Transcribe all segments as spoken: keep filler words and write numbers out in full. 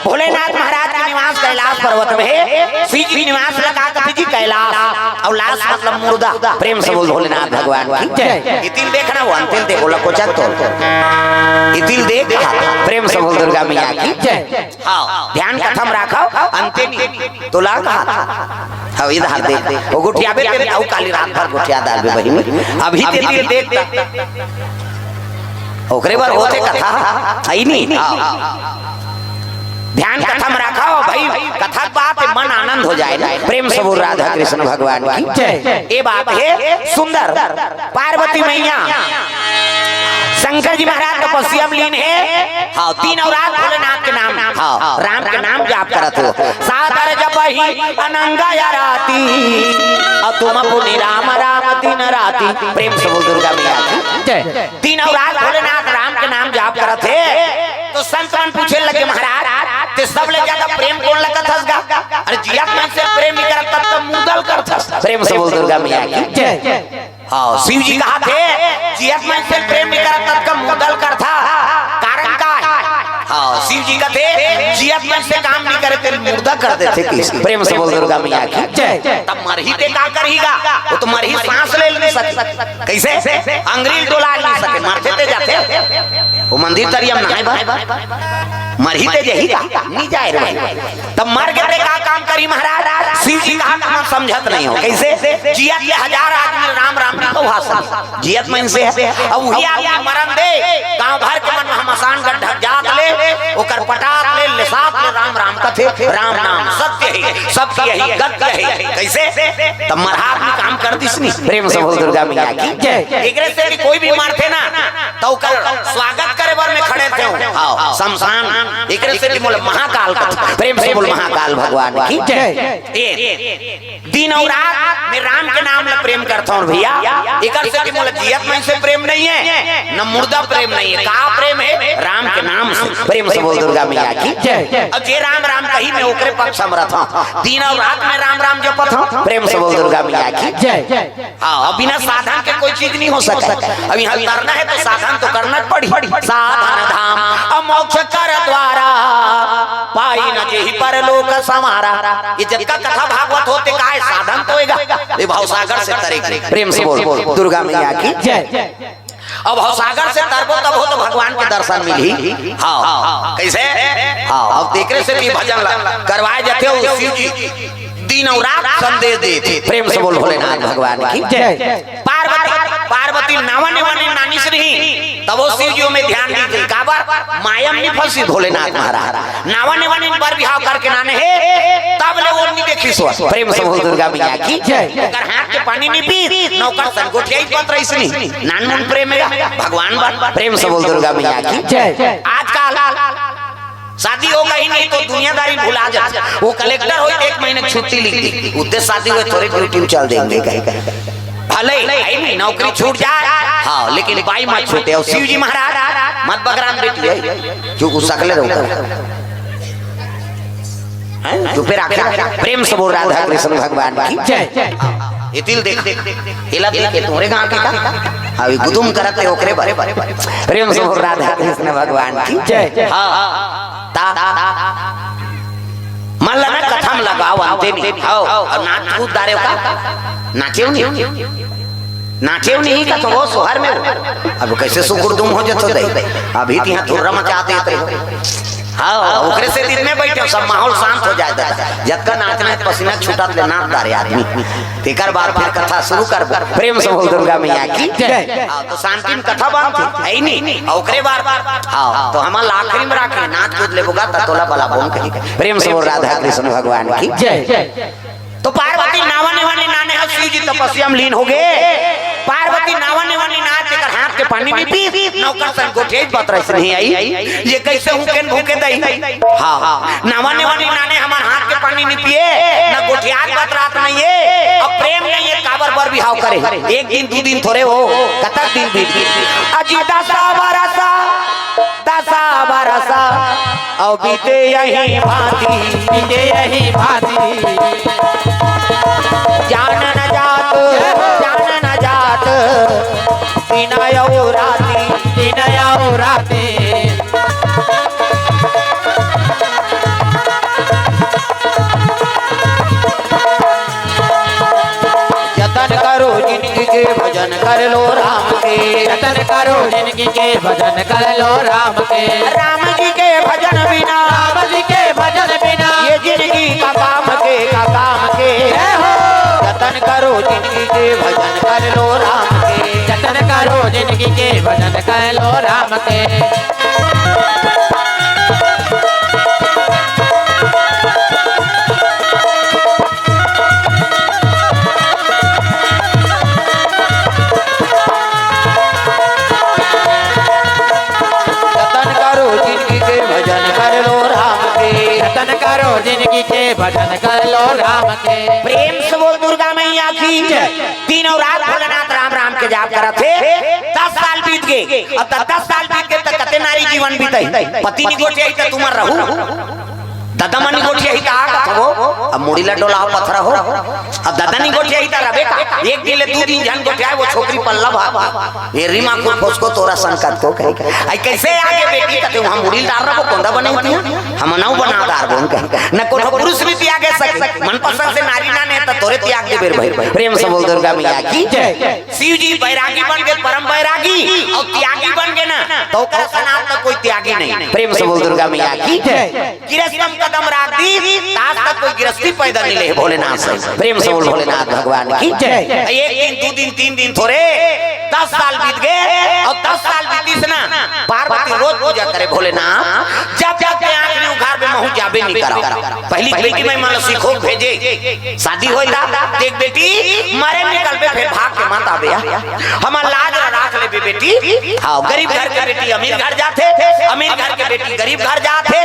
भोलेनाथ महाराज के निवास कैलाश पर्वत में हे। शिव जी निवास ला का कथे जी? कैलाश। अउ लाश मतलब मुर्दा। प्रेम से बोल भोलेनाथ भगवान की जय। ये तिल देखना, वो अंतिल देख, ओला कोचा तोल। ये तिल देख, प्रेम से बोल दुर्गा मैया की जय। हाँ, ध्यान कथम राखव, अंते नहीं, तोला कहा। हाँ, इधर देख, वो गोठियाबे ते अउ काली रात भर गोठिया डालबे बहिनी। अभी ते तिल देख, ओकरे बर होथे कथा, है नहीं? हाँ। ध्यान कथम राखव भाई, कथा के बात हे, मन आनंद हो जाए ना। प्रेम से बोल राधा कृष्ण भगवान की जय। ये बात हे सुंदर। पार्वती मैया शंकर जी महाराज तपस्या में लीन हे। हाँ, दिन अउ रात भोलेनाथ के नाम, हाँ, राम के नाम जाप करत हो। सादर जपहि अनंग आरती, अतुम पुनि राम राम दिन राती। प्रेम से बोल दुर्गा मैया की जय। दिन अउ रात भोलेनाथ राम के नाम जाप करत हे। तो संत मन पूछे लगे, महाराज, ते सब ले ज्यादा प्रेम कोन ला करथस गा? अरे जियत मन से प्रेम नहीं करत, तब तो मुर्दा ल करथस। प्रेम से बोल दुर्गा मैया की जय। हाँ, शिव जी कहा थे, जियत मन से प्रेम नहीं करत, तब का मुर्दा ल करथा। कारण का हे? हाँ, शिव जी कथे, जियत मन से काम नहीं करे, ते मुर्दा कर देथे किसी। प्रेम से बोल दुर्गा मैया की जय। तब मरही ते का करही गा? वो तो मरही, सांस ले नहीं सके। कैसे? अंगरी डोला नहीं सके, मरथे ते जाथे। वो मंदिर तरिया में नहाए बर मरही ते जही का? नहीं जाए रे भाई। तब मर गे ते का काम करी महाराज? शिव जी कहा कि हम समझत नहीं हो। कैसे? जियत ले हजार आदमी राम राम नहीं कहा सके। जियत मन से हे। अब वही आदमी मरन दे, गांव भर के मन में मसान गड्ढा जात ले, ओकर पटात ले, लेसात ले, राम राम कथे, राम नाम सत्य हे, सबकी यही गति हे। कैसे? तब मरहा आदमी काम कर दिस नहीं। प्रेम से बोल दुर्गा मैया की जय। एकरे से कि कोई भी मरथे ना, तो ओकर स्वागत करे बर में खड़े थे। हाँ, शमशान। एकरे से कि मोला महाकाल कथे। प्रेम से बोल महाकाल भगवान की जय। ए, दिन अउ रात में राम के नाम ला प्रेम करथौं भैया। एकर से कि मोला जियत मन से प्रेम नहीं हे, न मुर्दा प्रेम नहीं हे। का प्रेम हे? राम के नाम से। प्रेम से बोल दुर्गा मैया की जय। अउ जे राम राम कही, मैं ओकरे पक्ष में रथौं। दिन अउ रात में राम राम जपत हौं। प्रेम से बोल दुर्गा मैया की जय। हाँ, अब बिना साधन के कोई चीज नहीं हो सकता। अब यहाँ करना हे तो साधन तो करना पड़ी। साधन धाम अउ मोक्ष कर द्वारा, पाई न जेहि परलोक संवारा। ये जतका कथा भागवत होथे, का हे? साधन तो होएगा। ये भवसागर से तरे के। प्रेम से बोल दुर्गा मैया की जय। अब भवसागर से तरबो तब हो तो भगवान के दर्शन मिलही। हाँ, कैसे? हाँ, अब तेकरे से भी भजन ला-, करवाए जाथे, वो शिव जी दिन अउ रात संदेश देथे। प्रेम से बोल भोलेनाथ भगवान की जय। पार्वती, पार्वती नावा नेवा नीन नानिस रही, तब वो शिव जी में ध्यान दीथे। काबर? माया में नहीं फंसी भोलेनाथ महाराज। नावा नेवा नीन बर बिहाव करके नाने हे, तब ले वो नहीं देखिस। प्रेम से बोल दुर्गा मैया की जय। ओकर हाथ के पानी नहीं पीस, न ओकर संग गोठियाई पत रहिस नहीं। नानमुन प्रेम हे भगवान बर। प्रेम से बोल दुर्गा मैया की जय। आजकल शादी हो गई नहीं तो दुनियादारी भुला जाथे। वो कलेक्टर होई तो एक महीना छुट्टी लिख दी, उतने शादी होए थोड़े ड्यूटी में चल देंगे कहीं कहीं। भले ही नौकरी छूट जाए, हाँ, लेकिन बाई मत छूटे। अउ शिव जी महाराज मत बगरान बेटी हे, जो गुस्सा कर ले रहो। हैं? चुपे राखे। प्रेम से बोल राधा कृष्ण भगवान की जय। ये तिल देख, एला देख, ये तोरे गांव के का? अभी गुदुम करत हे ओकरे बर। प्रेम से बोल राधा कृष्ण भगवान की जय। हाँ, ता, मन लगा कथा में लगाव, अंते नहीं। हाँ, अउ नाच कूद डारे का? नाचे नहीं। नाचे नहीं का तो वो शहर में हो। अब कैसे सुकुर दुम हो जतो दे। अभी तिहा थोड़ा मचा देते हो। हाँ, ओकरे से दिन में बैठे, सब माहौल शांत हो जाए दादा। जतका नाचना हे, पसीना छूटत ले नाच डारे आदमी। तेकर बाद फिर कथा शुरू करबो। प्रेम से बोल दुर्गा मैया की जय। हाँ, तो शांति में कथा बांधथे, हे नहीं? अउ ओकरे बाद, हाँ, तो हमन ला आखिरी में राखे, नाच कूद लेबो गा, त तोला बला बोन कही। प्रेम से बोल राधा कृष्ण भगवान की जय। तो पार्वती नावा नेवा नीन नाने हे, शिव जी तपस्या में लीन हो गे। पार्वती नावा नेवा नीन नाने, तेकर हाथ के पानी नहीं पीस, न ओकर संग गोठियाई पत रहिस नहीं हे। ये कैसे हूँ केन भूखे दई? हाँ, हाँ। नावा नेवा नीन नाने, हमर हाथ के पानी नहीं पिए, न गोठियात बात रात नहीं हे, अब प्रेम नहीं हे, काबर बर बिहाव करे? एक दिन, दू दिन थोड़े हो, कतक दिन बीत गे। अजी दसा बरसा, दसा बरसा, अउ बीते यही भांति, बीते यही भांति। जान न जात, जान न जात, दिन अउ राती, दिन अउ राती। कर लो राम के। जतन करो जिनगी के, भजन कर लो राम के। राम जी के भजन बिना, राम जी के भजन बिना, ये जिनगी का काम के, का काम के। जय हो। जतन करो जिनगी के, भजन कर लो राम के। जतन करो जिनगी के, भजन कर लो राम के। जतन करो जिनगी के, भजन कर लो राम के। जतन करो जिनगी के, भजन कर लो राम के। प्रेम से बोल दुर्गा मैया की जय। तीनों रात भोलेनाथ राम राम के जाप करत हे। दस साल बीत गे। अब तक दस साल बीत गे, त कते नारी जीवन बीतही? पति नी गोठियाही त तुमन रहू? ददा मन नी गोठियाही त आ कथो? अब मुड़ी ला डोलाव पथरा हो। अब ददा नी गोठियाही त रबे का? एक दिन ले दू दिन झन गोठियाय, वो छोकरी पल्ला भाग। ये रीमा को फोसको तोरा संकट को कहे। आई कैसे आगे बेटी कथे, वहाँ मुड़ी डार रहा वो कोंदा बने होती है, हम नौ बना डार बोल कहे। न कोनो पुरुष भी त्यागे सके, मनपसंद से नारी ना ने त तोरे त्याग दे बेर भाई। प्रेम से बोल दुर्गा मैया की जय। शिव जी बैरागी बन गे, परम बैरागी, अउ त्यागी बन गे ना, त ओकर सनात त कोई त्यागी नहीं। प्रेम से बोल दुर्गा मैया की जय। गिरस्तम कदम राख दी, त आज तक कोई गिरस्ती पैदा नहीं ले भोलेनाथ से। प्रेम से बोल भोलेनाथ भगवान की जय। एक दिन, दू दिन, तीन दिन थोरे, दस साल बीत गे, अउ दस साल बीतिस ना, पार्वती रोज पूजा करे भोलेनाथ, जब जब के आँख नी उघारबे महूँ जाबे नी करव। पहली बेटी में मन सीखो भेजे, शादी होय ता, देख बेटी, मरे निकलबे, फेर भाग के मत आबे, आ। हमर लाज ल राख लेबे बेटी। हाँ, गरीब घर के बेटी अमीर घर जाथे, अमीर घर के बेटी गरीब घर जाथे,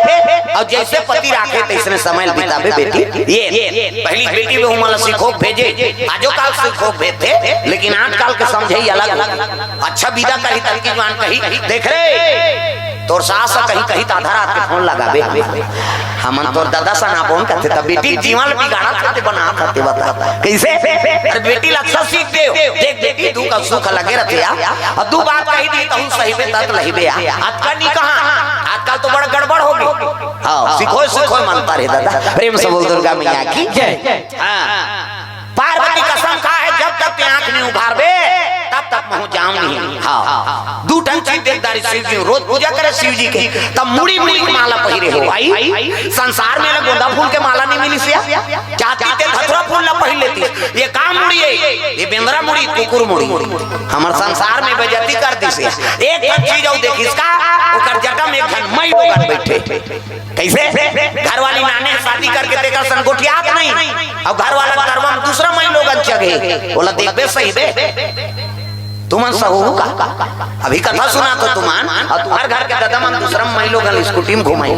अउ जैसे पति राखे तैसने समय ल बिताबे बेटी। ये, ये, पहली बेटी में मन सीखो भेजे, आजो काल सीखो भेजथे, लेकिन आजकाल के समझे ही अलग हो। अच्छा विदा कही, तब की जवान कही, देख रे, तोर सास ह कही, कही त आधा रात के फोन लगाबे। हमन तोर ददा सन आबोन कथे, त बेटी जीवन ल बिगाड़त हते, बनात हते, बता। कैसे? अरे बेटी ल अच्छा सीख दे। देख बेटी, दू का सुख लगे रथे आ। अउ दू बात कही दी, तहूँ सहिबे, तत लहिबे आ। अतका नी कहा, आजकल तो बड़ गड़बड़ हो गे। हाँ, सीखो, सीखो मनता रे ददा। प्रेम से बोल दुर्गा मैया की जय। हाँ। पार्वती कसम खा हे, जब तक ते आँख नी उघारबे, तब तक महूँ जाम नहीं। हाँ। दू ठन चीज देख डारिस शिव जी, रोज पूजा करे शिव जी के, तब मुड़ी मुड़ी के माला पहिरे हो। भाई, संसार में ना गोंदा फूल के माला नी मिलिस या। जाति ते धतुरा फूल ला पहिर लेतिस। ये का मुड़ी हे? ये बेंदरा मुड़ी, कुकुर मुड़ी। हमर संसार में बेइज्जती कर दिस हे। एक ठन चीज अउ देखिस का, ओकर जटा में एक झन माई लोगन बइठे। कैसे? घरवाली नाने शादी करके तेकर संग गोठियात नहीं, अउ घरवाला करवा में दूसरा माई लोगन चघे, ओला देखबे सहिबे? तुमन सहू का? अभी कथा सुनात हो तुमन, अउ तुम्हर घर के ददा मन दूसरा माई लोगन स्कूटी में घुमाई।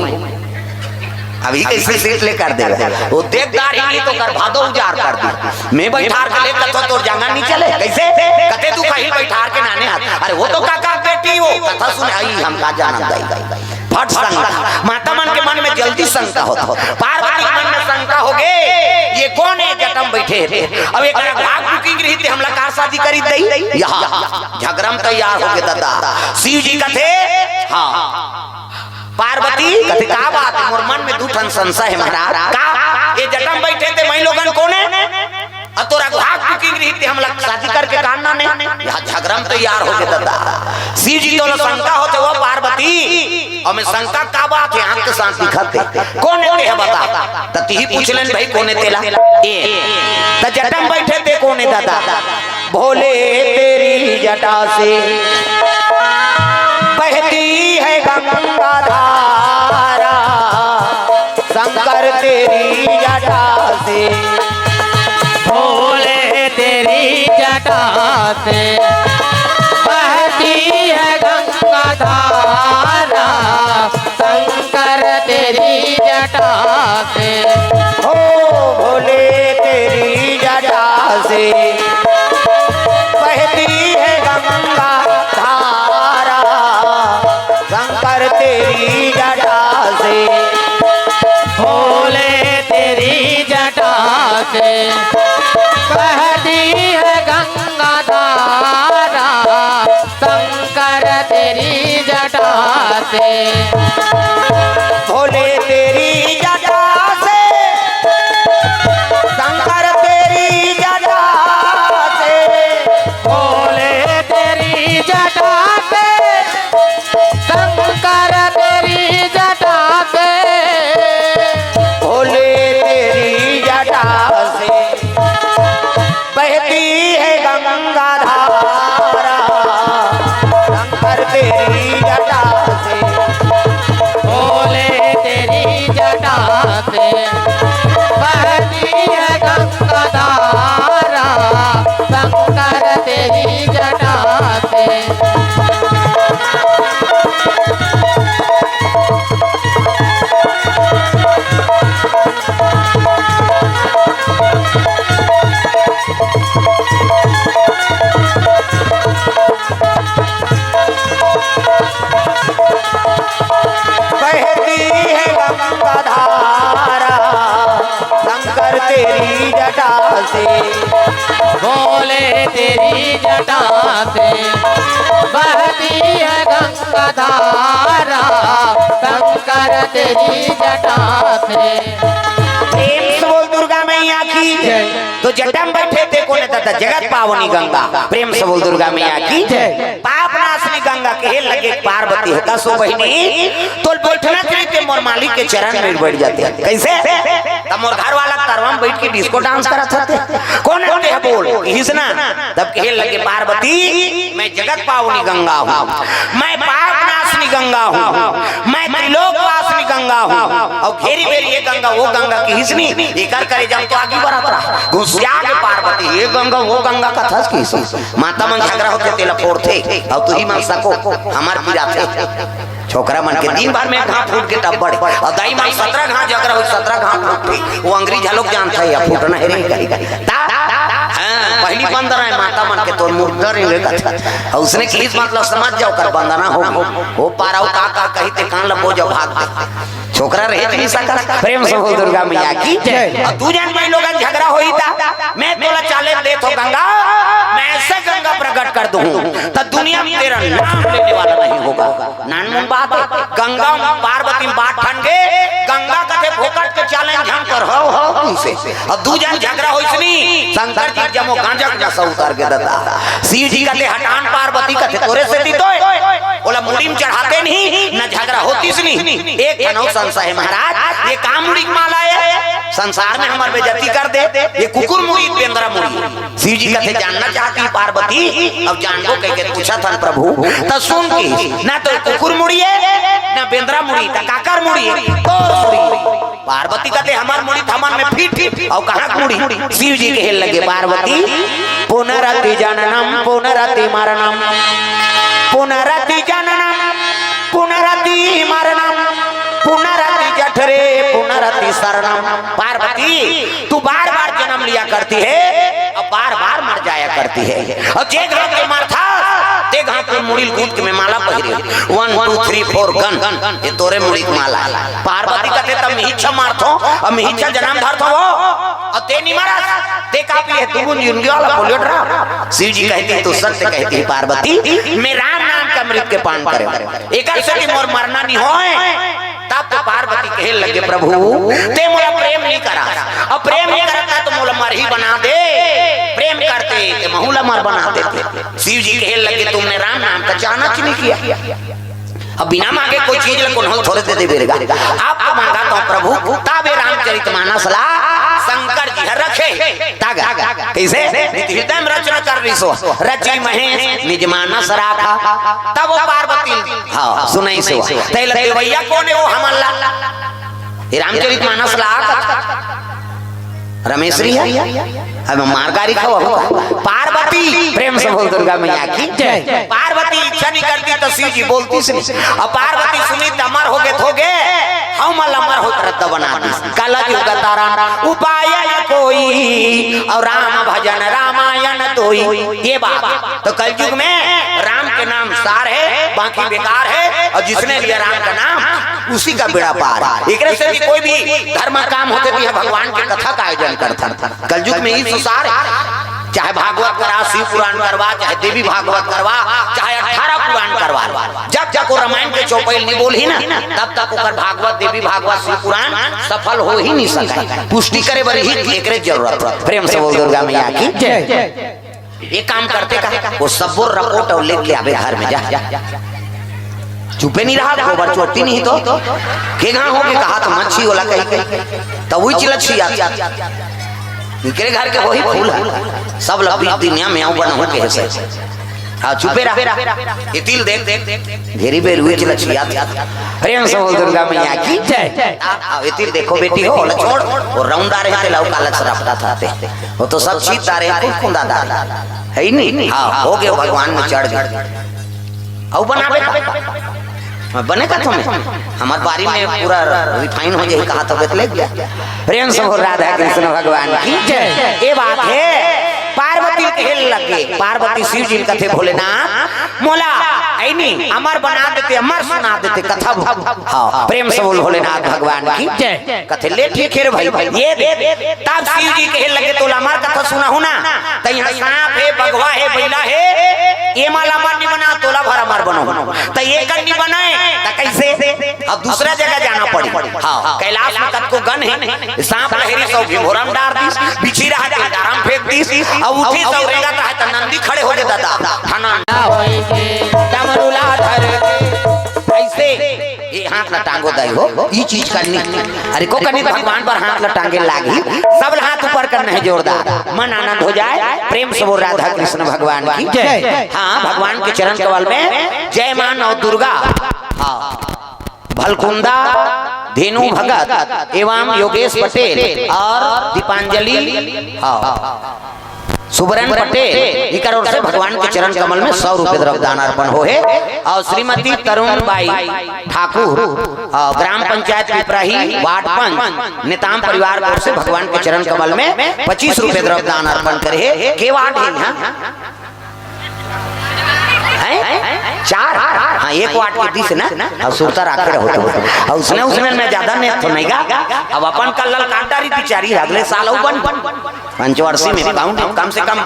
अभी कैसे सीट ले कर दे? वो देख डारही नहीं तो कर भादो उजार कर दी। मैं बैठार के ले कथो तोर जांगर नी चले। कैसे? कथे तू कहीं बैठार के नाने हाथ। अरे वो तो काका बेटी वो। कथा सुने आई हम का जानत दाई। फट शंका। माता मन के मन में जल्दी शंका होत। पार्वती के मन में शंका हो गे, ये कोन हे जटा म बइठे हे? अब एकरा भाग बुकिंग रहिते हमला कार शादी करी दई? यहाँ झगरा म तैयार हो गे ददा। शिव जी कथे, हाँ। पार्वती कथे, का बात हे? मोर मन में दू ठन संशय हे महाराज। का? ये जटा म बइठे ते माई लोगन कोन हे? अउ तोरा भाग बुकिंग रहिते हमला शादी करके कान नाने? यहाँ झगरा म तैयार हो गे ददा। शिव जी तोला शंका होथे वो पार्वती, अउ मैं शंका का बात हे, आँख के साथ दिखत हे। कोन हे तेह बता? त तिही पूछ लेन भाई, कोन हे तेला? ए, त जटा म बइठे ते कोन हे ददा? भोले तेरी जटा से बहती है गंगा धारा, शंकर तेरी जटा से। भोले तेरी जटा से बहती है गंगा धारा, शंकर तेरी जटा से। हो भोले तेरी जटा से बहती है गंगा धारा, शंकर तेरी जटा से। भोले तेरी जटा से बहती है गंगा धारा, शंकर तेरी जटा से। भोले तेरी जटा से, शंकर तेरी जटा से। से, बोले तेरी जटा से बहती है गंगा धारा, शंकर तेरी जटा से। प्रेम से बोल दुर्गा मैया की। तो जटा में बैठे थे कोने दादा, जगत पावनी गंगा। प्रेम से बोल दुर्गा मैया की। पाप नाशनी गंगा कहे लगे पार्वती, होता सो बहिनी, तोल बैठना चाहिए ते मोर मालिक के चरण में बैठ जाते। कैसे? तब मोर घर वाला तरवा में बैठ के डिस्को डांस करत हते। कोन हते ह बोल? हिसना। तब कहे लगे पार्वती, मैं जगत पावनी गंगा हूँ, मैं पाप नाशनी गंगा हूँ, मैं त्रिलोक वासनी गंगा हूँ। और घेरी बेरी ये गंगा वो गंगा की हिसनी, एकर करे जब तो आगे बढ़त रहा। घुसिया के पार्वती, ये गंगा वो गंगा कथस की हिसनी। माता मन झगड़ा होथे तेला फोड़थे, अउ तुही मन सको, हमर पिराथे। छोकरा मन के दिन भर में घाट फूट के तब बड़े, अउ दाई मन सतरा घाट झगड़ा होही, सतरा घाट फूटथे। वो अंग्रेज लोग जानथे, या फूटना हे रे कही कही। ता, हाँ, पहली बंदना हे माता मन के, तोर मुर्दा रे कथे। अउ उसने किहिस मतलब समझ जाओ, कर बंदना हो, हो पारा हो का का कही ते कान लपो जाओ भाग दे। छोकरा रहे नहीं सकत। प्रेम से बोल दुर्गा मैया की जय। अउ दू झन माई लोगन झगड़ा होही ता, मैं तोला challenge देत हो गंगा, मैं ऐसे गंगा प्रकट कर दूं, त दुनिया में तेरा नाम लेने वाला नहीं होगा। नानमुन बात हे, गंगा पार्वती बात ठन गे, गंगा कथे फोकट के challenge हम कर हो, हो, तुमसे। अउ दू झन झगड़ा होइसनी, शंकर जी जमो गांजा के नशा उतार के ददा। शिव जी कथे हटान, पार्वती कथे तोरे से दी तोय। ओला मुड़ी में चढ़ाते नहीं, न झगड़ा होतिस नहीं। एक ठन अउ संशय हे महाराज, ये का मुड़ी के माला हे? संसार में हमर बेइज्जती कर दे, ये कुकुर मुड़ी, बेंदरा मुड़ी। शिव जी कथे जानना चाहती पार्वती, अब जानबो कह के पूछत हन प्रभु, त सुन के, ना तो कुकुर मुड़ी हे, ना बेंदरा मुड़ी, त काकर मुड़ी हे? तोर मुड़ी। पार्वती कथे हमर मुड़ी थमन में फिट, अउ कहाँ के मुड़ी? शिव जी कहे लगे पार्वती, पुनरति जननम पुनरति मरणम, पुनरति जननम पुनरति मरणम, पुनरति जठरे पुनरति शरणम। पार्वती, तू बार बार जन्म लिया करती है और बार बार मर जाया करती है, और जे घाव के मरथा ते घाव के मुड़ी ल गूंथ के मैं माला पहिरे। One two three four gun, ये तोरे मुड़ी के माला। पार्वती कथे तब मिहिच्छा मारथो, अब मिहिच्छा जन्म धरथो वो, अउ ते नी मरस, ते का पिए, तू बूंद जिंदगी वाला पोलियो ड्रॉप। शिव जी कहती है, तू सत्य कहती है पार्वती, मैं राम नाम का अमृत के पान करे, एकर से कि मोर मरना नहीं होए, तब तो पार्वती कहे लगे, प्रभु, ते मोला प्रेम नहीं करा, अब प्रेम नहीं करता तो मोला मरही बना दे, प्रेम करते ते महू ला मर बना देते। शिव जी कहे लगे, तुमने राम नाम का जांच नहीं किया। अब बिना मांगे कोई चीज ला कोनो थोरे दे दे बेरगा। अब तो मांगा तो प्रभु, तबे रामचरित मानस ला शंकर जी ह रखे। तागा, कैसे? नित हृदय में रचना कर रही सो, रची महेश निज मानस राखा। तब वो पार्वती, हाँ, सुनाई सो। तैला देवैया कोन हे वो हमन ला? ये रामचरित मानस ला कथा। रमेश री है? अब मार गारी खाओ, अब पार्वती, प्रेम से बोल दुर्गा मैया की जय। पार्वती इच्छा नहीं करती तो शिव जी बोलतिस नहीं। अब पार्वती सुनी त अमर हो गे, हो गे, हम अमर हो रद्द बना दी। कलयुग तरण उपाय न कोई, और राम भजन रामायण तोई। ये बात तो कलयुग में राम के नाम सार है, बाकी बेकार है, और जिसने लिया राम का नाम उसी का बेड़ा पार। एकरे से भी कोई भी धर्म काम होथे तो यहाँ भगवान के कथा का आयोजन करथन। कलयुग में ई सुसार है, चाहे भागवत करा, शिव पुराण करवा, चाहे देवी भागवत करवा, चाहे अठारह पुराण करवा, जब तक वो रामायण के चौपाई नहीं बोलही ना, तब तक ओकर भागवत, देवी भागवत, शिव पुराण सफल हो ही नहीं सकता। पुष्टि करे बर ही एकरे जरूरत है। प्रेम से बोल दुर्गा मैया की जय। ये काम करते का, वो सब्बो रपोट अउ लेके आबे घर में जा। चुपे नहीं रहा, गोबर चोटी नहीं तो। के घाव हो के कहा तो मच्छी वाला कही के। तो वही चिलत छी याद। निकले घर के वही फूल है। सब लबी दुनिया में आओ बना हो के से। हाँ, चुपे रहा। ये तिल देख, देख, देख। घेरी बेर हुई चिलत छी याद। प्रेम से बोल दुर्गा मैया की जय। आ, आ, ये तिल देखो बेटी हो, ओला छोड़। वो राउंड आ रहे थे, लाओ कालक से रपटा था ते। वो तो सब चीज दारे, कुल कुंदा दारे। है ही नहीं। हाँ, हो गए, भगवान में चढ़ गए। अउ बनाबे का? बने का तुम्हें? हमार बारी में पूरा refine हो जाए, कहा तो बेत ले गया। प्रेम से बोल राधा कृष्ण भगवान की जय। ये बात है, पार्वती कहे लगे, पार्वती शिव जी कथे, भोलेनाथ मोला ऐ नी, अमर बना देते, अमर सुना देते कथा। हाँ, प्रेम से बोल भोलेनाथ भगवान की। जय। कथे, "ले ठीक हे रे भाई, ये दे।" तब शिव जी कहे लगे, "तोला अमर कथा सुनाहूं ना, त इहाँ सांप हे, बघवा हे, बइला हे, एमा ला अमर नी बना, तोला भर अमर बनाहूं।" त एकर नी बनय, त कइसे? अब दूसरा जगह जाना पड़ी। हाँ, कैलाश में कतको गन हे, सांप लहरी सौ भिंभोरा म डार दिस, बिछी रहा त डारा म फेंक दिस, अउ उठी सौ रेंगत रहा त नंदी खड़े हो गे दादा। हना ना होई के डमरू ला धर के। ऐसे ये हाथ ला टांगो दाई हो, ये चीज करनी। अरे को करनी भगवान पर हाथ ला टांगे लागी, सब ला हाथ ऊपर करना हे जोरदार, मन आनंद हो जाए। प्रेम से बोल राधा कृष्ण भगवान की जय। हाँ, भगवान के चरण कमल में जय माँ नौ दुर्गा। हाँ। भलकुंदा, धेनु भगत एवं योगेश पटेल और दीपांजलि, हाँ, सुबरन पटेल, इकर ओर से भगवान के चरण कमल में सौ रुपये द्रव्य दान अर्पण होहे। और श्रीमती तरुण बाई ठाकुर, और ग्राम पंचायत पिपराही, वार्ड पंच, नेताम परिवार की ओर से भगवान के चरण कमल में पच्चीस रुपये द्रव्य दान अर्पण करे हे। के वार्ड हे यहाँ? हैं? चार? हाँ, एक वाट के दिस ना, अउ सुरता राखे रहो तुम। अउ उसने, उसने मैं ज्यादा नेत तो नहीं गा। अब अपन कल्लल काट डारी बिचारी, अगले साल अउ बन। पंचवर्षी में पाऊंड कम से कम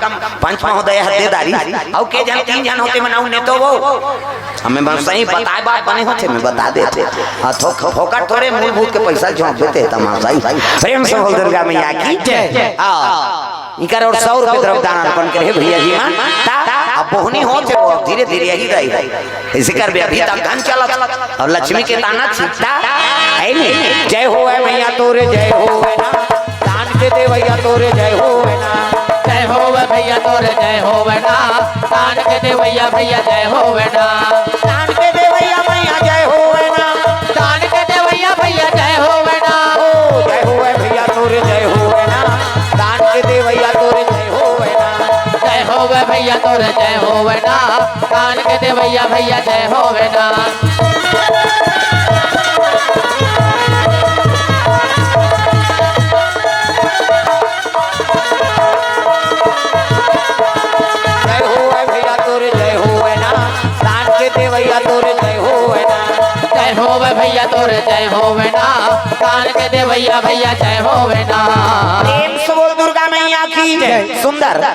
पंच महोदय हर दे दारी। अउ के झन, तीन झन होते मनाऊ ने तो वो। हमें बस सही बताए बात बने होते, मैं बता देते। हाँ, थो-, फोकट थोड़े मूलभूत के पैसा झोंक देते तमाशा ही। प्रेम से बोल दुर्गा मैया की जय। हाँ। इकर ओर सौ रुपये द्रव्य दान अर्पण करे भैया जी मन। ता अब बोहनी होत हे, वो धीरे धीरे यही रही। इसी कर भी अभी तक धन चलत हे और लक्ष्मी के ताना छिपता है नहीं। जय होवे मैया तोरे, जय होवे ना, दान के देवैया तोरे, जय होवे ना। जय होवे भैया तोरे, जय होवे ना, दान के देवैया भैया, जय होवे ना। दान के देवैया मैया, जय होवे ना। दान के देवैया भैया, जय होवे ना। ओ, जय होवे भैया तोरे, जय होवे ना। दान के देवैया तोरे, जय होवे ना। जय होवे भैया तोरे, जय होवे ना। दान के देवैया भैया, जय होवे ना। जय होवे भैया तोरे, जय होवे ना। दान के देवैया तोरे, जय होवे ना। जय होवे भैया तोरे, जय होवे ना। दान के देवैया भैया, जय होवे ना। प्रेम से बोल दुर्गा मैया की जय। सुंदर।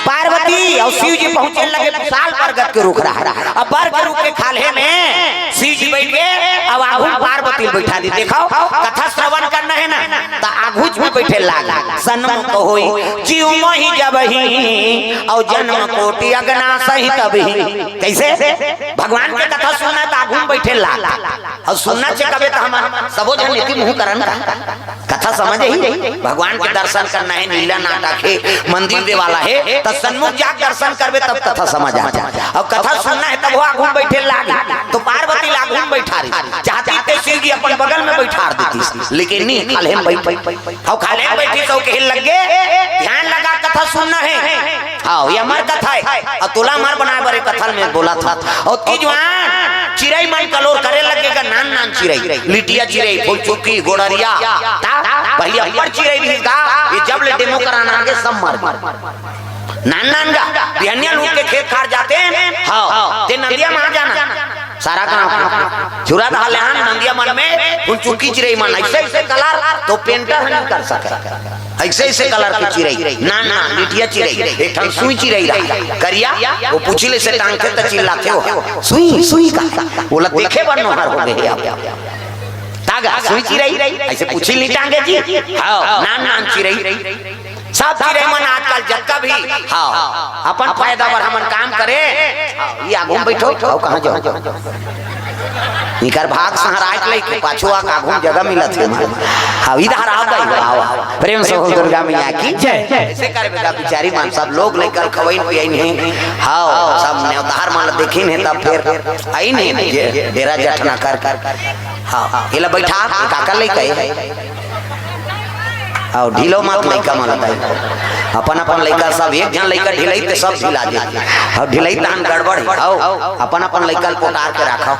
पार्वती और शिव जी पहुंचे लगे, विशाल बरगद के रुख रहा। अब बरगद के रुख के खाल्हे में शिव जी बैठ गए, अब आगू पार्वती बैठा दी। देखो, कथा श्रवण करना है ना, त आगू में बैठे लाग। सन्मुख होई जीव मोहि जबहि, और जन्म कोटि अगना सहित अबहि। कैसे? भगवान के कथा सुनना है त आगू में बैठे लाग। और सुनना चाहिए कबे तो हम सबो जन नीति मुंह करन का। कथा समझ ही, भगवान के दर्शन करना है, लीला नाटक है, मंदिर देवाला है, त सन्मुख जाके दर्शन करबे तब कथा समझ आ जाए। और कथा सुनना है तब वो आगू में बैठे लाग, तो पार्वती ला आगू में बैठा रही, चाहती ते शिव जी अपन बगल में बैठार देती, लेकिन नहीं, खाल्हे में बैठ, और खाल्हे में बैठी तो कहे लगे, ध्यान लगा कथा सुनना है। हाँ, ये अमर कथा है। और तोला अमर बनाए बर कथा में बोला था। और की जवान चिरई मन कलोर करे लगे का, नान नान चिरई, लिटिया चिरई, फुलचुकी, गोड़रिया। ता, पहले अब्बड़ चिरई भी गा, ये जब ले डेमो कराना आगे सब मर गए। नान नान गा, बिहनिया लूट के खेत खार जाते हैं। हाँ, ते नंदिया में आ जाना। सारा गांव झुरा दहा ले आन, नंदिया मन में फुलचुकी चिरई मन, ऐसे ऐसे कलर तो पेंटर नहीं कर सके। ऐसे ऐसे कलर के चिरई, ना ना, लिटिया चिरई, एक ठन सुई चिरई रहा, करिया, वो पूछी ले से टांगथे त चिल्लाथे हो, "सुई, सुई का?" बोला, "देखे बर नोहर हो गए आप।" तागा, सुई चिरई, ऐसे पूछी नहीं टांगे जी, हाँ, नान नान चिरई, सब चिरई मन आजकल जतका भी, हाँ, अपन फायदा बर हमन काम करे, हाँ, ये आगू में बैठो, आओ कहाँ जाओ? इकर भाग सहराय के लइके पाछू आके आघू म जगह मिलत हे। हाँ, इधर आओ भाई, आओ, आओ। प्रेम से बोल दुर्गा मैया की जय। ऐसे कर बेटा बिचारी मन सब लोग लेकर खवइन पियइन हे। हाँ, सब नेवतार मन देखिन हे तब फिर आइन हे जे डेरा जठना कर कर। हाँ, एला बैठा, काकर लइका हे? अउ ढिलो मत लइका मन ला। अपन अपन लइका सब, एक झन लइका ढिलई ते सब ढिला जाथे। अउ ढिलई तहन गड़बड़ हे। अउ अपन अपन लइका ल पोटार के राखव।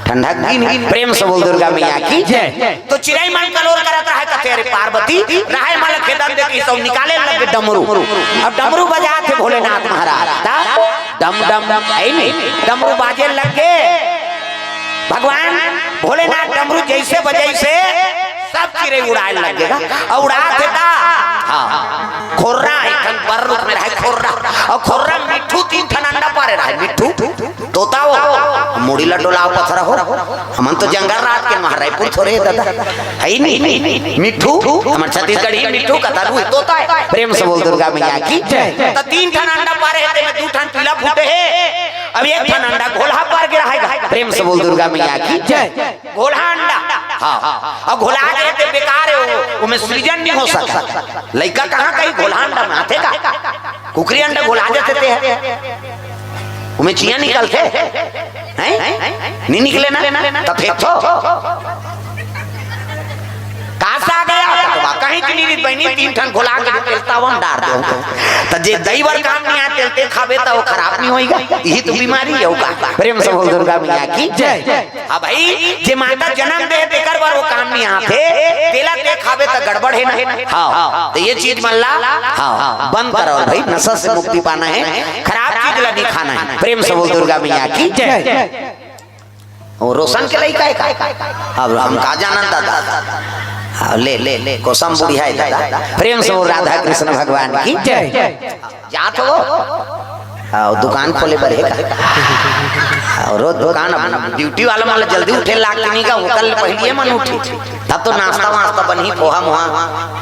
ठंडक दिन हे। प्रेम से बोल दुर्गा मैया की जय। तो चिरई मन कलोर करत रहय, कथे, "अरे पार्वती, रहय मन ल खेदन दे," कि सब निकाले लगे डमरू। अउ डमरू बजाथे भोलेनाथ महाराज। त डम डम, है नी, डमरू बाजे लग गे। भगवान भोलेनाथ डमरू जइसे बजइसे सब चिरई उड़ाए लग गे। अउ उड़ात हे ता, हाँ, खोर्रा एक ठन बर रूप में रहय, खोर्रा। अउ खोर्रा मिट्ठू तीन ठन अंडा पारे रहय, मिट्ठू तोता हो, मुड़ी ला डोलाव पथरा हो। हमन तो जंगल राज के महारायपुर थोरे हे दादा, है नी? मिट्ठू, हमर छत्तीसगढ़ी मिट्ठू कथा रूही तोता हे। प्रेम से बोल दुर्गा मैया की जय। त तीन ठन अंडा पारे हे, तेमे दू ठन पीला फूटे हे, अब एक ठन अंडा घोलहा पार गे रहय। प्रेम से बोल दुर्गा मैया की जय। घोलहा अंडा, हाँ, अउ घोला गे हे ते बेकार हे, ओ, ओमे सृजन नइ हो सकय। लइका कहाँ कहीं घोलहा अंडा में आथे का? कुकरी अंडा घोला जाथे ते ह। ओमे चियाँ निकलथे? हैं? नइ निकले ना? त फेंकथो। कासा गया? त कहीं के नइ बनी, तीन ठन घोला के तेलतावन डार दे। त जे दई बर काम नइ आय, तेल ते खाबे त ओ खराब नइ होइगा। यही तो बीमारी हे, ओ का? प्रेम से बोल दुर्गा मैया की जय। हाँ भाई, जे माता जनम दे हे, तेकर बर ओ काम नइ आथे, तेला ते खाबे त गड़बड़ हे ना। हाँ, त ये चीज मन ला, हाँ, बंद करो भाई, नशा से मुक्ति पाना हे, खराब चीज ला नइ खाना हे। प्रेम से बोल दुर्गा मैया की जय। ओ रोशन के लइका हे का? अब हम का जानन दादा। हाँ, ले, ले, ले, कोसम बुढ़िया हे दादा। प्रेम से बोल राधा कृष्ण भगवान की जय। जात हो? हाँ, दुकान खोले बर हे का? हाँ, रोज दुकान, अब ड्यूटी वाला मन ला जल्दी उठे लागथे नइ का, ओकर ले पहिली मन उठे। तब तो नाश्ता वास्ता बनही, पोहा मोहा,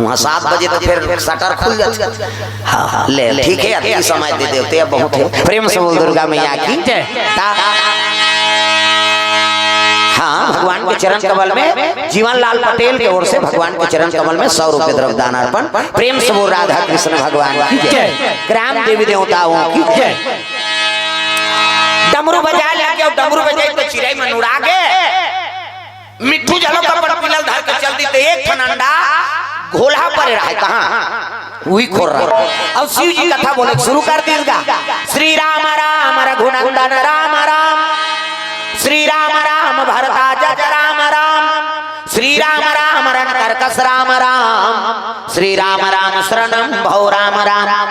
वहाँ सात बजे तो फिर शटर खुल जाथे। हाँ, हाँ, ले, ठीक हे, अति समय दे देते, अब बहुत हे। प्रेम से बोल दुर्गा मैया की जय। ता-, हाँ, भगवान के चरण कमल में, जीवन लाल पटेल के ओर से भगवान के चरण कमल में सौ रुपये द्रव्य दान अर्पण। प्रेम से बोल राधा कृष्ण भगवान की जय। जय। ग्राम देवी देवताओं की जय। डमरू बजाए लग गे, अउ डमरू बजाए त चिरई मन उड़ा गे। मिट्ठू जलो कपट पिलल धर के चल दी, त एक ठन अंडा घोलहा परे रहय, कहाँ? उही खोर्रा। अउ शिव जी कथा बोले शुरू कर दीस गा। श्री राम राम रघुनंदन राम राम, श्री राम राम भरता जज राम राम, श्री राम राम रण करकस राम राम, श्री राम राम शरणम भव राम राम।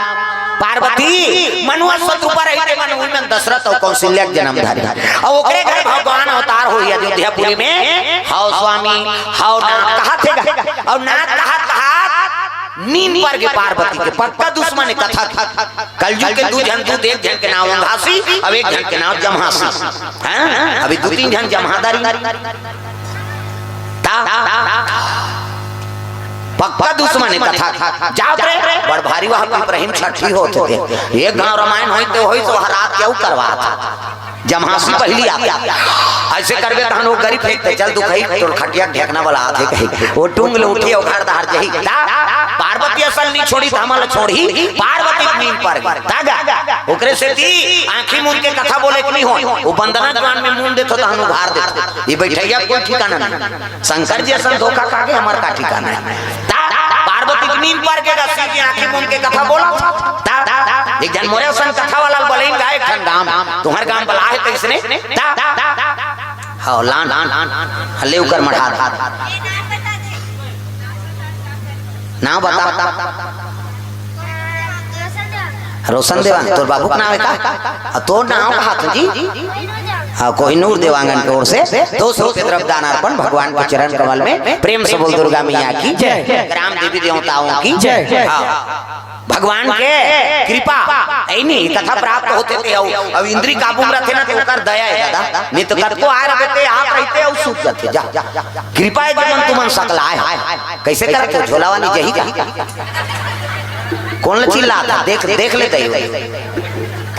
पार्वती मनुआ सत रूपा रहिथे, मन उही मन दशरथ अउ कौशल्या के जनम धारी। अउ ओकरे घर भगवान अवतार होही अयोध्यापुरी में। हव स्वामी, हव नाथ कहत हे गा। अउ नाथ कहत कहत नींद पर गे पार्वती के। पक्का दुश्मन हे कथा। कलजुग के दू झन दूत, एक झन के नाव अंघासी, अब एक झन के नाव जम्हासी। हाँ? अभी दू तीन झन जम्हादारी। ता, पक्का दुश्मन हे कथा। जात रे, बड़ भारी वहाँ पिपरहिम छट्ठी होत हे। एक गांव रामायण होई ते होई, तो हर रात के अउ करवात। जम्हासी पहिली आथे। अइसे करबे तहन ओ गरीब हे, ते चल दुखई, तोर खटिया ढेकना वाला आथे कही। ओ टूंग ले उठी, ओ घर दहार जही। ता, पार्वती असन नइ छोड़ी, त हमन ल छोड़ही। पार्वती के नींद पर गे। ता गा, ओकरे सेती आँखी मूंद के कथा बोले के नइ होय। ओ बंदना ज्वान में मूंद देथो, तहन उघार देथो। ये बैठइया कोई ठिकाना नहीं। शंकर जी असन धोखा खा के हमर का ठिकाना हे। ता, पार्वती के नींद पर गे गा, शिव जी आँखी मूंद के कथा बोलत। ता, एक झन मोरे असन कथा वाला ल बलईन गा एक ठन गाम, तुंहर गाम बला हे कइसने। ता, हव, लान, हले उकर मढ़ा। नाव बता। रोशन देवांगन, तोर बाबू के नाव हे का? अउ तोर नाव का हे जी? हाँ, कोहिनूर देवांगन के ओर से दो सौ रुपये द्रव्य दान अर्पण भगवान के चरण कमल में। प्रेम से बोल दुर्गा मैया की जय। ग्राम देवी देवताओं की जय। हाँ, भगवान के कृपा, है नी, कथा प्राप्त होथे ते अउ, अउ इंद्री काबू में रहिथे ना, त ओकर दया हे दादा। नइ त कतको आय रहिथे, आप रहिथे अउ सूत जाथे। जा, कृपा हे, जेमन तुमन सकलाय। कइसे करत हो, झोला वाली जही का? कोन ल चिल्लात हे? देख, देख ले दई।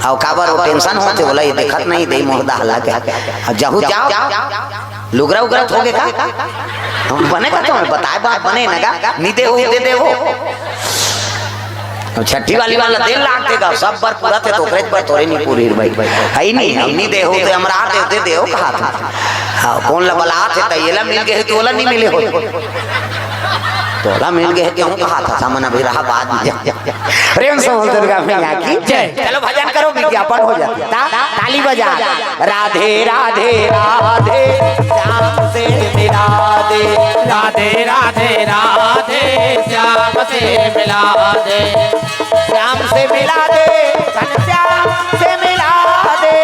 अउ काबर ओ टेंशन होथे, बोला ये देखत नहीं दई मोहदा हला के। अब जाहू जाव, लुगरा उगरा थोगे का? हम बने का तो बताए बात बने ना का? नी दे हो, दे दे हो। अब छट्ठी वाली वाला देर लागथे गा, सब बर पूरा थे तो ओकरे बर तोरे नी पूरी भाई। है नी, हम नी दे हो तो हमरा दे, दे दे हो कहा था। हाँ, कोन ला बलात हे त येला मिल गे हे, तोला नी मिले हो। तोला मिल गे हे, केहू कहा था, सामन अभी रहा बाद में। प्रेम से बोल दुर्गा मैया की जय। चलो भजन करो, विज्ञापन हो जाता। ता-, ताली बजा। राधे राधे राधे श्याम से मिला दे। राधे राधे राधे श्याम से मिला दे, श्याम से मिला दे, घनश्याम से मिला दे,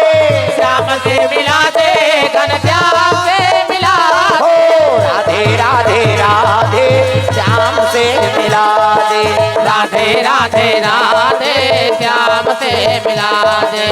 श्याम से मिला दे, घनश्याम से मिला दे। हो राधे राधे राधे, श्याम से मिला दे। राधे राधे राधे, श्याम से मिला दे।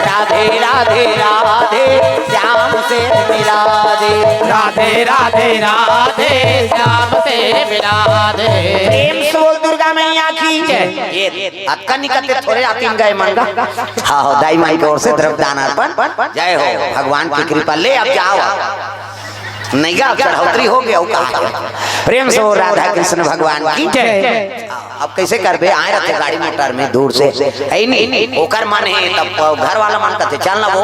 राधे राधे राधे, श्याम से मिला दे। राधे राधे राधे, श्याम से मिला दे। प्रेम से बोल दुर्गा मैया की जय। ये अतका निकलते थोड़े आतीन गए मन गा। हाँ, हो, दाई माई की ओर से द्रव्य दान अर्पण। जय हो, भगवान की कृपा। ले, अब जाओ, नहीं गा, अब चढ़ौतरी हो गया, वो कहा है। प्रेम से बोल राधा कृष्ण भगवान की जय। अब कैसे करबे, आए रहते गाड़ी मोटर में दूर से, है नहीं, ओकर मन है, तब घर वाला मन कहते, "चल ना वो,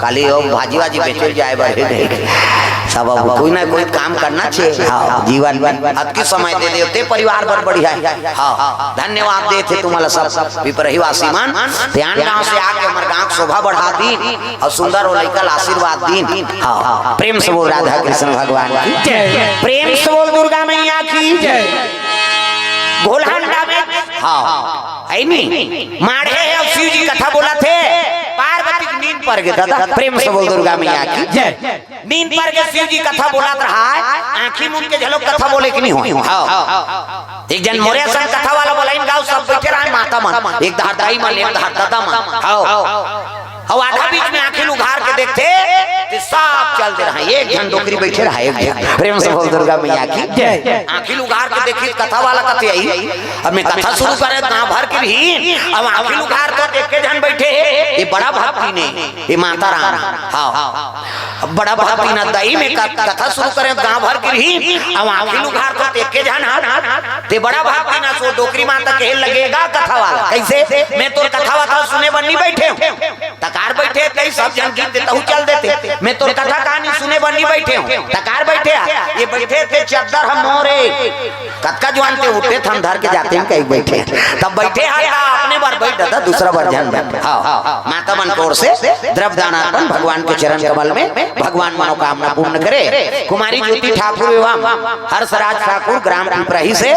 काली वो भाजी वाजी बेचे जाए बर हे नहीं।" सब अब कोई ना कोई काम करना चाहिए। हाँ, जीवन में अतकी समय दे देते परिवार बर बढ़िया है। हाँ, धन्यवाद देते तुम्हारा सब विप्रहिवासी मन, ध्यान गांव से आके हमारे गांव की शोभा बढ़ा दी और सुंदर हो लइका ला आशीर्वाद दीन। हाँ, प्रेम से बोल राधा कृष्ण भगवान की जय। प्रेम से बोल दुर्गा मैया की जय। घोलहंडा में, हाँ, है नी, माढ़े हे अउ शिव जी कथा बोलत हे, पार्वती के नींद पर गे दादा। प्रेम से बोल दुर्गा मैया की जय। नींद पर गे शिव जी कथा बोलत रहा है, आँखी मूंद के झलक कथा बोले कि नहीं होय? हाँ। एक झन मोरे असन कथा वाला बोलाइन गाँव, सब बैठे रहा है माता मन, एक धार दाई मन, एक धार दादा मन। हाँ। अउ आधा बीच में आँखी ल उघार के देखथे, ते सब चल दे रहा है, एक झन डोकरी बैठे रहा है, एक झन। प्रेम से बोल दुर्गा मैया की जय। आँखी ल उघार के देखिस कथा वाला कथे आई, अब मैं कथा शुरू करे गाँव भर के भी, अब आँखी ल उघार के देख के झन बैठे हे, ये बड़ा भक्ति ने, ये माता राम। हाँ, अब बड़ा भक्ति ना दाई में क-, कथा शुरू करे गाँव भर के भी, अब आँखी ल उघार के देख के झन, हाँ, ते बड़ा भक्ति ना सो डोकरी माता कहे लगेगा कथा वाला, कैसे? मैं तोर कथा वथा सुने बर नहीं बैठे हूँ। तकार बैठे थे, सब झन गीत देता हूँ, चल देते। मैं तोर कथा कहानी सुने बर नहीं बैठे हूँ। तकार बैठे आ, ये बैठे थे चद्दर हम मोरे। कतका जुआन ते उठे थन धर के जाते हैं, कहीं बैठे हैं। तब बैठे हा ता अपने बर बैठ दादा, दूसरा बर झन बैठ। हाँ, माता मन की ओर से द्रव्य दान अर्पण भगवान के चरण कमल में, भगवान मनोकामना पूर्ण करे। कुमारी ज्योति ठाकुर एवं हर्षराज ठाकुर ग्राम पिपराही से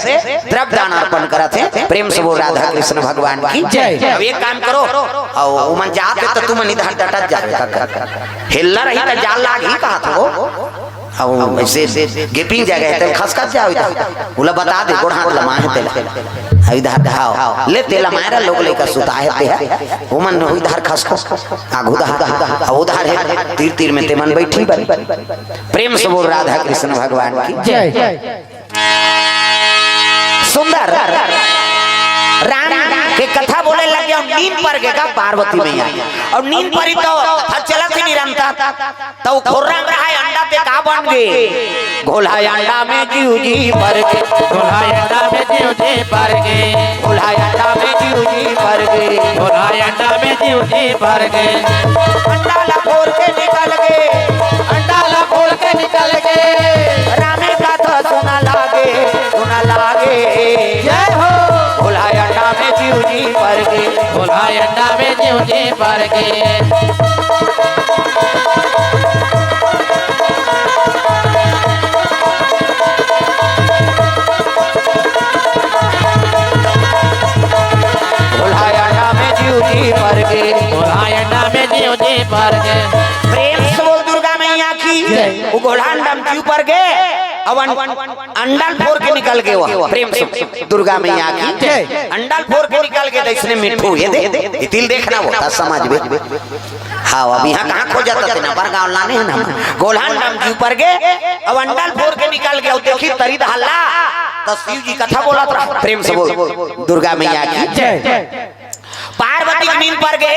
द्रव्य दान अर्पण करत हे। प्रेम से बोल राधा कृष्ण भगवान की जय। अब एक काम करो, अउ ओमन जात हे त तुमन इधर डटत जाबे, हेल्ला रही त जाल लागही कहत हो। अउ ऐसे गेपिंग जगह हे, तेल खसखस जाओ इधर। ओला बता दे, गोड़ हाथ लमाए हे तेला। अउ इधर हाव, ले तेला मायरा लोग लेकर सुता हे ते हे। ओमन इधर खसखस, आगू दहा, अउ उधर हे, तीर तीर में तेमन बैठी बन। प्रेम से बोल राधा कृष्ण भगवान की जय। सुंदर राम के कथा बोले लग गया, नींद पर गे का पार्वती मैया। अउ नींद परी तो कथा चलत हे निरंतर। तो खोर्रा में रहा अंडा ते का बन गे? घोला अंडा में जीव जी पर गे। घोला अंडा में जीव जी पर गे। घोला अंडा में जीव जी पर गे। घोला अंडा में जीव जी पर गे। अंडा ला फोर के निकल गे। अंडा ला खोल के निकल गे। रामे कथा सुना लागे, सुना लागे। जय हो। भोला अंडा में जीव जी पर गे। भोला अंडा में जीव जी पर गे। भोला अंडा में जीव जी पर गे। भोला अंडा में जीव जी पर गे। प्रेम से बोल दुर्गा मैया की जय। वो घोला अंडा में जीव पर गे, अब अन-, अंडा ल फोर के निकल गे वो। प्रेम से दुर्गा मैया की जय। अंडा ल फोर के निकल गे, त इसने मिट्ठू ये दे, ये तिल देखना वो, त समझ में। हाँ, अब यहाँ कहाँ खोजत हे ना, बरगांव लाने हे ना। घोला अंडा में जीव पर गे, अब अंडा ल फोर के निकल गे, अउ देखी तरी दहल्ला, त शिव जी कथा बोलत रहा। प्रेम से बोल, दुर्गा मैया की जय। पार्वती के नींद पर गे,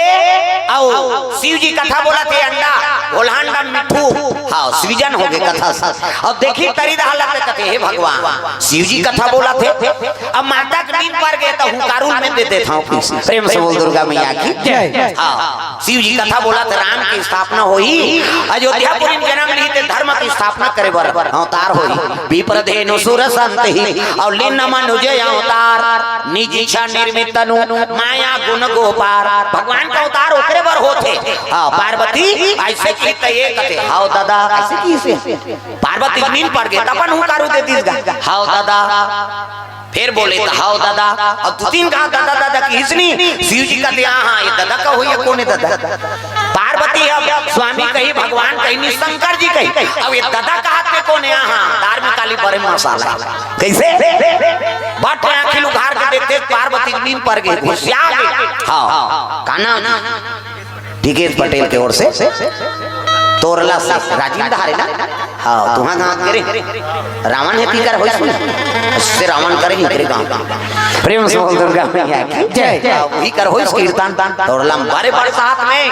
अउ शिव जी कथा बोलत हे, अंडा ओल्हान डा मिट्ठू, हाँ, सृजन होगे कथा से। अब देखी तरी दहा लगथे, कथे, "हे भगवान, शिव जी कथा बोलथे, अब माता के नींद पर गे त हुंकारू में दे देथंव।" प्रेम से बोल दुर्गा मैया की जय। हाँ, शिव जी कथा बोलथे, राम की स्थापना होही, अयोध्यापुरी में जन्म लिही ते धर्म की स्थापना करे बर अवतार होही। विप्र धेनु सुर संत ही, अउ लीन मनुज अवतार, निज इच्छा निर्मित तनु, माया गुण गोपार। भगवान का अवतार ओकरे बर होथे। हाँ, पार्वती ऐसे की त ये कथे, "हाव दादा।" ऐसे की से पार्वती नींद पर गे, त अपन हुंकारू दे दिस गा, "हाव दादा।" फिर बोले त, "हाव दादा।" अब दू तीन घांव दादा दादा किहिस नी, शिव जी कथे, "हाँ, ये दादा का होही, कोन हे दादा?" पार्वती अब स्वामी कही, भगवान कही, नी शंकर जी कही, अब ये दादा कहत हे कोन हे? हाँ, धार्मिक काली बड़े मसाला। कैसे? बट आँखी उघार के देखथे, पार्वती नींद पर गे, घुसिया गे। हाँ, का नाम? टिकेत पटेल के ओर से तोरला से राजिंदा हरे ना। हाँ, तुहा गाँव करे रावण हे, तीकर होइस ना, से रावण करे ही करे गाँव। प्रेम से बोल दुर्गा मैया की जय। हाँ, वही कर होइस कीर्तन, तोरला में बड़े बड़े साथ में।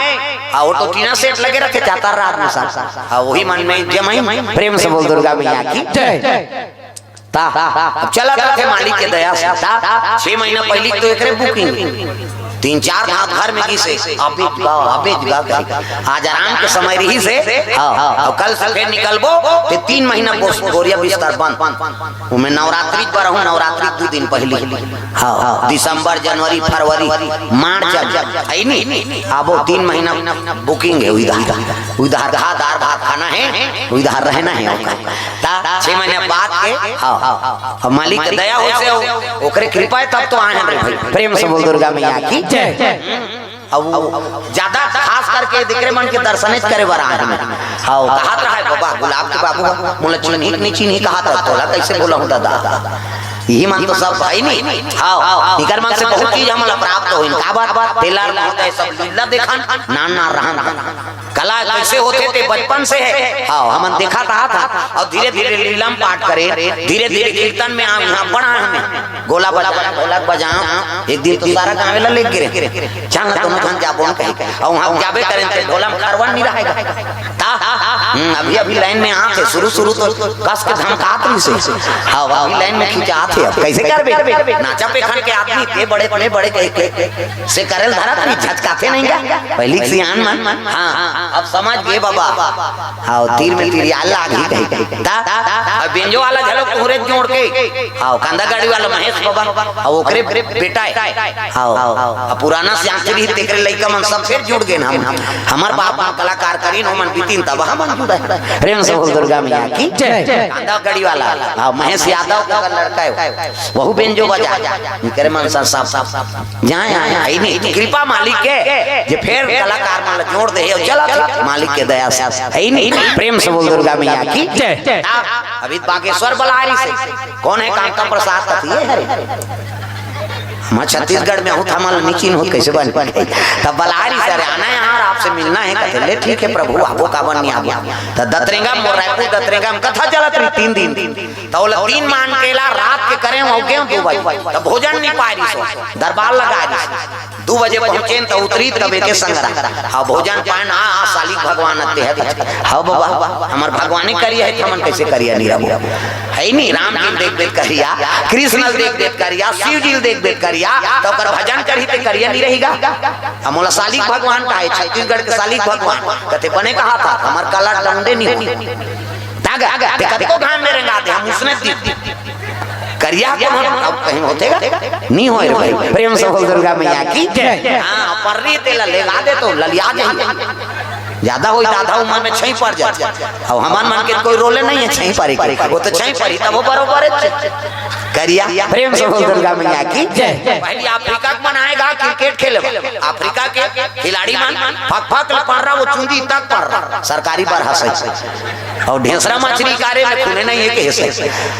हाँ, वो तो टीना सेट लगे रखे, जाता रात में साथ। हाँ, वही मन में जमाई। प्रेम से बोल दुर्गा मैया की जय। ता, अब चलत रथे मालिक के दया से। ता, छह महीना पहिली तो एकरे booking, तीन चार घांव घर में गिसे, अबे गा, अबे गा कही। आज आराम के समय रहिसे, हाँ, अब कल से फिर निकलबो, ते तीन महीना बोस-, बोरिया बिस्तर बंद। ओमे नवरात्रि पर रहूं, नवरात्रि दू दिन पहिली। हाँ, हाँ, दिसंबर, जनवरी, फरवरी, मार्च, अब है नी, आबो तीन महीना booking हे, उधार, उधार खा, दार भात खाना हे, उधार रहना हे, ओकर। ता छह महीना बाद के, हाँ, अब मालिक के दया होइसे, ओकरे कृपा हे, तब तो आए हन रे भाई। प्रेम से बोल दुर्गा मैया की जय। अब वो ज्यादा खास करके दिकरे मन के दर्शने करे बर आए हन। हाँ, कहत रहा हे, "बाबा, गुलाब के बाबू, मोला चिन्ही कि नहीं चिन्ही?" कहत रहा, "तोला कैसे बोलहूं दादा?" इही मन तो सब भाई नहीं। हाँ, इकर मन से बहुत चीज हमला प्राप्त होइन। काबर? तेला मोहदय सब लीला देखन, नान नान रहन। कला कैसे होथे ते बचपन से हे। हाँ, हमन देखत आत हन। अउ धीरे-धीरे लीला म पाठ करे, धीरे-धीरे कीर्तन में आव, इहाँ बड़ा हमें गोला बजा, ढोलक बजा। एक दिन तो सारा गाँव ला लेके गे रहे। चल ना, दोनों झन जाबो न कही। अउ उहाँ जाबे करेन ते ढोला म खरवन नहीं रहेगा। ता, हम्म, अभी, अभी लाइन में आत हे, शुरू, शुरू तो कस के धमकात रहिसे। हाँ, अभी लाइन में खिंचात हे, अब कैसे करबे? नाचा पेखन के आदमी, ते बड़े, बड़े, बड़े कह के, से करल धरत नहीं, झचकाथे नहीं गा। पहिली के सियान मन, हाँ, अब समझ गे बाबा। हाँ, तीर में तीर यार लाग ही कही। ता, अब बेंजो वाला झलो कोहरे जोड़ के, हाँ, कांदा गाड़ी वाला महेश बाबा, हाँ, ओकरे बेटा हे। हाँ, अब पुराना सियान तेकरे लइका मन सब फिर जुड़ गे हम। हमर बाप मन कलाकार करीन, ओमन बीतीन तब हमन जुड़े। प्रेम से बोल दुर्गा मैया की जय। कांदा गाड़ी वाला, हाँ, महेश यादव का लड़का हे, वहू बेंजो बजा, इकरे मन सब, सब, सब। जाए, आए, आए नहीं, कृपा मालिक के, जे फेर कलाकार मन ला जोड़ दे, अउ चलत हे मालिक के दया से, है नहीं? प्रेम से बोल दुर्गा मैया की जय। अभी बागेश्वर बलारी से, कोन हे? कांता प्रसाद कथिये हरे। मैं छत्तीसगढ़ में हूँ, था माल निचिन हो, कैसे बन? तब बलारी से, "अरे, आना है यार, आपसे मिलना है।" कहते, "ले, ठीक है प्रभु, आबो, काबर नहीं आबो।" तो दतरेंगा, मोर रायपुर दतरेंगा में कथा चलत रही तीन दिन। त ओला दिन मान के ला रात के करे हो गेहूं दू बजे, त भोजन नहीं पाए रिहिस, दरबार लगा रिहिस। दू बजे पहुंचेन त उतरी तबे के संगरा। हाँ, भोजन पाए ना, हाँ, सालिक भगवान अते हे। हाँ बाबा, हमर भगवान ही करिया हे, हमन कैसे करिया नहीं रहबो? है नहीं, राम जी देख देख करिया, कृष्ण देख देख करिया, शिव जी देख देख करिया, त ओकर भजन करही ते करिया नहीं रहेगा? अब मोला सालिक भगवान का है, छत्तीसगढ़ के सालिक भगवान, कते बने कहा था, हमर कला डंडे नहीं हो। तागा, ते कतको घाम में रेंगा दे, हम उसने दी। करिया को हम अब कहीं होते गा? नहीं होए रे भाई। प्रेम से बोल दुर्गा मैया की जय। हाँ, पर्री तेला लेगा दे तो ललिया जाए। ज्यादा होई त आधा उम्र में छई पड़ जाए। अब हमार मन के कोई रोले नहीं है छई पड़ी के। वो तो छई पड़ी तब वो बरोबर है। करिया। प्रेम से बोल दुर्गा मैया की जय। पहली अफ्रीका के मन आएगा क्रिकेट खेले। अफ्रीका के खिलाड़ी मन फक फक ले पड़ रहा, वो चुंदी तक पड़ रहा। सरकारी बर हंसे। अउ ढेंसरा मछरी कारे में खूने नहीं है के से।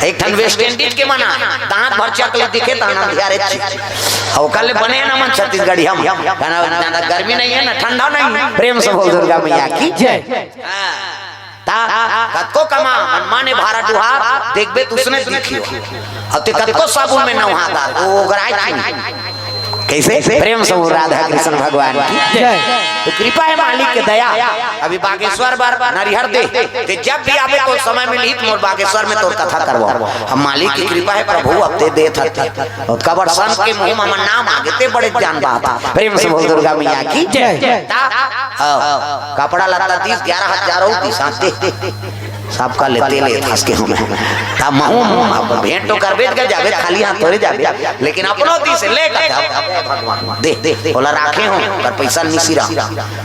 एक ठन वेस्ट इंडीज के मना, दांत भर चकली दिखे त आनंद यारे छी। अउ कल बने ना मन छत्तीसगढ़ी हम। ना, ना, ना गर्मी नहीं है, ना ठंडा नहीं है। प्रेम से बोल दुर्गा मैया की जय। हाँ। ता, कतको कमा, मनमाने भारा डुहार, देखबे त उसने दिखियो। अउ ते कतको साबुन में नहा डाल, वो ओगराए छी। कैसे? प्रेम से बोल, राधा कृष्ण भगवान की जय। तो कृपा हे मालिक के दया। अभी बागेश्वर बर नरिहर दे, ते जब भी आबे तो समय मिलही त मोर बागेश्वर में तोर कथा करवाहूं। हम मालिक की कृपा हे प्रभु, अब ते देत हते। अउ कबर संत के मुंह में हमर नाम आगे ते बड़े जान बात। प्रेम से बोल दुर्गा मैया की जय। ता, हाँ, कपड़ा लत्ता दीस, ग्यारह हजार हो दीस, हाँ, दे। सबका लेते ले हंस के हमें। ता महूं अब भेंट तो करबे त जाबे, खाली हाथ थोड़े जाबे, लेकिन अपनो दीस ले का जाबे, भगवान दे, दे, ओला राखे हों, कर पैसा निसी रहा।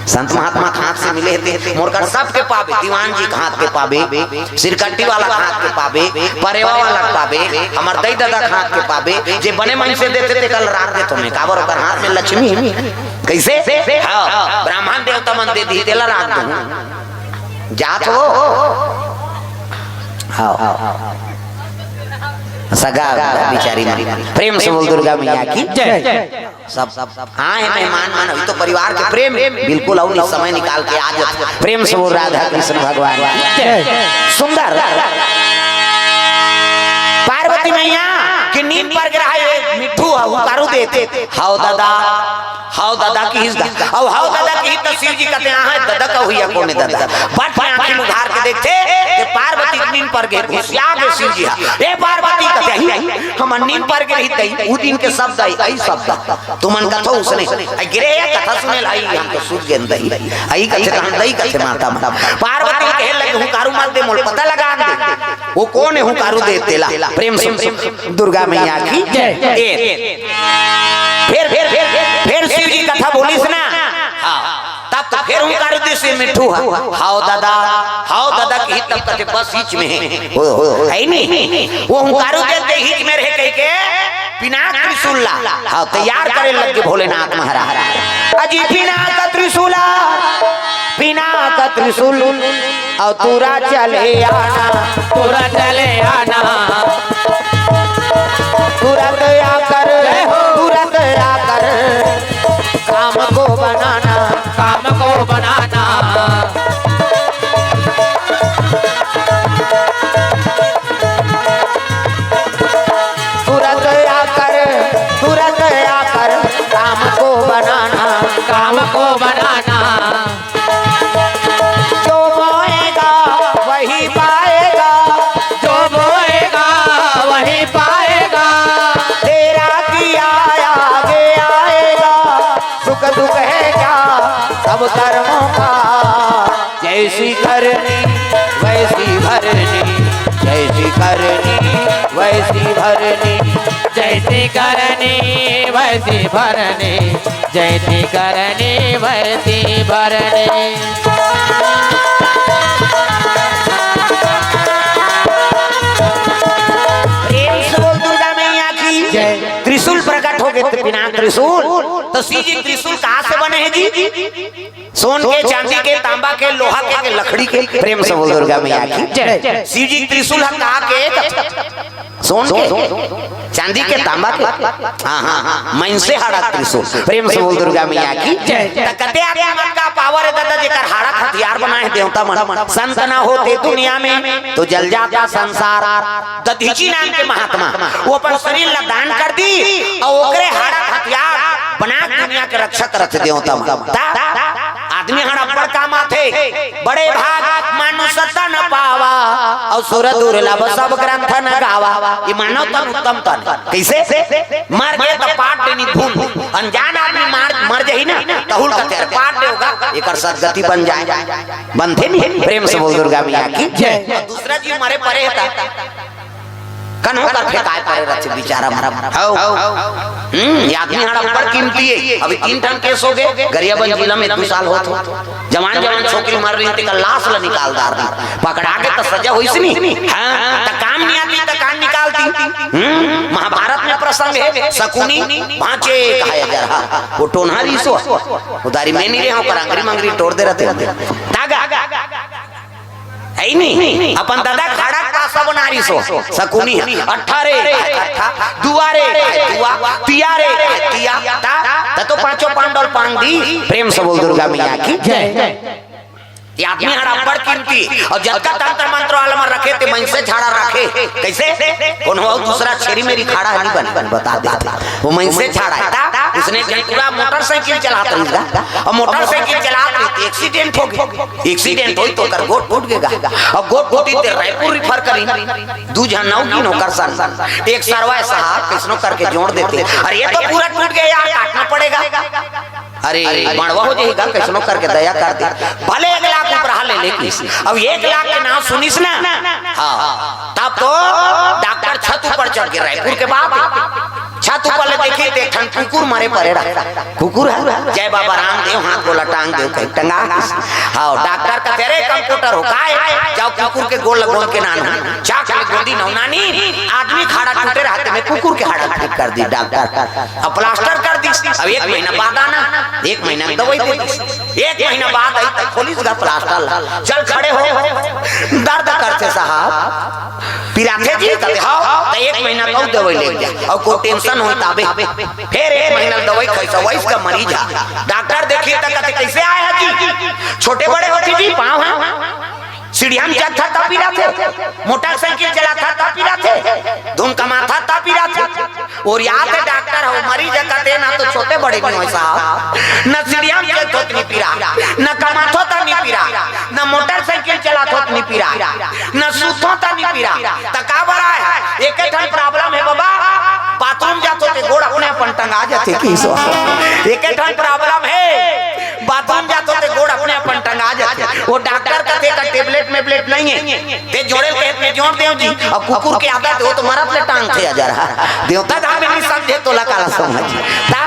संत महात्मा के हाथ से मिले हे ते, मोर कर सबके पाबे, दीवान जी के हाथ के पाबे, सिरकट्टी वाला के हाथ के पाबे, परेवा वाला के पाबे, हमर दई ददा के हाथ के पाबे, जे बने मन से देथे तेकर राख देथों मैं, काबर ओकर हाथ में लक्ष्मी हे। कैसे? हाँ, ब्राह्मण देवता मन दे दी, तेला राख दूं। जात हो? हाँ। सगा बिचारी मन। प्रेम से बोल दुर्गा मैया की जय। सब, सब, हाँ, हे मेहमान मन, अभी तो परिवार के प्रेम, बिल्कुल, अउ नहीं समय निकाल के आ जाओ। प्रेम से बोल राधा कृष्ण भगवान की जय। सुंदर। पार्वती मैया के नींद पर गिरा हे, मिट्ठू हुंकारू देथे, "हाव ददा, हाव ददा," किहिस गा। अउ "हाव ददा" किहिस त शिव जी कथे, "हाँ, ददा का हुइया कोने ददा?" बट में आंखी उघार के देखथे, ते पार्वती के नींद पर गे, घुसिया गे शिव जी हा। "ए पार्वती," कथे, "अही, अही, हमर नींद पर गे रही तही, उ दिन के शब्द अही, अही शब्द।" तुमन कथो उसने, अई गिरे या कथा सुने लाई, हम तो सूत गेन दई। अई कथे तहन दई कथे माता मन। पार्वती कहे लगे, "हुंकारू मत दे, मोल पता लगा दे। वो कोन हे हुंकारू दे तेला?" प्रेम से दुर्गा मैया की जय। ए, फेर, फेर, फेर, फेर शिव जी कथा बोलिस ना। हाँ। तब तो फेर हुंकारू दिस मिट्ठू हा। "हाव ददा, हाव ददा" किहिस तब कथे बस हिच में हे। हो, हो, हो। हे नहीं? वो हुंकारू देथे हिच में रहे कहिके पिनाक त्रिशूल ला, हाँ, तैयार करे लग गे भोलेनाथ महाराज। अजी पिनाक त्रिशूला, पिनाक त्रिशूल, अउ तुरा चले आना, तुरा चले आना। तुरंत आकर, जय हो। तुरंत आकर काम को बनाना, काम को बनाना। तुरंत आकर, तुरंत आकर काम को बनाना, काम को बनाना। जो बोएगा वही पाएगा, जो बोएगा वही पाएगा। तेरा किया आगे आएगा, सुख दुख है क्या सब कर्मों का। जैसी करनी वैसी भरनी, जैसी करनी वैसी भरनी, जैसी करनी वैसी भरनी, जैसी करनी वैसी भरनी। प्रेम से बोल दुर्गा मैया की जय। त्रिशूल प्रकट हो गे, पिनाक त्रिशूल। तो शिव जी त्रिशूल कहाँ से बने हे जी? सोन के, चांदी के, तांबा के, लोहा के, के लकड़ी के। प्रेम से बोल दुर्गा मैया की जय। शिव जी त्रिशूल ह कहाँ के? सोन के, चांदी के, तांबा के। हाँ, हाँ, हाँ, मइनसे हाड़ा त्रिशूल। प्रेम से बोल दुर्गा मैया की जय। त कते आदमी मन का पावर हे दादा, जेकर हाड़ा हथियार बनाए हे देवता मन। संत ना होते दुनिया में तो जल जाता संसार। दधीची नाम के महात्मा, वो अपन शरीर ला दान कर दी अउ ओकरे हाड़ा हथियार बना के दुनिया के रक्षा करत हे देवता मन। त आदमी हाड़ा अब्बड़ काम आथे। बड़े भाग मानुष तन पावा, अउ सुर दुर्लभ सब ग्रंथ न गावा। ये मानव तन उत्तम तन हे। कइसे? मर गे त पाट देनी भून, अनजान आदमी मार, मर जही ना, तहू ल कथे, "अरे पाट दे होगा, एकर सदगति बन जाए।" बनथे नहीं? प्रेम से बोल दुर्गा मैया की जय। अउ दूसरा जीव मरे परे हे त कन्हो कर फेंकाए परे रथे बिचारा मरा। हव। हम्म, ये आदमी हाड़ा अब्बड़ कीमती हे। अभी तीन ठन केस हो गे, गरियाबंद जिला में दू साल होत हे। जवान जवान छोकरी मर रही, तेकर लाश ला निकाल डार दी। पकड़ा गे त सजा होइस नी। हाँ, त काम नहीं आती त कान निकालती। हम्म, महाभारत में प्रसंग हे, शकुनी भांचे कहा जरा। वो टोनहा रिहिस हो। उधारी में नहीं रहे हो, पर अंगरी मंगरी टोर दे रथे। तागा। हे नहीं? अपन दादा के हाड़ा के पासा बनारिस हो। शकुनी हे। अट्ठा रे, अट्ठा, दुआ रे, दुआ, तिया रे, तिया, त, त तो पांचों पांडव ल पांग दी। प्रेम से बोल दुर्गा मैया की जय। ये आदमी हाड़ा अब्बड़ कीमती हे। अउ जतका तंत्र मंत्र वाला मन रखे, ते मइनसे हाड़ा रखे। कइसे? कोनो अउ दूसरा छेरी मेरी हाड़ा नहीं बन, बन, बता देथे। वो मइनसे हाड़ा हे। त उसने जन पूरा मोटरसाइकिल चलात रहिस गा, अउ मोटरसाइकिल चलात रहिस त एक्सीडेंट हो गे। एक्सीडेंट होइस त ओकर गोड़ टूट गे गा, अउ गोड़ टूटिस त रायपुर रिफर करिन। दू झन अउ गिन ओकर संग, एक सरवा हे साहब, कइसनो करके जोड़ देते। अरे ये तो पूरा टूट गया यार, काटना पड़ेगा। अरे बंड़वा हो जाही गा, कइसनो करके दया कर दे, भले एक लाख उपराहा ले ले कहिस। अब एक लाख के नाम सुनिस ना, हाँ, तब तो डॉक्टर छत ऊपर चढ़ गे, रायपुर के बात। छत ऊपर ले देखिस त एक ठन कुकुर मरे परे रहा। कुकुर हे, जय बाबा रामदेव, हाथ गोला टांग देव, कहिके टंगा दिस। हाँ, डॉक्टर कथे, "अरे कंपाउंडर हो, काय? जाव कुकुर के गोड़ ल गोंद के लानव।" जाके गोंदिस अउ लानिस, आदमी के हाड़ा टूटे रहा, तेमे कुकुर के हाड़ा ठीक कर दिस डॉक्टर। अब प्लास्टर कर दिस। अब एक महीना बाद आना, एक महीना के दवाई दे दिस। एक महीना बाद आइस त खोलिस गा प्लास्टर ला। चल खड़े हो, दर्द करथे साहब, पिराथे जी, कथे, "हाँ।" त एक महीना के अउ दवाई लेके जा, अउ कोई टेंशन होही तभे। फेर एक महीना ले दवाई खाइस, वइसने मरीज हे। डॉक्टर देखिस त कथे, "कइसे आय हस जी?" "छोटे बड़े होथे जी, पाँव ह सीढ़िया म चढ़थंव त पिराथे, मोटरसाइकिल चलाथंव त पिराथे, धुन कमाथंव त पिराथे।" अउ या तो डॉक्टर हो, मरीज हे, कथे, "ना तो छोटे बड़े नइ होय साहब, ना सीढ़िया म चढ़थों त नइ पिराय, ना कमाथों त नइ पिराय, ना मोटरसाइकिल चलाथों त नइ पिराय, ना सूतथों त नइ पिराय, त काबर आय हस?" "एके ठन प्रॉब्लम हे बाबा, बाथरूम जाथों त गोड़ अपने अपन टंगा जाथे।" कहिस। एके ठन प्रॉब्लम हे, बाथरूम जाथों त गोड़ अपने अपन टंगा जाथे। ओ डॉक्टर कथे, "का टेबलेट मेबलेट नइ हे?" ते जोड़े ल कहे त में जोड़ देंव जी, अउ कुकुर के आदत हे, ओ तो मरत ले टांगथे अजरहा। देवता धाम में नइ समझे त ओला काला समझही। ता,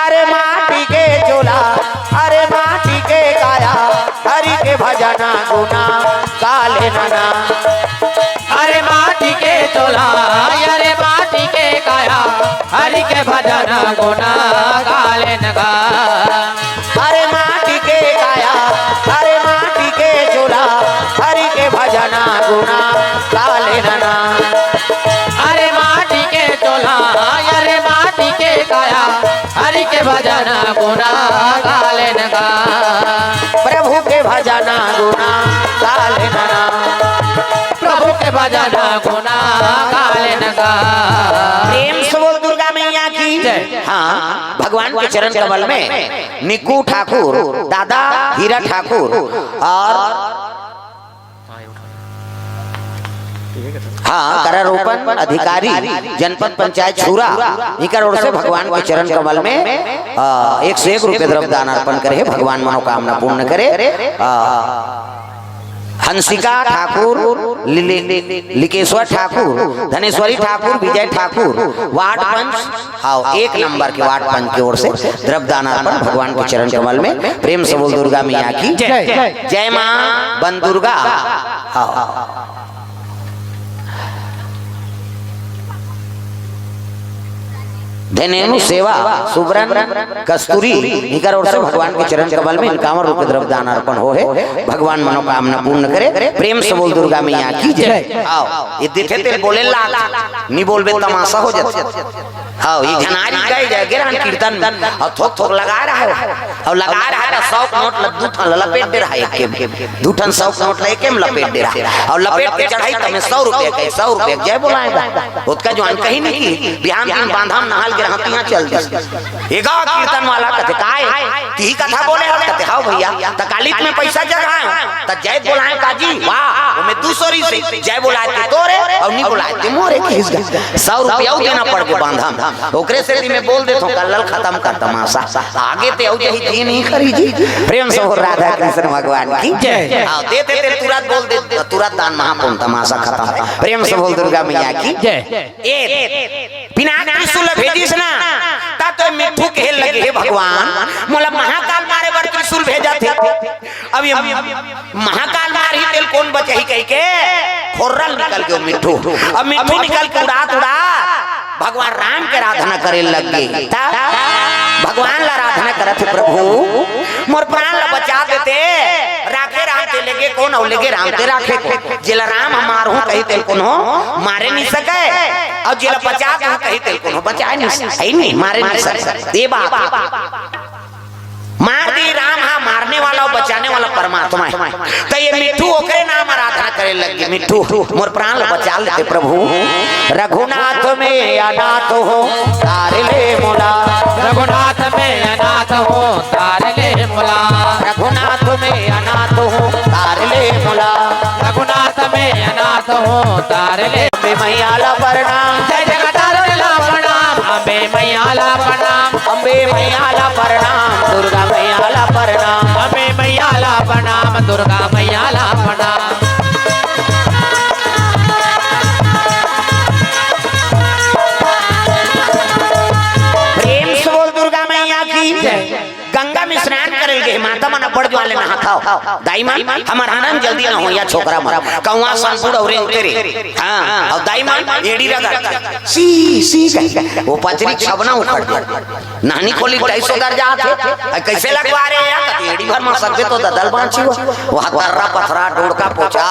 अरे माटी के चोला, अरे माटी के काया, हरि के भजन गुना गा लेना। अरे माटी के चोला, अरे माटी के काया, हरि के भजन गुना गा लेना। अरे माटी के काया, अरे माटी के चोला, हरि के भजन गुना गा लेना। अरे माटी के चोला, अरे माटी के काया, हरि के भजन गुना गा लेना। प्रभु के भजन गुना गा लेना। प्रभु के भजन गुना गा लेना। प्रेम से बोल दुर्गा मैया की जय। हाँ, भगवान के चरण कमल में निक्कू ठाकुर, दादा हीरा ठाकुर अउ हाँ, करारोपण अधिकारी, जनपद पंचायत छुरा, इकर ओर से भगवान के चरण कमल में, अ, एक सौ एक रुपये द्रव्य दान अर्पण करे हे, भगवान मनोकामना पूर्ण करे। अ, हंसिका ठाकुर, लि-, लि-, लिकेश्वर ठाकुर, धनेश्वरी ठाकुर, विजय ठाकुर, वार्ड पंच, हाँ, एक नंबर के वार्ड पंच के ओर से द्रव्य दान अर्पण भगवान के चरण कमल में। प्रेम से बोल दुर्गा मैया की जय। जय माँ बन दुर्गा। हाँ। धनेनु सेवा सुबरन कस्तूरी इकर ओर से भगवान के चरण कमल में इक्यावन रुपये द्रव्य दान अर्पण होहे। भगवान मनोकामना पूर्ण करे। प्रेम से बोल दुर्गा मैया की जय। जय। आओ, ये देखे तेल बोले लाग, नहीं बोलबे तमाशा हो जाथे। हाँ, ये झनारी गए जाए गे रहन कीर्तन में, अउ थोक थोक लगा रहा हे, अउ लगा रहा हे त सौ के नोट ल दू ठन ल लपेट दे रहा हे, एक के दू ठन सौ के नोट ल एक में लपेट दे रहा हे, अउ लपेट के चढ़ाइस त में सौ रुपया के, सौ रुपया के जय बोलाय गा। ओतका जुवान कहीं नहीं कि बिहान दिन बांधा म नहाय ल गे रहंव त इहाँ चल दिस। ए गा कीर्तन वाला कथे, "काय? तिही कथा बोले हस?" कथे, "हव भइया।" "त काली त में पइसा जगाय हंव, त जय बोलाय हंव का जी?" "वाह, ओमे दू सौ रिहिसे, जय बोलाय ते तोरे, अउ नइ बोलाय ते मोरे," कहिस गा। सौ रुपया अउ देना पड़ गे बांधा म। ओकरे सेती में बोल देथंव, कल्ला ल खतम कर तमाशा। आगे ते अउ जही जी नहीं करी जी। प्रेम से बोल राधा कृष्ण भगवान की जय। हाँ, दे दे, ते तुरंत बोल दे, तुरंत दान महापुण्य तमाशा खतम। प्रेम से बोल दुर्गा मैया की जय। ए, पिनाक त्रिशूल भेजिस ना, त तो मिट्ठू कहे लगे, "हे भगवान, मोला महाकाल मारे बर त्रिशूल भेजथे।" अब ये महाकाल मारही तेल कोन बचाही कहिके खोर्रा ल निकल गे मिट्ठू। अब मिट्ठू निकल के उड़ात उड़ात भगवान राम के आराधना करे लग गे। त भगवान ल आराधना करत हे, "प्रभु, मोर प्राण ल बचा देते, राखे राम ते लेगे कोन, अउ लेगे राम ते राखे कोन। जेला राम ह मारहूं कही तेल कोनो मारे नइ सकय, अउ जेला बचा दूं कही तेल कोनो बचाय नइ सकय, हे नहीं, मारे नइ सकय।" ए बाप, मार दी राम ह मारने वाला अउ बचाने वाला परमात्मा हे। त ये मिट्ठू ओकरे नाम आराधना करे लग गे, मिट्ठू, मोर प्राण ल बचा लेते प्रभु। रघुनाथ में अनाथ हो, तार ले मोला। रघुनाथ में अनाथ हो, तार ले मोला। रघुनाथ में अनाथ हो, तार ले मोला। रघुनाथ में अनाथ हो, तार ले। अम्बे मैया ला प्रणाम। जय जगतारण ला प्रणाम, अम्बे मैया ला प्रणाम। अम्बे मैया ला प्रणाम, दुर्गा मैया ला प्रणाम। अम्बे मैया ला प्रणाम, दुर्गा मैया ला प्रणाम। प्रेम से बोल दुर्गा मैया की जय। गंगा में स्नान करे ल गे, माता मन अब्बड़ जुआर ले नहात हव। दाई मन, हमर आनंद जल्दी न हो या छोकरा मन। कौआ संपूर्ण अउ रेंगते रे। हाँ, अउ दाई मन एड़ी रगड़। सी, सी कहि। ओ पचरी छबना उखड़ गे। नानी खोली ढाई सौ दर्जा आथे। अ, कइसे लगवा रे या? कति एड़ी भर म सकबे तो ददल बाँची हो। वहाँ तर्रा पथरा, डोड़का पोछा,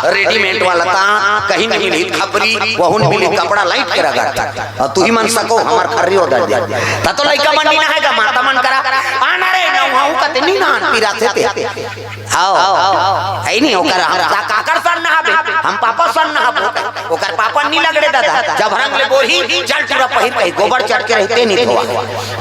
readymade वाला ता, कहीं नहीं मिली खपरी, वहू नहीं मिली कपड़ा लाइट के रगड़। अउ तुही मन सको, हमर खर्री ओदर दे। त तो लइका मन नी नहाय गा, माता मन करा, "आ ना रे, नहाहूँ कते नी नहान, पिराथे ते।" हव, हव, हव। हे नहीं, ओकर हम का, काकर सन नहाबे? हम पापा सन नहाबो। ओकर पापा नी लगड़े ददा। जब रंग ले बोरही, जल टूरा पहिर के, गोबर चट के रहिते नी धोवा।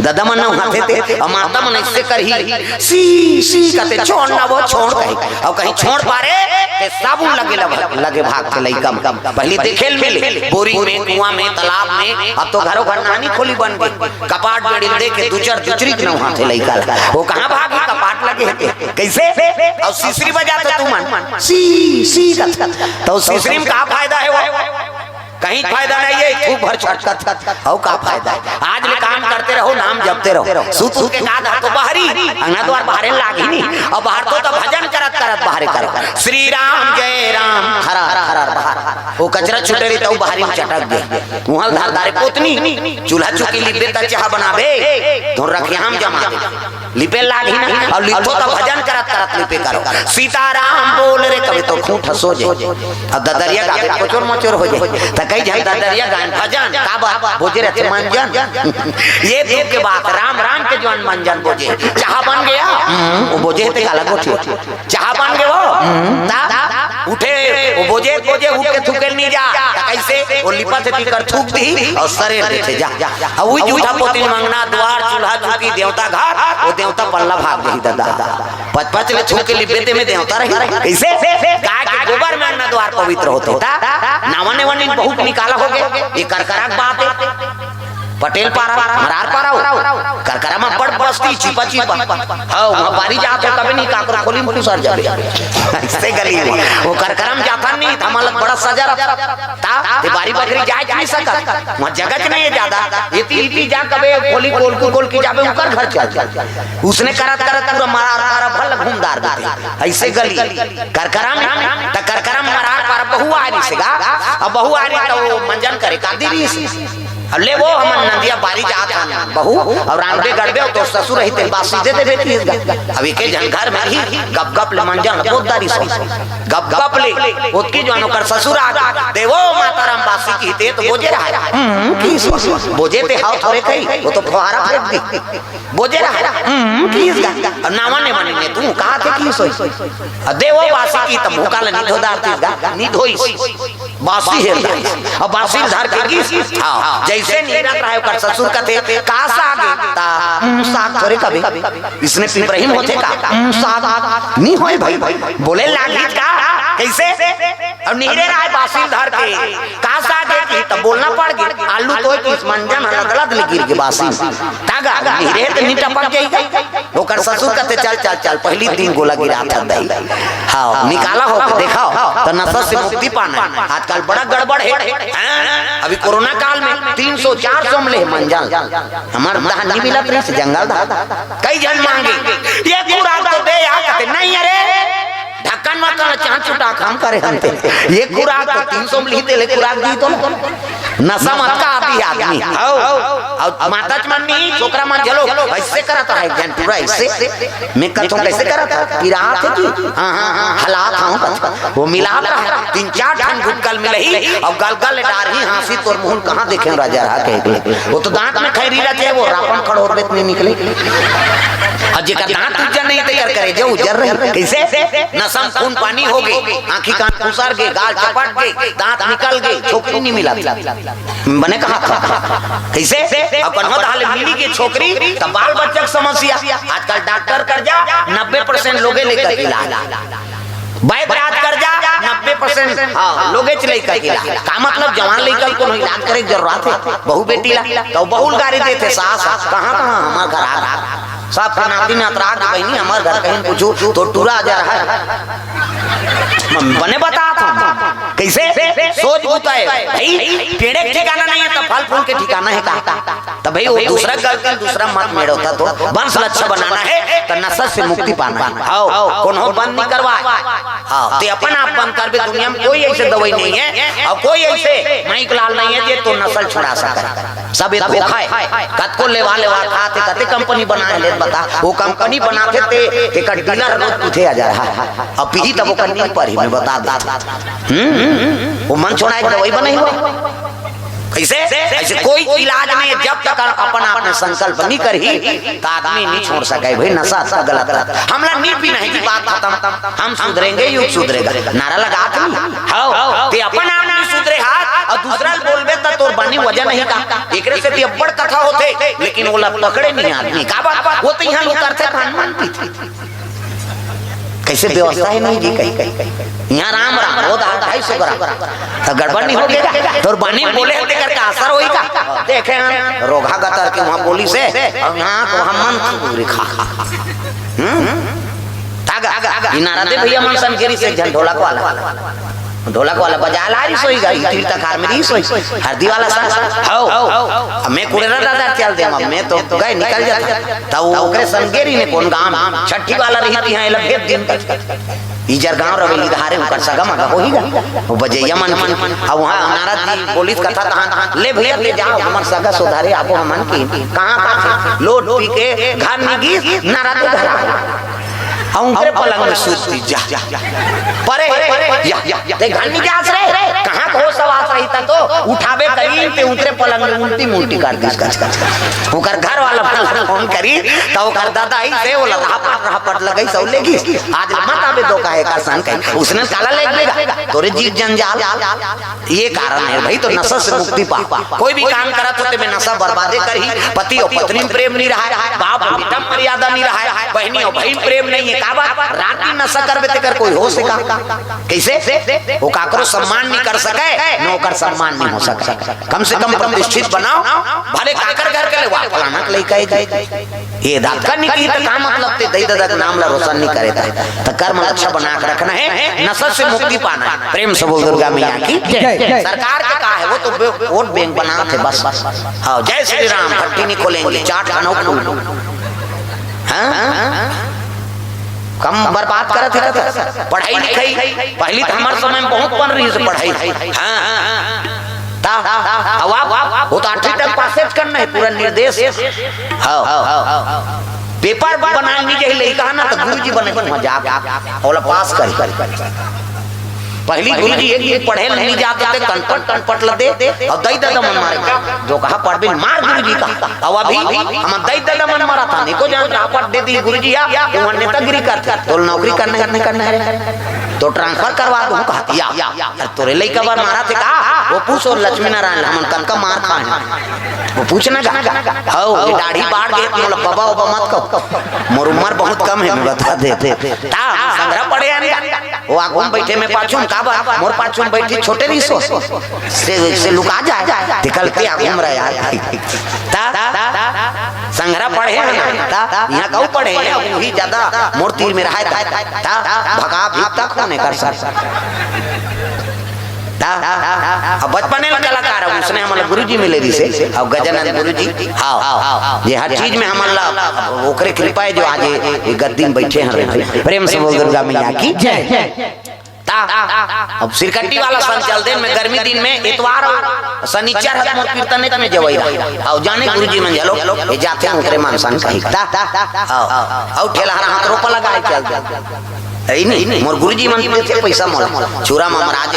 ददा मन नहाथे ते, अउ माता मन अइसे करही, "सी, सी," कते, "छोड़ ना वो, छोड़," कही। अउ कहीं छोड़ पारे, ते साबुन लगे लग-, लगे भाग के लइका मन। पहली देखे ल मिले, बोरी में, कुआं में, तालाब में, अब तो घरों घर नानी खोली बन गे। कपाट बेड़ी दे के दुचर दुचरी के नहाथे लइका ला। वो कहाँ भागी, कपाट लगे हे ते। कइसे? अउ सिसरी बजात हव तुमन। सी, सी कथे। त सिसरी म का फायदा हे वो? कहीं फायदा नहीं हे, खूब भर छटकत। अउ का फायदा हे? आज ले काम करते रहो, नाम जपते रहो। सुत उठ के का धरथो बहरी, अंगना द्वार बाहरे लागी नहीं। अउ बाहर तो, तो भजन करत करत बाहरे करो। श्री राम जय राम, खरार, खरार बाहर। वो कचरा छूटे रही त बहरी म चटक गे। उहाँ धार धारे पोतनी, चूल्हा चुकी लिपे त चाह बनाबे, धुन रखिया म जमा दे। लिपे लागी ना, अउ लिपो त भजन करत करत लिपे करो। सीताराम बोल रे, कभी तो खूंट हंसो जे। अब ददरिया गाबे, कोचोर मोचोर हो जाए। त कई झन ददरिया गायन भजन, का बात, बोजे रथे मंजन। ये दुख के बात, राम राम के जुआर मंजन बोजे। चाह बन गया, हम्म, वो बोजे ते काला गोठिया। चाह बन गे वो? हम्म। ता उठे, वो बोजे, बोजे उठ के थूके ल नी जा। ता कइसे? वो लिपा से पीकर थूक दी अउ सरेर देथे जा। अउ उही जूठा पोती म अंगना द्वार, चूल्हा चुकी, देवता घर, वो देवता पल्ला भाग जाही ददा। पच पच ले थूक के लिपे ते में देवता रही। कइसे? गाय के गोबर में अंगना द्वार पवित्र होथे। ता नावा नेवा नी बहुत निकाला होगे। ये करकरा के बात हे। पटेल पारा, मरार पारा हो। करकरा म बड़ बस्ती, चिपा चिपा। हव, वहाँ बारी जात हो, कभी नहीं काकर खोली म घुसर जाबे। अइसे गली में। वो करकरा म जाथन नहीं, त हमन ल बड़ा सजा रहा। ता, ते बारी बखरी जाए नी सकत। वहाँ जगह च नहीं हे ज्यादा। एती, एती जा कबे खोली कोलकी, कोलकी जाबे, उकर घर चल जा। उसने करत, करत पूरा मरार पारा भर ल घूम डार देथे। अइसे गली। करकरा म, त करकरा म मरार पारा बहू आय रहिसे गा। अब बहू आय रही त वो मंजन करे का दिस। अब ले वो हमन नंदिया बारी जात हन, बहू, अउ रांधबे गढ़बे, अउ तोर ससुर रही तेन बासी दे देबे तीस गा। अब एके झन घर में रही, गप गप ले मंजन ल पोत डारिस। गप गप ले, ओतकी जुआर ओकर ससुर आगे, दे वो माता राम बासी किहिते त बोजे रहा। हम्म, किहिस। बोजे ते हव थोरे कही, वो तो फोहारा फेंक दी। बोजे रहा। हम्म, किहिस गा। अब नावा नेवा नी ने तू, कहा थे किहिस होही। अब दे वो बासी किहिस त मुँह काला नी धो डारतिस गा, नी धोइस। बासी हे गा। अब बासी ल धर के गिस। हाँ, जइसे निकरत रहा ओकर ससुर कथे, "का साग हे?" ता, "उम, साग थोरे कबे। इसने पिपरही म होथे का? उम, साग नी होय भई।" बोले लागिस का? कइसे? अब निहरे रहा बासी ल धर के, "का साग हे?" किहिस त बोलना पड़ गे। आलू तोय किहिस, मंजन ह लदलद ले गिर गे बासी म। ता गा, निहरे त नी टपक जाही गा। ओकर ससुर कथे, "चल, चल, चल, पहली तीन गोला गिराथन दई।" हाँ, निकाला हो के देखाव, त नशा से मुक्ति पाना हे। आजकल बड़ा गड़बड़ हे। हाँ, अभी कोरोना काल में तीन सौ चार सौ म ले मंजन। हमर धान नी मिलत रहिस, जंगल धान। कई झन मांगे, "ये खुराक तो दे यार," कथे, "नहीं अरे, ढक्कन म काला चाँद चुटा काम करे हन ते। ये खुराक तो तीन सौ म लिही ते ले खुराक दिही तो।" नशा मत का आदि आदमी। हौ। अउ माता मन नहीं, छोकरा मन घलो अइसे करत हे, एक झन टूरा अइसे। मैं कहथों, कइसे करत हे? पिरात हे कि? हाँ, हाँ, हाँ, हलात हँव कथों। वो मिलात हे, तीन चार ठन गुटका ल मिलाही, अउ गल गल डारही, हाँसी तोर मुँह ल कहाँ देखेंव राजा रहा कहिके। वो तो दाँत में खैरी रहिथे, वो रापन खड़ोरबे त नइ निकले। अउ जेकर दाँत उज्जर नहीं, तेकर करेजा उज्जर रही। कइसे? नशा म खून पानी होगे, आँखी कान खुसर गे, गाल चपट गे, दाँत निकल गे, छोकरी नइ मिलत। बने कहत हँव। कइसे? अउ कन्हो तहाँ ले मिली गे छोकरी, त बाल बच्चा के समस्या। आजकल डॉक्टर कर जा, नब्बे परसेंट लोगे लइका के इलाज। वैद्य राज कर जा, नब्बे परसेंट, हाँ, लोगेच लइका के इलाज। का मतलब, जवान लइका ल कोनो इलाज करे के जरूरत हे? बहू बेटी ला, त बहू ल गारी देथे, सास, कहाँ, कहाँ, हमर घर आ, सबके नाती नातरा के बहिनी, हमर घर कहीं पूछू, तो टूरा जा रहा हे। बने बतात हँव। कइसे? सोच बुता हे। भाई, पेड़े के ठिकाना नहीं हे, त फल फूल के ठिकाना हे का? त भाई, वो दूसरा गलती, दूसरा मत मेड़ो था तो। वंश ल अच्छा बनाना हे, त नशा से मुक्ति पाना हे। हौ, कोनो बंद नइ करवाय। हाँ, ते अपन आप बंद करबे, दुनिया में कोई अइसे दवाई नहीं हे, अउ कोई अइसे माइक लाल नहीं हे, जे तोर नशा ल छुड़ा सकय। सब ये धोखा हे। कतको लेवा लेवा खाथे, कते कंपनी बनाय हे, ले बता। वो कंपनी बनाथे ते, तेकर डीलर रोज पीथे आ जा रहा हे। अउ पीही तब ओकर नींद परही, मैं बता देथों। हम्म? वो मन छोड़ाय के दवाई बनाही वो। कइसे? अइसे कोई इलाज नहीं हे, जब तक अपन आप में संकल्प नइ करही, त आदमी नइ छोड़ सकय भाई, नशा अतना गलत हे। हमला नइ पीना हे जी, बात खतम। हम सुधरेंगे, युग सुधरेगा। नारा लगात नहीं। हौ, ते अपन आप नइ सुधरे हस, अउ दूसरा ल बोलबे त तोर बानी वजन नहीं का। एकरे सेती अब्बड़ कथा होथे, लेकिन ओला पकड़े नहीं आदमी। का बात? वो तो इहाँ उतरथे, पान मान पीथे। कइसे व्यवस्था हे नहीं जी कहीं? इहाँ राम राम, वो दहा ढाई सौ ग्राम। त गड़बड़ नइ होगे का? तोर बानी बोले हे, तेकर का असर होही का? देखे हन, रोगहा गतर के उहाँ बोलिस हे, अउ इहाँ तो हमन पूरी खा। हम्म? तागा, इनारा दे भइया मन सन गिरी से एक झन ढोलक वाला। ढोलक वाला बजा ला रही सोई गा, तीर तखार में रही सोई। हरदी वाला सन, हौ। अब मैं कुड़ेरा दादा चल दे, अब मैं तो गए निकल जाता। त ओकरे सन गे रही ने कोन गाँव में, छट्ठी वाला रही थी, हाँ, एला भेज दिन। इजर गाँव रवेली धारे, ओकर सगा मगा होही गा। वो बजैया मन के। अब उहाँ नारद जी बोलिस कथा तहाँ, ले भैया, ले जाओ, हमर सगा सुधारे आबो हमन के। कहाँ का? लोट पी के घर में गिस, नारद जी घर आ। अउ उनकरे पलंग में सूत दी जा। परे, या, या, ते घर में जास रे, कहाँ को सवास रही था तो उठाबे करी, ते उनकरे पलंग में उल्टी मुल्टी कर दिस, कच, कच, कच। ओकर घर वाला मन फोन करी, त ओकर दादा आई से ओला रापट, रापट लगई सौ लेगी। आज मत आबे दो काहे का सन कही, उसने काला ले लेगा, तोरे जीव जंजाल। ये कारण हे भाई, तो नशा से मुक्ति पा। कोई भी काम करत हो, तेमे नशा बर्बादे करही। पति अउ पत्नी में प्रेम नइ रहय, बाप अउ बेटा में मर्यादा नइ रहय, बहिनी अउ भाई में प्रेम नइ हे। का बात? रात दिन नशा करबे, तेकर कोई होस हे का? कइसे? वो काकरो सम्मान नइ कर सकय, न ओकर सम्मान नइ हो सकय। कम से कम प्रतिष्ठित बनाओ, भले काकर घर के ले, वा फलाना के लइका हे जी। ये दातका नइ की, त का मतलब ते दई ददा के नाम ला रोशन नइ करे त। त कर्म अच्छा बना के रखना हे, नशा से मुक्ति पाना हे। प्रेम से बोल दुर्गा मैया की जय। सरकार के का हे, वो तो बे-, वोट बैंक बनाथे बस। हाँ, जय श्री राम, भट्टी नइ खोलेंगे, चाट खाना खोल। हाँ? कम बर्बाद करत हे, करत हे। पढ़ाई लिखाई, पहली त हमर समय में बहुत बन रहिस पढ़ाई। हाँ, हाँ, हाँ। ता, अब आप, वो तो आठवीं तक पासे करना हे, पूरा निर्देश। हाँ, हाँ, हाँ। पेपर बनाए नइ जाही लइका ना, त गुरुजी बने मजाक, ओला पास करी। पहली गुरुजी एक दिन पढ़े ल नइ जात हे, कनपट, कनपट ल दे, अउ दई ददा मन मारे। जो कहा पढ़बे, मार गुरुजी का। अउ अभी हमर दई ददा मन मारत हे, एको झन रापट दे दी गुरुजी, या, वो नेतागिरी करथे। तोला नौकरी करना हे, नइ करना हे रे? तो transfer करवा दूँ, कहत हे, या, या। अरे तोरे लइका बर मारत हे का? वो पूछ, वो लक्ष्मी नारायण, हमन कनका मार खाए हन। वो पूछ ना गा। हौ, ये दाढ़ी बाढ़ गे, मोला बबा उबा मत कहो। मोर उम्र बहुत कम हे, मैं बता देथों। ता, हम संघरा पढ़े हन गा। वो आगू में बइठे, मैं पाछू में, का बात? मोर पाछू में बइठी छोटे रहिस वो। से, से लुका जाय। ते कल के आगू में रह यार। ता, संघरा पढ़े हन। ता, इहाँ कहूँ पढ़े हन, वही ज्यादा मोर तीर में रहय ता। ता, भगा भी तक होने कर सक। ता, अब बचपने में कलाकार हे, उसने हमला गुरुजी मिले रहिसे, अउ गजानन गुरुजी, हाँ, जे हर चीज में हमला ओकरे कृपा हे, जो आज ये, ये गद्दी में बइठे हन। प्रेम से बोल दुर्गा मैया की जय। ता, अब सिरकट्टी वाला सन चल देन में, गर्मी दिन में एतवार अउ सनिचर ह त मोर कीर्तन में जवई रहा। अउ जाने गुरुजी मन घलो, ए जाथे ओकरे मन सन कही ता। अउ, अउ ठेलहा हाथ रोपा लगाए चल दे। ए नहीं, मोर गुरुजी मन देथे पैसा मोला। छुरा म महाराज,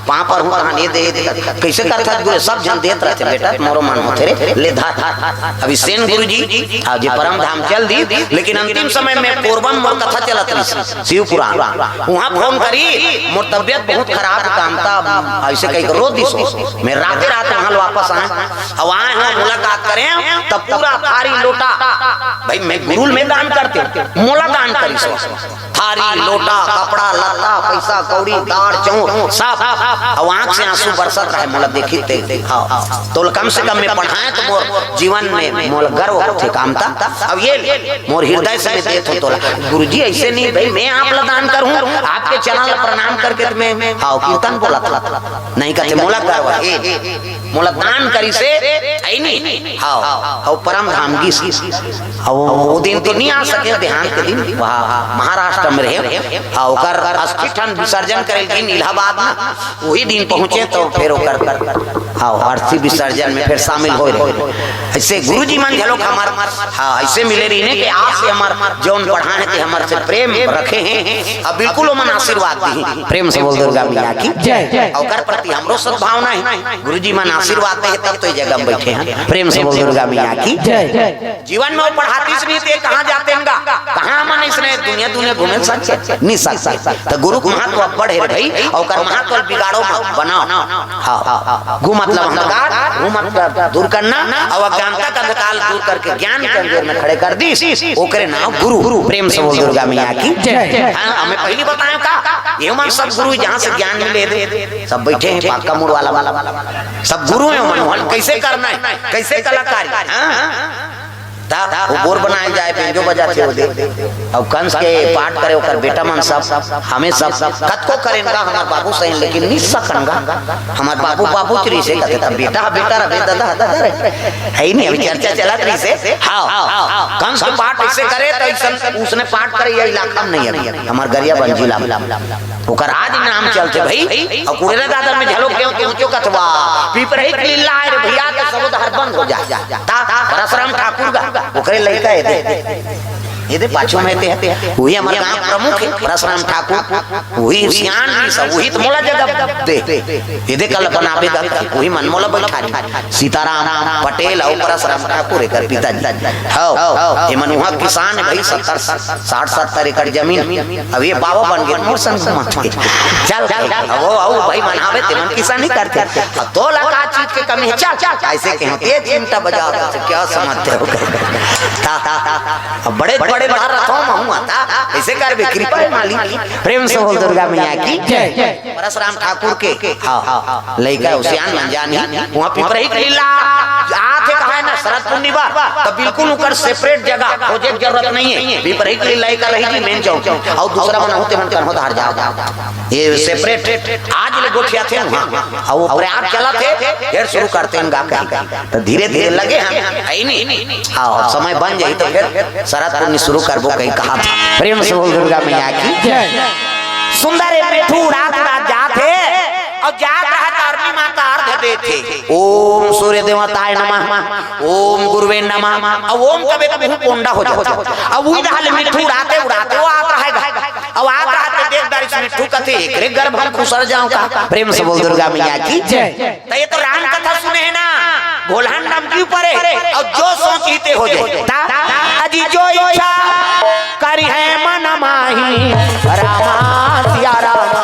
पाँव पर हूँ, तहाँ ये दे, ये दे। कैसे करथस गुरु? सब झन देत रहिथे बेटा, मोरो मन होथे रे, ले धर। अभी सेन गुरुजी, अउ जे परम धाम चल दी, लेकिन अंतिम समय में कोरबा म मोर कथा चलत रहिस। शिव पुराण। उहाँ फोन करी, मोर तबियत बहुत खराब हे कामता, अइसे कहिके रो दिस। मैं राते रात उहाँ ले वापस आएँव। अब आएँव, मुलाकात करेंव, त पूरा थारी लोटा, भाई, मैं गुरु ल मैं दान करतेंव, मोला दान करिस। थारी, लोटा, कपड़ा, लत्ता, पैसा, कौड़ी, दार, चाउर, सब। अब आँख से आँसू बरसत रहे, मोला देखिस ते। हाँ। तोला कम से कम मैं पढ़ाएँव त मोर जीवन में मोला गर्व होथे कामता। अब ये ले, मोर हृदय से मैं देत हूँ तोला। गुरुजी, अइसे नहीं भाई, मैं आप ला दान करहूँ, आपके चरण ला प्रणाम करके त मैं, हाँ, कीर्तन बोलत हूँ। नहीं कहिथे, मोला गर्व हे, मोला दान करिस हे, हे नहीं? हाँ, हाँ, परम धाम गिस। अब वो, वो दिन तो नहीं आ सके, देहांत के दिन, वहाँ महाराष्ट्र में रहे। हाँ, ओकर अस्थि ठन विसर्जन करे ल गिन इलाहाबाद में, वही दिन पहुँचे त फेर ओकर, हाँ, अर्थी विसर्जन में फेर शामिल होए रहे। अइसे गुरुजी मन घलो हमर, हाँ, अइसे मिले रहिन कि आज से हमर जौन पढ़ाए हे ते हमर से प्रेम रखे हे। अब बिल्कुल ओमन आशीर्वाद दिही। प्रेम से बोल दुर्गा मैया की जय। ओकर प्रति हमरो सद्भावना हे। गुरुजी मन आशीर्वाद दे हे तब तो ये जगह में बैठे हन। प्रेम से बोल दुर्गा मैया की जय। जीवन में वो पढ़ातिस नहीं ते कहाँ जातेन गा? कहाँ मन इसने दुनिया दुनिया घूमे सच नहीं सकते। त गुरु के महत्व अब्बड़ हे रे भाई, अउ ओकर महत्व ल बिगाड़ो मत, बनाओ। हाँ, गु मतलब अंधकार, गु मतलब दूर करना, अउ अज्ञानता का अंधकार दूर करके ज्ञान के अंजोर में खड़े कर दिस, ओकरे नाम गुरु। प्रेम से बोल दुर्गा मैया की जय। हाँ, हमें पहली बताएँव का, ये मन सब गुरु जहाँ से ज्ञान मिले दे, सब बैठे हे पाका मुड़ वाला वाला, सब गुरु हे मन, मन कैसे करना हे, कैसे कलाकारी। हाँ, हाँ। त वो बोर बनाए जाए, बेंजो बजाथे ओदे। अउ कंस के पाठ करे ओकर बेटा मन सब, हमें सब, कतको करेन गा हमर बाबू सही, लेकिन नहीं सकन गा। हमर बाबू बाबू च रहिसे कथे, त बेटा, बेटा रहे, दादा, दादा रहे। हे ही नहीं, अभी चर्चा चलत रहिसे। हाँ, कंस के पाठ अइसे करे, त अइसन उसने पाठ करे, ये इलाका में नहीं हे अभी। हमर गरियाबंद जिला में। ओकर आज नाम चलथे भाई। अउ कुड़ेरा दादा में झलोक के पहुंचो कथवा, पिपरही के लीला आए रे भैया, त सबो डहर बंद हो जाए। ता परसराम ठाकुर गा, ओकरे लइका हे दे। ये दे पाछू में ते, वही हमर गांव प्रमुख हे परसराम ठाकुर, वही सियान भी सब, वही त मोला जगह दे। ये दे कल्पना पे गा, वही मन मोला बैठा दी। सीताराम पटेल अउ परसराम ठाकुर एकर पिताजी। हव, एमन उहाँ किसान हे भाई, सत्तर, साठ सत्तर एकड़ जमीन। अब ये बाबा बन गे, मोर संग घुमाथे। चल, अब वो अउ भाई मन आवे, तेमन किसानी करथे। अब तोला का चीज के कमी हे? चल, अइसे कहे, ये चिमटा बजा दे, क्या समझते हो? ता, ता, अब बड़े, बड़े बाहर रथो में हूँ, ता, अइसे करबे, कृपा हे मालिक। प्रेम से बोल दुर्गा मैया की जय। परसराम ठाकुर के, हाँ, हाँ, लइका उसियान मन जानी, उहाँ पिपरही के लीला आथे कहाए ना, शरद पूर्णिमा, त बिल्कुल ओकर separate जगह खोजे के जरूरत नहीं हे। पिपरही के लीला एकर रही जी, main चौक, अउ दूसरा मन होथे मन कन्हो धार जाओ। ये separate आज ले गोठियाथे उहाँ, अउ वो प्रयाग चलत हे, फेर शुरू करतेन गा कही। त धीरे-धीरे लगे हन, हे नहीं? हाँ, समय बन जाही त फेर शरद पूर्णिमा शुरू करबो कही कहाथे। प्रेम से बोल दुर्गा मैया की जय। सुंदर हे मिट्ठू उड़ात उड़ात जात हे, अउ जात रहा त अरनी माता अर्घ देथे। ओम सूर्य देवताय नमः, ओम गुरुवे नमः। अउ ओम कबे त मुंह कोंडा हो जाथे। अउ उही डहर ले मिट्ठू उड़ाते उड़ाते वो आत रहा हे। अउ आत रहा त देख डारिस मिट्ठू कथे, एकरे गर्भ म खुसर जाओ का। प्रेम से बोल दुर्गा मैया की जय। त ये तो राम कथा सुने हे ना, भोलहन डमकी परे, अउ जो सोचही ते हो जाय। ता, अजी जो इच्छा करिहैं मन माही, रामा सिया रामा।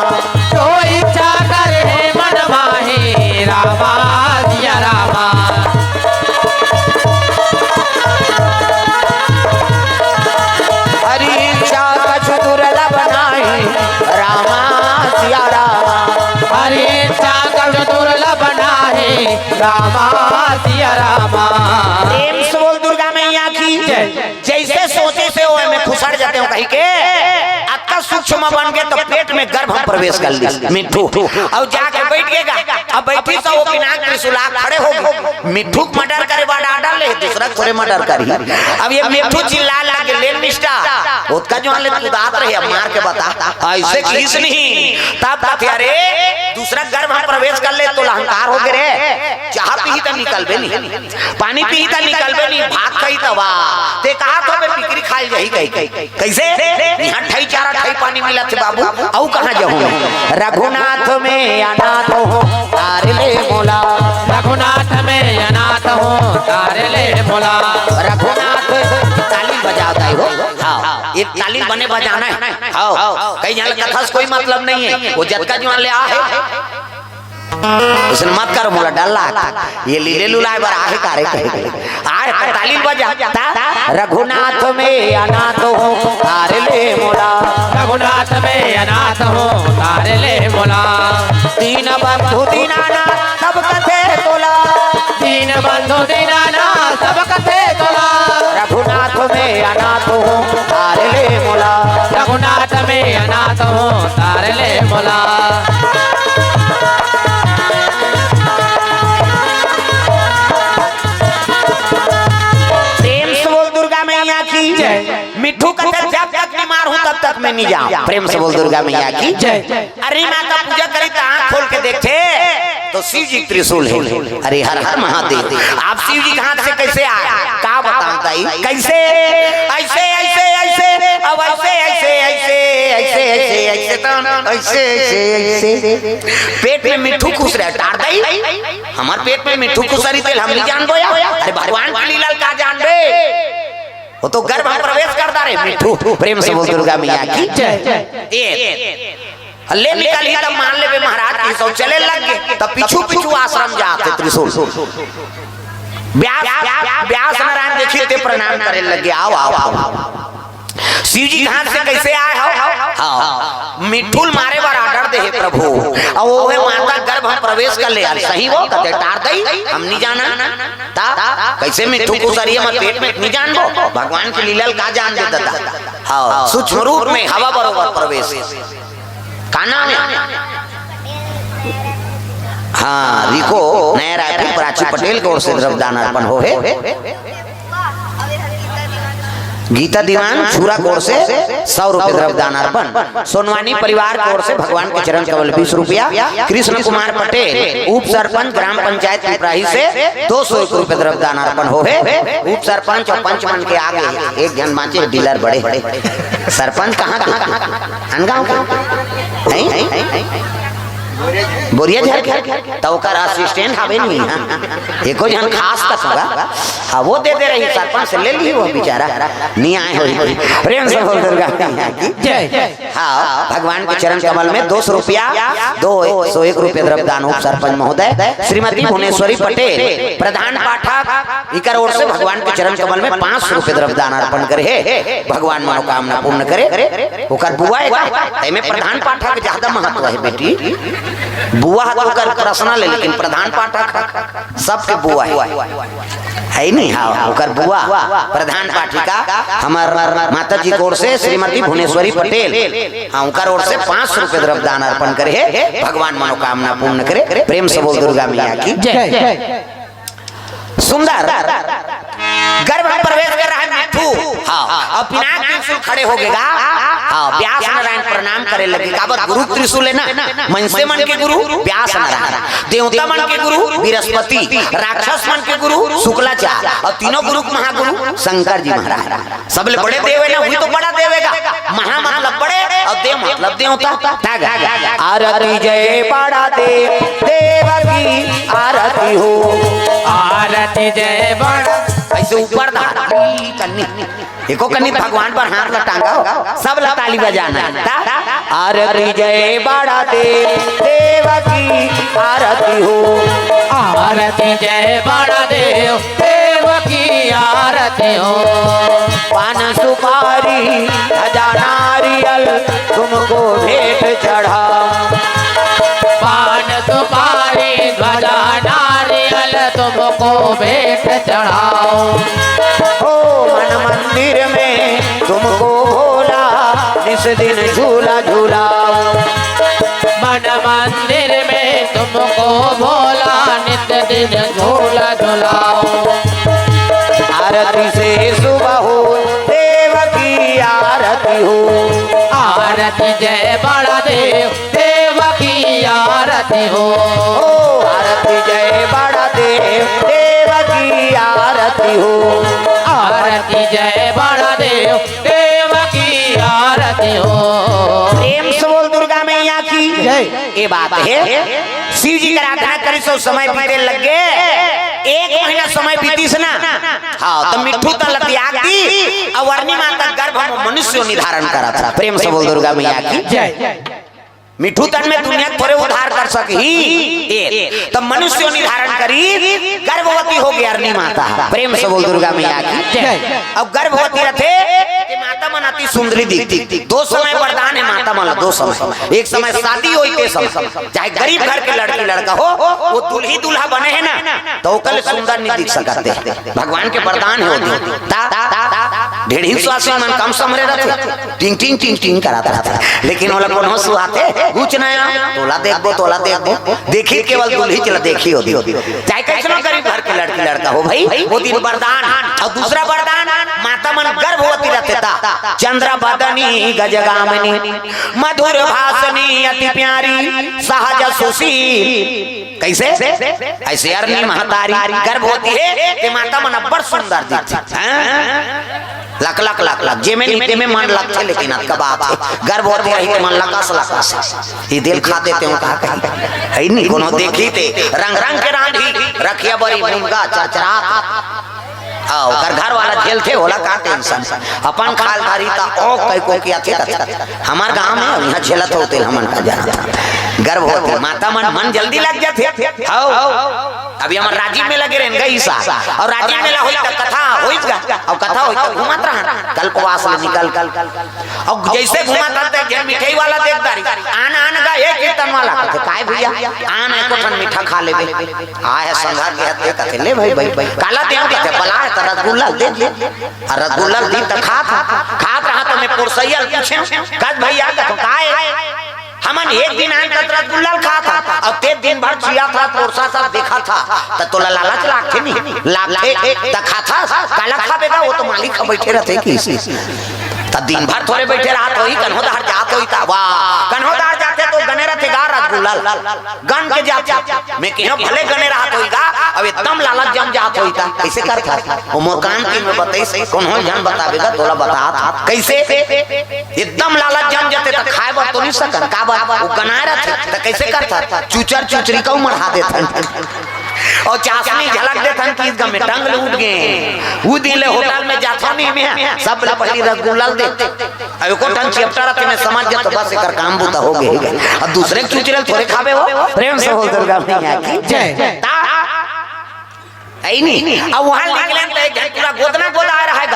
जो इच्छा करिहैं मन माही, रामा सिया रामा। हरि इच्छा कछु दुर्लभ नाहीं, रामा सिया रामा। हरि इच्छा कछु दुर्लभ नाहीं, रामा सिया रामा। प्रेम से बोल दुर्गा मैया की जय। जैसे सोचे से ओमे खुसर जाते हो कही के, अतका सुख चुमा बन के तो पेट में गर्भ में प्रवेश कर ली मिट्ठू। अउ जाके बैठ गे गा। अब बैठी तो वो पिनाक त्रिशूल आ खड़े हो गे। मिट्ठू के मर्डर करे बर आर्डर ले, दूसरा के थोरे मर्डर करही। अब ये मिट्ठू चिल्ला लगे, "ले मिस्टर, ओतका जुवान ले कुदात रहे, अब मार के बता।" अइसे किहिस नहीं। तब कथे, "अरे, दूसरा गर्भ में प्रवेश कर ले, तोला अहंकार हो गे रे। चाह पीही त निकलबे नहीं, पानी पीही त निकलबे नहीं, भात खाही त वाह, ते कहा तो बे बिकरी खाए जाही कही कही।" कइसे? इहाँ ठई चारा ठई पानी मिलत हे बाबू, अउ कहाँ जाहूँ? रघुनाथ में अनाथ हूँ, तार ले मोला। रघुनाथ में अनाथ हूँ, तार ले मोला। रघुनाथ, ताली बजावत हे हो। हाँ, एक ताली बने बजाना हे। हाँ, कहीं यहाँ कथा से कोई मतलब नहीं हे, वो जतका जुवान ले आ हे। अइसन मत कर, मोला डर लागथे। ये लीले लुलाए बर आहे का रे कहे के। आए त ताली बजा। ता रघुनाथ में अनाथ हूँ, तार ले मोला। रघुनाथ में अनाथ हूँ, तार ले मोला। दीन बंधु दीनानाथ सब कथे तोला। दीन बंधु दीनानाथ सब कथे तोला। रघुनाथ में अनाथ हूँ, तार ले मोला। रघुनाथ में अनाथ हूँ, तार ले मोला। प्रेम से बोल दुर्गा मैया की जय। मिट्ठू कथे, "जब तक नहीं मारहूँ, तब तक मैं नहीं जाऊँ।" प्रेम से बोल दुर्गा मैया की जय। अरे माता पूजा करी त आँख खोल के देखथे तो शिव जी के त्रिशूल हे। अरे हर हर महादेव। अब शिव जी के हाथ से कइसे आए, का बतावँव दाई? कइसे? अइसे, अइसे, अइसे, अब अइसे, अइसे, अइसे, अइसे, अइसे, अइसे, त अइसे, अइसे, अइसे। पेट में मिट्ठू खुश रहे, टार दाई। हमर पेट में मिट्ठू खुश रही तेला हम नहीं जानबो या? अरे भगवान के लीला ल का जानबे? वो तो गर्भ में प्रवेश कर डारे मिट्ठू। प्रेम से बोल दुर्गा मैया की जय। ए, ले निकलही तब मान लेबे महाराज कि सब चले लग गे। तब पीछू पीछू आश्रम जात हे त्रिशूल। व्यास, व्यास नारायण देखिस ते प्रणाम करे लग गे, "आओ, आओ, आओ।" शिव जी के हाथ से कइसे आए हो? हाँ, मिट्ठू ल मारे बर आर्डर दे हे प्रभु। अउ वो हे माता गर्भ में प्रवेश कर ले, अरे सही वो कथे, "टार दाई, हम नहीं जाना।" ता कइसे मिट्ठू खुश रही हमर पेट में नहीं जानबो? भगवान के लीला ल का जान देता था। हाँ, सूक्ष्म रूप में हवा बरोबर प्रवेश। का नाम हे? हाँ, रिको नया रायपुर प्राची पटेल के ओर से द्रव्य दान अर्पण हो हे। गीता दीवान छुरा के ओर से सौ रुपये द्रव्य दान अर्पण। सोनवानी परिवार के ओर से भगवान के चरण कमल बीस रुपया। कृष्ण कुमार पटेल उप सरपंच ग्राम पंचायत पिपराही से दो सौ एक रुपये द्रव्य दान अर्पण हो हे। उप सरपंच अउ पंच मन के आगे एक झन बाँचे डीलर बड़े। सरपंच कहाँ, कहाँ, कहाँ? अनगाँव के? हैं? बोरिया झर के? त ओकर असिस्टेंट हवे नहीं, हाँ। एको झन खास तक होगा। हाँ, वो दे दे रही, सरपंच से ले ली वो बेचारा। नहीं आए हो। प्रेम से बोल दुर्गा मैया की जय। हाँ, भगवान के चरण कमल में दो सौ रुपया, दो सौ एक रुपये द्रव्य दान उप सरपंच महोदय, श्रीमती भुवनेश्वरी पटेल, प्रधान पाठक, इकर ओर से भगवान के चरण कमल में पाँच सौ रुपये द्रव्य दान अर्पण करे हे। भगवान मनोकामना पूर्ण करे। ओकर बुआ हे का? एमे प्रधान पाठक ज्यादा महत्व हे बेटी। बुआ ह तो ओकर पर्सनल हे, लेकिन प्रधान पाठक सबके बुआ हे। हे नहीं? हाँ, ओकर बुआ प्रधान पाठिका हमर माता जी के ओर से श्रीमती भुवनेश्वरी पटेल, हाँ, ओकर ओर से पाँच सौ रुपये द्रव्य दान अर्पण करे हे। भगवान मनोकामना पूर्ण करे। प्रेम से बोल दुर्गा मैया की जय। सुंदर गर्भ में प्रवेश कर रहा हे मिट्ठू। हाँ, अउ पिनाक त्रिशूल खड़े हो गे गा। हाँ, व्यास नारायण प्रणाम करे लगे। काबर गुरु त्रिशूल हे ना, मनसे मन के गुरु व्यास नारायण, देवता मन के गुरु बृहस्पति, राक्षस मन के गुरु शुक्लाचार्य, अउ तीनों गुरु के महागुरु शंकर जी महाराज। सबले बड़े देव हे ना, वही तो बड़ा देव हे गा। महा मतलब बड़े अउ देव मतलब देवता। आरती जय बड़ा देव, देव की आरती हो। आरती जय बड़ा। अइसे ऊपर धारा। कन्नी। एको कन्नी भगवान पर हाथ ला टांगा हो। सब ला ताली बजाना हे। ता? आरती जय बड़ा देव, देव की आरती हो। आरती जय बड़ा देव, देव की आरती हो। पान सुपारी ध्वजा नारियल तुमको भेंट चढ़ा। पान सुपारी ध्वजा नारियल तुमको भेंट चढ़ाओ। हो मन मंदिर में तुमको भोला निस दिन झूला झुलाओ। मन मंदिर में तुमको भोला नित दिन झूला झुलाओ। आरती से सुबह हो, देव की आरती हो। आरती जय बड़ा देव, देव की आरती हो। ओ आरती जय बड़ा देव, देव की आरती हो। आरती जय बड़ा देव, देव की आरती हो। प्रेम से बोल दुर्गा मैया की जय। ये बात है, शिव जी का आराधना करी सो समय बीते लग गए। एक महीना समय बीतीस ना, हाँ, तो मिट्ठू तन ल त्याग दी, अउ अरनी माता गर्भ में मनुष्य योनि धारण करत रहा। प्रेम से बोल दुर्गा मैया की जय। मिट्ठू तन में दुनिया के थोरे उद्धार कर सकही, एक तो मनुष्य योनि धारण करी, गर्भवती हो गई अरनी माता। प्रेम से बोल दुर्गा मैया की जय। अब गर्भवती रथे, ये माता मन अति सुंदरी दिखती। दो समय वरदान है माता मन ला, दो समय। एक समय शादी होई ते समय, चाहे गरीब घर के लड़की लड़का हो, वो दुल्ही दूल्हा बने है ना, तो ओकर ले सुंदर नहीं दिख सकते। भगवान के वरदान है वो दिन। ता ढेढ़ी स्वासी मन कम समरे रहते, टिंग टिंग टिंग टिंग करात रहते, लेकिन ओला कोनो सुहाते कुछ नया। तोला देखबो, तोला देखबो, देखी केवल दुल्ही चला देखी होती। चाहे कैसनो गरीब घर के लड़की लड़का हो भाई, वो दिन वरदान। और दूसरा वरदान, माता मन गर्भवती रहते ता, चंद्र बदनी गजगामिनी, मधुर भाषणी अति प्यारी, सहज सुशील। कैसे? ऐसे अरनी महतारी गर्भवती है, ते माता मन अब्बड़ सुंदर दिखथे। हाँ? लक लक लक लक, जेमे नहीं तेमे मन लगथे, लेकिन अतका बात है, गर्भवती रही ते मन लकस लकस। ये दिल खा देते हो कहा कहीं, है नहीं कोनो देखी ते रंग रंग के रांधी, रखिया बरी मुनगा चरचरात। हाँ, ओकर घर वाला झेलथे, ओला का टेंशन? अपन खाल धारी ता ओ कई को किया थे कथे। हमार गांव में यहाँ झेलत होते हमन का जाना। गर्भवती माता मन, मन जल्दी लग जाथे। हाँ, अभी हमर राजिम मेला गे रहेन गा इस साल, और राजिम मेला होई त कथा होई गा, और कथा होई त घूमत रहन कल्पवास ले निकल। और जैसे घूमत रहते, एक झन मिठाई वाला देख डारी, आन आन गा, एक कीर्तन वाला कथे, "काय भैया, आन एको ठन मीठा खा लेबे।" आय हे संघा के हत्या कथे, "ले भाई, भाई, भाई, काला देव?" कथे, "बला है त रसगुल्ला दे, दे।" और रसगुल्ला दी त खात, खात रहा तो मैं पुरसैया ल पूछे, "कस भैया?" कथे, "काय?" हमन एक दिन आन तक रसगुल्ला ल खात हन, अउ ते दिन भर चियात हस, पोरसत हस, देखत हस, त तोला लालच लागथे नहीं? लागथे, त खाथस, काला खाबे गा, वो तो मालिक ह बइठे रथे कि। त दिन भर थोरे बइठे रहत होही, कन्हो डहर जात होही त, वाह, कन्हो डहर जाथे त गने रथे गा रसगुल्ला ल, गन के जाथे। मैं कहेंव भले गने रहत होही गा, अब एकदम लालच जम जात होही त, कइसे करथस? वो मोर कान के में बतइस, कोनो झन बताबे गा, तोला बतात हंव। कइसे? एकदम लालच जम जाथे त खाय बर तो नहीं सकन, काबर? वो गनाय रथे, त कइसे करथन? चुचर चुचरी का उमर हा देथन। अउ चासनी झलक देथन कि गमे टंग लूट गे। वो दिन ले होटल में जाथंव नहीं मैं, सब ले पहिली रसगुल्ला ल दे। अब एको ठन चेपटा रथे, मैं समझ जाथंव बस एकर काम बूता हो गे। अब दूसरे के चुचरे ल थोरे खाबे हो। प्रेम से बोल दुर्गा मैया की जय। ता है ही नहीं। अब वहां निकलेन त एक झन पूरा गोदना गोदा रहा है,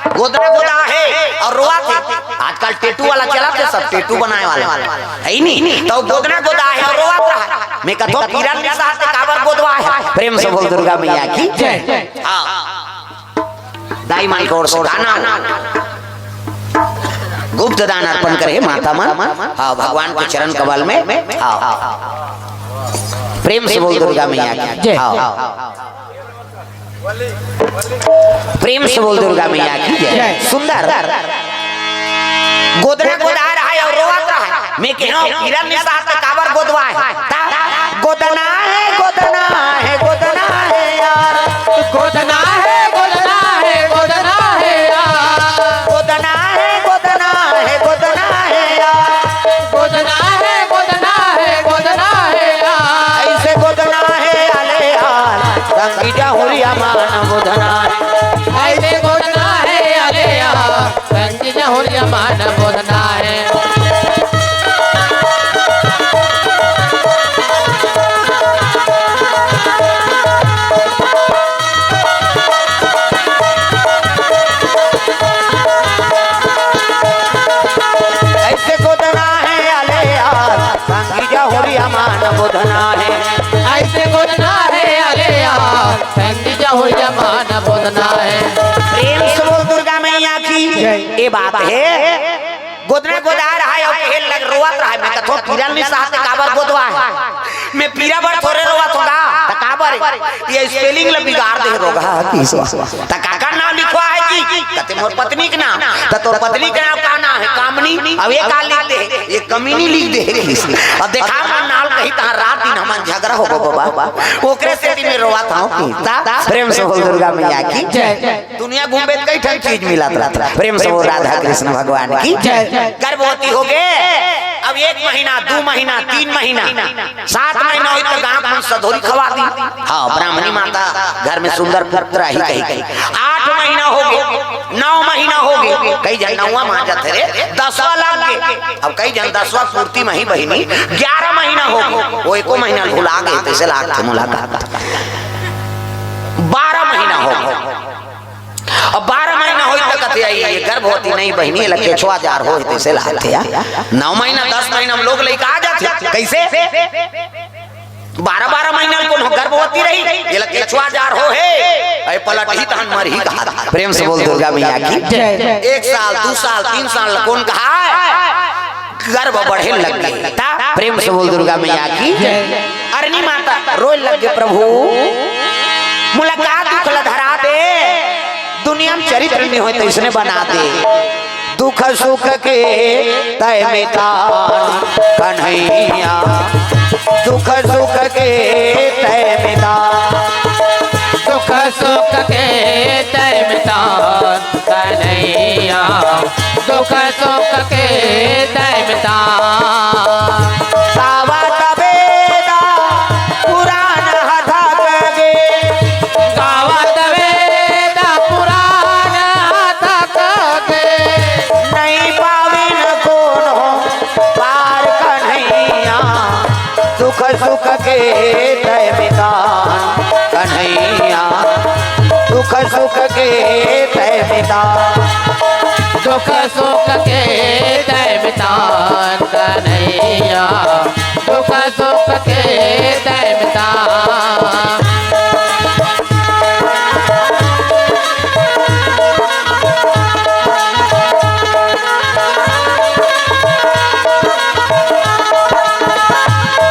गोदना गोदा है अउ रोवत हे। आजकल टेटू वाला चलत हे, सब टेटू बनाय वाला है ही नहीं। त गोदना गोदा है अउ रोवत रहा है। मैं कथंव पीरा ल नइ सहत ते काबर गोदवाय हस? प्रेम से बोल दुर्गा मैया की जय। हाँ। दाई मन के ओर से दान, गुप्त दान अर्पण करे माता मन। हाँ, भगवान के चरण कमल में। हाँ, प्रेम से बोल दुर्गा मैया की जय। हाँ। प्रेम से बोल दुर्गा मैया की जय। जय। सुंदर। गोदना गोदा रहा है अउ रोवत रहा है। मैं कहेंव पीरा ल नइ सहत ते काबर गोदवाय हस? ता गोदना है, गोदना है, गोदना है यार। गोदना है, गोदना है, गोदना है यार। गोदना है, गोदना है, गोदना है यार। गोदना है, गोदना है, गोदना है यार। अइसे गोदना है अले यार, संगी जहुरिया मान गोदना है। अइसे गोदना है अले यार, संगी जहुरिया मान गोदना है। अइसे गोदना है अले यार, संगी जहुरिया मान गोदना है। अइसे गोदना है अले यार, संगी जहुरिया मान गोदना है। प्रेम से बोल दुर्गा मैया की जय। ये बात है। गोदना गोदाय रहय अउ कहे लग रोवत रहय, मैं कथों पीरा ल नइ सहत ते काबर गोदवाय हस? मैं पीरा बर थोरे रोवत हों गा, त काबर? ये spelling ल बिगाड़ दे हे रोगहा किसवा। त काकर नाव लिखवाय हस जी? कथे मोर पत्नी के नाव। त तोर पत्नी के नाव का नाव हे? कामनी। अब ये का लिख दे हे? ये कमीनी लिख दे हे किस। अब देखा मोर नाव ल कही तहां रात दिन हमन झगरा होबो बाबा। ओकरे सेती मैं रोवत हंव कि। त प्रेम से बोल दुर्गा मैया की जय। दुनिया घूमबे त कई ठन चीज मिलत रहिथे। प्रेम से बोल राधा कृष्ण भगवान की जय। गर्भवती होगे, अब एक महीना, दू महीना, तीन महीना, सात महीना होही त गांव के मन सधौरी खवा दी। हां, ब्राह्मणी माता घर में सुंदर पुत्र आही कही कही। आठ महीना होगे, नौ महीना होगे, कई झन नौवां म आ जाथे रे, दसवां लग गे। अब कई झन दसवां पूर्ति म ही बहिनी, ग्यारह महीना होगे, वो एको महीना भुला गे, तइसे लागथे मोला। बारह महीना होगे। अब बारह महीना होही त कथे, "अई, ये गर्भवती नइ बहिनी, एला केछवा जार होहे," तइसे लागथे या। नौ महीना, दस महीना म लोग लइका आ जाथे। कइसे? बारह बारह महीना ल कोनो गर्भवती रही, एला केछवा जार होहे। अई पलटही तहन मरही कहाथे। प्रेम से बोल दुर्गा मैया की जय। एक साल, दू साल, तीन साल ल कोन कहाय? गर्भ बढ़े लग गे। त प्रेम से बोल दुर्गा मैया की। अरनी माता रोय लग गे, "प्रभु, मोला का दुख ल धरा दे, दुनिया म चरित्र नइ होय तइसने बना दे। दुख सुख के तैं मितान कन्हैया, दुख सुख के तैं मितान।" दुख सुख के तैं मितान कन्हैया, दुख सुख के तैं मितान। गावत वेद पुराण ह थक गे। गावत वेद पुराण ह थक गे। नइ पाविन कोनो पार कन्हैया, दुख सुख के तैं मितान कन्हैया, दुख सुख के तैं मितान। दुख सुख के तैं मितान कन्हैया, दुख सुख के तैं मितान।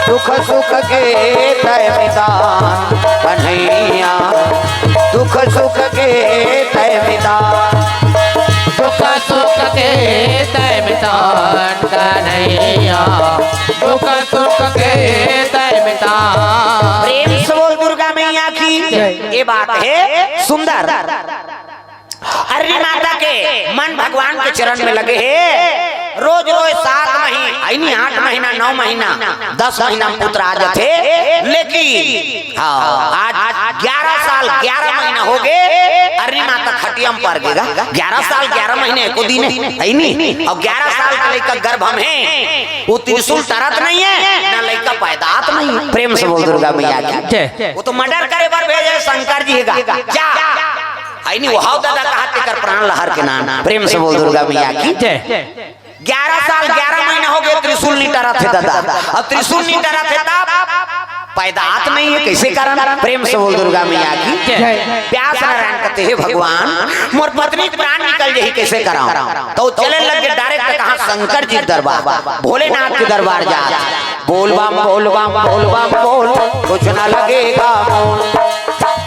दुख सुख के तैं मितान कन्हैया, दुख सुख के तैं मितान। दुख सुख के तैं मितान कन्हैया, दुख सुख के तैं मितान। प्रेम से बोल दुर्गा मैया की। जय। ये बात हे सुंदर। अरनी माता के मन भगवान के चरण में लगे हे। रोज रोज सात महीना, अई नहीं, आठ महीना, नौ महीना, दस महीना म पुत्र आ जाथे, लेकिन हां, आज ग्यारह साल ग्यारह महीना होगे, अरनी माता खटिया म पर गे गा। ग्यारह साल ग्यारह महीना एको दिन हे, हे नहीं? अउ ग्यारह साल के लइका गर्भ म हे, वो त्रिशूल टरत नइ हे, न लइका पैदात नइ हे। प्रेम से बोल दुर्गा मैया की। जय। वो तो murder करे बर भेजे शंकर जी हे गा। जा। हे नहीं, वो हव ददा कहाथे तेकर प्राण ल हर के नान। प्रेम से बोल दुर्गा मैया की। जय। ग्यारह साल ग्यारह महीना होगे, त्रिशूल नइ टरत हे ददा। अब त्रिशूल नइ टरत हे तब पैदात नइ हे, कइसे करन? प्रेम से बोल दुर्गा मैया की। जय। व्यास नारायण कथे, "हे भगवान, मोर पत्नी के प्राण निकल जाही, कइसे करंव?" त चले लग गे direct कहां, शंकर जी के दरबार, भोलेनाथ के दरबार जात। बोल बम बोल बम बोल बम बोल, कुछ न लगेगा मोल।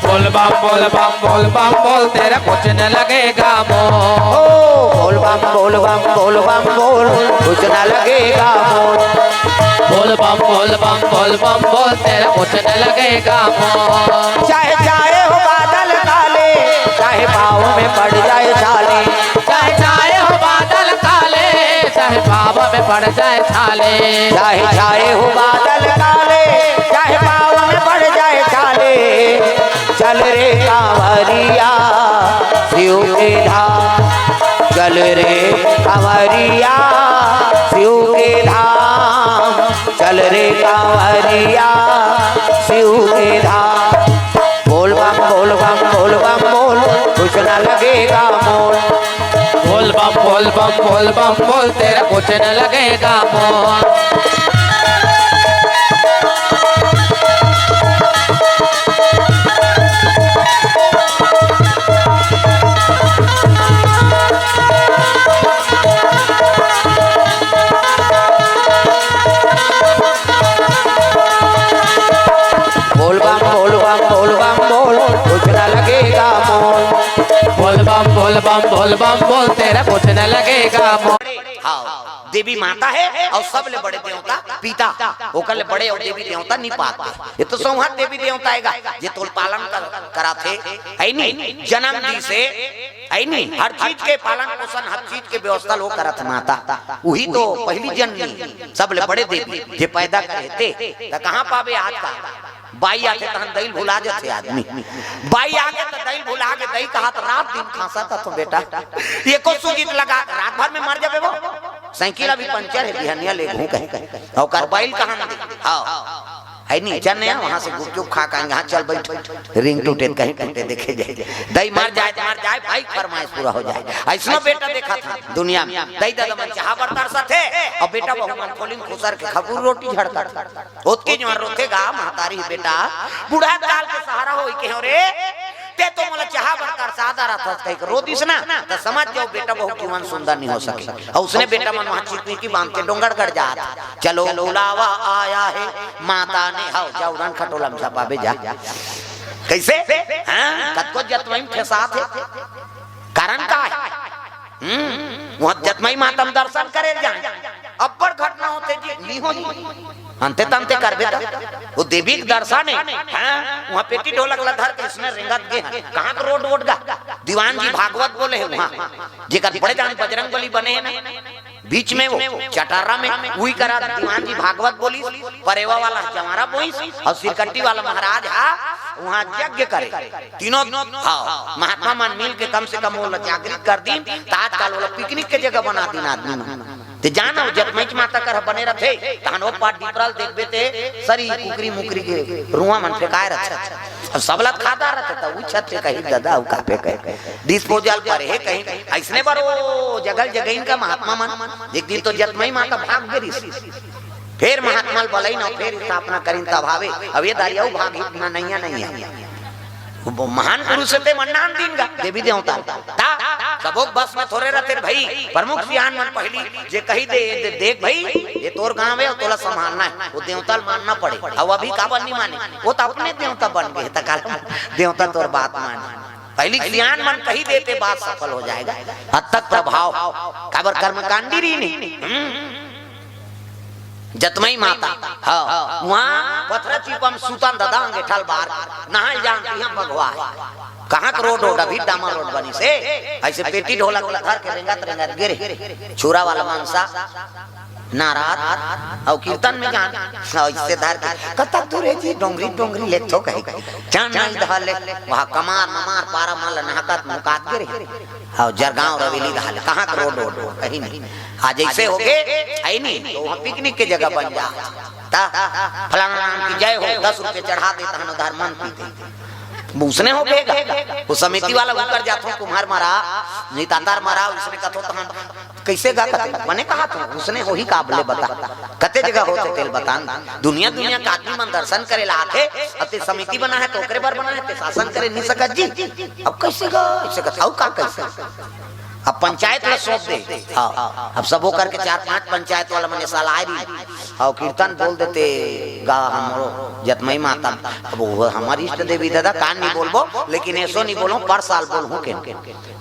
बोल बम बोल बम बोल बम बोल, तेरा कुछ न लगेगा मोल। ओ, बोल बम बोल बम बोल बम बोल, कुछ न लगेगा मोल। बोल बम बोल बम बोल बम बोल, तेरा कुछ न लगेगा मोल। चाहे छाए हो बादल काले, चाहे पाँव में पड़ जाए छाले। चाहे छाए हो बादल काले, चाहे पाँव में पड़ जाए छाले। चाहे छाए हो बादल काले, चाहे पाँव में पड़ जाए छाले। चल रे कांवरिया शिव के धाम, चल रे कांवरिया शिव के धाम, चल रे कांवरिया शिव के धाम। बोल बम बोल बम बोल बम बोल, कुछ ना लगेगा मोल। बोल बम बोल बम बोल बम बोल, तेरा कुछ न लगेगा मोल। कुछ न लगेगा मोल। बोल बम बोल बम बोल बम बोल, तेरा कुछ न लगेगा मोल। हाँ, देवी माता हे अउ सबले बड़े देवता पिता, ओकर ले बड़े अउ देवी देवता नि पात हे। ये तो सौंहत देवी देवता हे गा, जे तोर पालन कर, कराथे, हे नी? जनम दिस हे, हे नी? हर चीज के पालन पोषण, हर चीज के व्यवस्था लो करत माता। उही तो पहिली जननी, सबले बड़े देवी, जे पैदा करे ते, त कहाँ पाबे आज का? बाई आथे तहन दई ल भुला जाथे आदमी। बाई आगे त दई ल भुला गे, दई कहा त रात दिन खांसत हथों बेटा, एको सूजी त लगा, रात भर में मर जाबे वो। साइकिल अभी पंचर हे, बिहनिया लेगहूं कहे, अउ ओकर बाई ल कहां दे? हाँ, हे नी, चल नहीं, वहां से गुपचुप खा के आएंगे, हाँ चल बैठ, रिंग टूटे त कहीं टूटे, देखे जाए, दई मर जाए त मर जाए, भाई फरमाइश पूरा हो जाए। अइसनो बेटा देखा था दुनिया में, दई ददा मन चाहा बर तरसत हे, अउ बेटा बहू मन खोलिन खुसर के खबूर रोटी झड़कत हे। ओतके जुवार रोथे गा महतारी, बेटा, बूढ़ा काल के सहारा होई के हो रे, ते तो मोला चाहा बर तरसा डारत हस कहिके रो दिस ना, त समझ जाओ बेटा बहू जीवन सुंदर नि हो सके। अउ उसने बेटा मन वहां चिकमिकी बांध के डोंगरगढ़ जात, चलो बुलावा आया है माता ने, हव जा उड़न खटोला में झपाबे जा। कइसे? हाँ, कतको जतवई में ठेसात हे, कारण का हे? हम्म, वहां जतमई माता म दर्शन करे ल जाए, अब्बड़ घटना होथे जी, नि होही। अंते तंते करबे त, वो देवी के दर्शन हे, हाँ, वहां पेटी ढोलक ला धर के अइसने रेंगत गे हे, कहाँ के रोड वोड गा, दीवान जी भागवत बोले हे वहां, जेकर बड़े जान बजरंग बली बने हे ना, बीच में वो चटर्रा में, उही करा दीवान जी भागवत बोलिस, परेवा वाला जवारा बोइस, अउ सिरकट्टी वाला महाराज हा वहां यज्ञ करे। तीनों, हाँ, महात्मा मन मिल के कम से कम ओला जागृत कर दीन, त आजकल ओला पिकनिक के जगह बना दीन आदमी मन। ते जाना, जतमईच माता कर बने रथे, तहन ओ पार डिपरा ल देखबे ते सरी कुकरी मुकरी के रुआ मन फेंकाए रथे। अब सबला खाता रथे, त उ छत पे कहीं ददा, अउ का पे कहीं, डिस्पोजल पर हे कहीं, अइसने बर ओ जगल जगइन का महात्मा मन। एक दिन तो जतमई माता भाग गे रिहिस, फेर महात्मा ल बलइन अउ फेर स्थापना करिन तब हावे। अब ये दारी अउ भाग ही ना, नइया नइया। वो महान पुरुष हे ते मन नाम दीन गा, देवी देवता। ता, सबो बस में थोरे रथे भाई, प्रमुख सियान मन पहिली जे कही दे, दे, देख भाई, ये तोर गांव हे अउ तोला संभालना हे, वो देवता ल मानना पड़े। अउ अभी काबर नि माने, वो त अपने देवता बन गे, त काल देवता तोर बात माने। पहिली सियान मन कही देते, बात सफल हो जाएगा। हद तक प्रभाव, काबर कर्मकांडी रहिन हे। हम्म। जतमई माता, हाँ, वहाँ पथरा चिपा म सुतन ददा, अंगेठा ल बार, नहाय ल जान तिहां बघवा हे। कहाँ के रोड वोड, अभी डामर रोड बनिस हे, अइसे पेटी ढोलक ला धर के रेंगत रेंगत गे रिहिस, छुरा वाला मनसा, नारद, अउ कीर्तन में जान, अइसे धर के, कतक दूर हे जी, डोंगरी डोंगरी ले तो कही, चल नहीं धर ले, वहाँ कमार ममार पारा मन ल नहकत मुहकत गे रिहिस। हाँ, जरगांव रवेली दहाले, कहाँ के रोड वोड, कहीं नहीं। आज अइसे हो गे, हे नी, त वहाँ पिकनिक के जगह बन जा। ता, फलाना नाम की जय हो, दस रुपये चढ़ा दे, तहन उधार मन पी दे। उसने हो गे गा। वो समिति वाला उकर जाथों, कुम्हार मरा, नितातार मरा, उसने कथों, तहन कइसे गा कथे? बने कहा तो, उसने होही का बले बता। कते जगह होथे तेल बतान। दुनिया दुनिया का आदमी मन दर्शन करे ला आथे, अते समिति बना हे त ओकरे बर बना हे, ते शासन करे नि सकत जी। अब कइसे गा, अइसे कथा, अउ का कइसे? अब पंचायत ला सौंप दे। हाँ, अब सबो करके चार पांच पंचायत वाला मन ए साल आए रहिन। अउ कीर्तन बोल देते गा हमरो जतमई माता। अब वो हमर इष्ट देवी ददा, कान नि बोलबो, लेकिन एसो नि बोलहूं, पर साल बोलहूं के।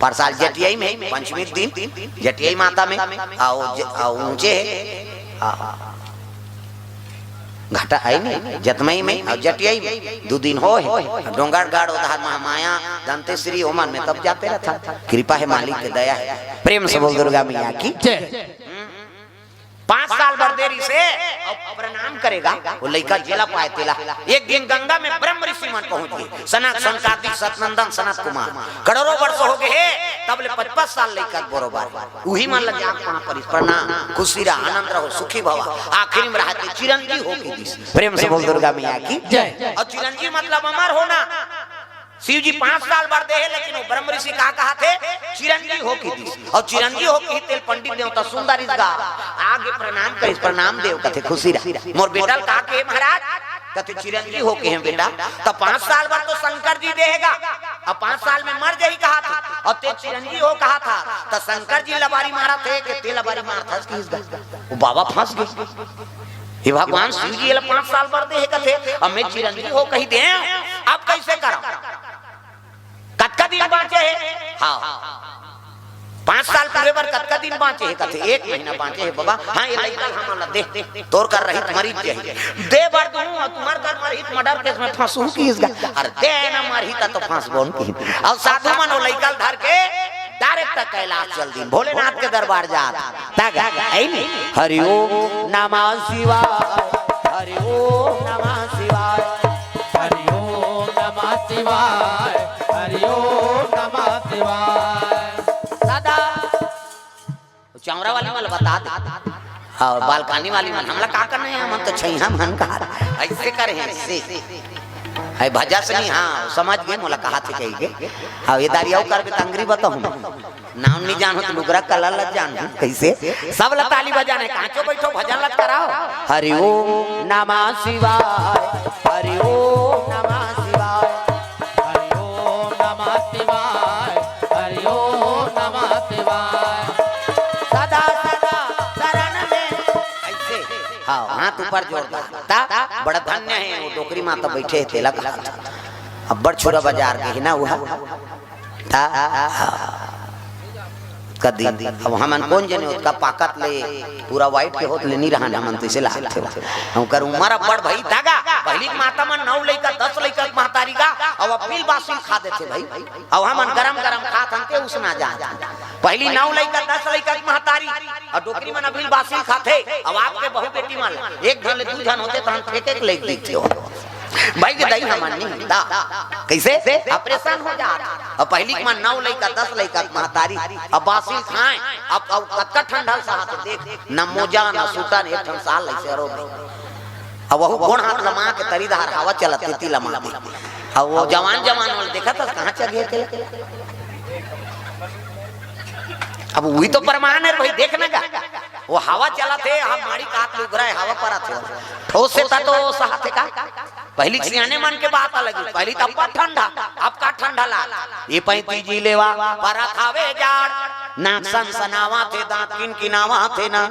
पर साल जटियाई में, पंचमी के दिन, जटियाई माता में, अउ ज-, अउ ऊंचे हे, आ, घाटा हे नी, जतमई में अउ जटियाई में, दू दिन हो हे। डोंगरगढ़, उधार महामाया, दंतेश्वरी, ओमन में तब जाते रथन। कृपा हे मालिक के, दया हे। प्रेम से बोल दुर्गा मैया की। जय। पांच साल बर दे रिहिस हे, अउ प्रणाम करे गा, वो लइका जेला पाए तेला। एक दिन गंगा में ब्रह्म ऋषि मन पहुंच गे, सनक, सनकादिक, सतनंदन, सनत कुमार, करोड़ों वर्ष हो गे हे, तब ले पचपन साल लइका बरोबर। उही मन ल जाग पाना परिस, प्रणाम, खुशी रहा, आनंद रहो, सुखी भवा, आखिरी में रहा ते चिरंजीव हो के दिस। प्रेम से बोल दुर्गा मैया की। जय। अउ चिरंजीव मतलब अमर होना। शिव जी पांच साल बर दे हे, लेकिन वो ब्रह्म ऋषि का कहाथे, चिरंजीव हो के दिस। अउ चिरंजीव हो के तेल पंडित देवता सुंदर इस गा आगे प्रणाम करिस, प्रणाम देव कथे, खुशी रहा। मोर बेटा ल का के महाराज? कथे चिरंजीव हो के हे बेटा। त पांच साल बर तो शंकर जी दे हे गा, अब पांच साल में मर जाही कहाथे, अउ ते चिरंजीव हो कहाथा, त शंकर जी लबारी मारत हे के ते लबारी मारत हस किस गा? वो बाबा फंस गे। हे भगवान, शिव जी एला पांच साल बर दे हे कथे, अब मैं चिरंजीव हो कही दे, अब कइसे करंव? कतका दिन बांचे हे? हाँ, पांच साल पूरे बर कतका दिन बांचे हे? कथे, "एक महीना बांचे हे बबा।" "हाँ, ये लइका हमन ला दे, तोर कर रहित मरिच जाही।" दे बर दूं, अउ तुम्हर कर मरही त murder case में फंसहूं कहिस गा। अरे दे ना, मरही त तो फंसबो न कहिन। अउ साधु मन ओ लइका ल धर के direct कैलाश चल दिन, भोलेनाथ के दरबार जात। ता गा, है नी? हरि ओम नमः शिवाय, हरि ओम नमः शिवाय। हरि ओम नमः शिवाय, हरि ओम नमः शिवाय। सदा चौरा वाली मन ल बता दे। हाँ, बालकनी वाली मन, हमला का करना हे, हमन तो छइहां मन कहा, अइसे करे हे, अइसे। है भजा से नहीं, हाँ, समझ गे, मोला कहाथे कहिके। हाँ, ये दारी अउ करबे त अंगरी बताहूं। नाम नहीं जानहूं त लुगरा कला ल जानहूं, कइसे? सब ल ताली बजाना हे, कांचो बइठो, भजन ल कराओ। हरि ओम नमः शिवाय, हरि ओम नमः शिवाय। हरि ओम नमः शिवाय, हरि ओम नमः शिवाय। सदा सदा शरण में। अइसे। हाँ, हाथ ऊपर जोरदार। ता, बड़ा धन्य हे, ओ डोकरी माता बइठे हे, तेला कहा। अब्बड़ छुरा बजार गे हे ना, उहा। ता, हाँ। कदी, अब हमन कोन जने ओतका पाकत ले पूरा white के होत ले नी रहन, हमन तो अइसे लागथे। ओकर उमर अब्बड़ भई ता गा, पहिली के माता मन नौ लइका, दस लइका के महतारी गा, अउ अबील बासी ल खा देथे भई। अउ हमन गरम गरम खात हन ते उसना जात हन। पहिली नौ लइका, दस लइका के महतारी, अउ डोकरी मन अबील बासी ल खाथे, अउ आपके बहू बेटी मन एक झन ले दू झन होथे, तहन फेंके के लइक दिखथे हो। भई के दई हमन नहीं ता। कइसे? Operation हो जात। अउ पहिली के मन नौ लइका, दस लइका के महतारी, अउ बासी ल खाए, अब, अब कतका ठंडा ल सहत हे देख, न मोजा, न सूता, न एक ठन साल अइसे रो। अउ वहू गोड़ हाथ लमा के तरी डहर हवा चलत तेती लमा दे। अउ ओ जवान जवान मन ल देखत हस, कहाँ चघे के? अब उही तो परमान हे भई, देख ना गा। ओ हवा चलत हे, हम माड़ी कात लुगरा हे, हवा परत हे। ठोस से त तो सहत हे का? पहिली के सियाने मन के बात अलग हे, पहिली त अब्बड़ ठंडा, अब का ठंडा लाग। ये पैंती जी लेवा परत हवे जाड़, नाक सनसनावत हे, दांत किनकिनावत हे ना,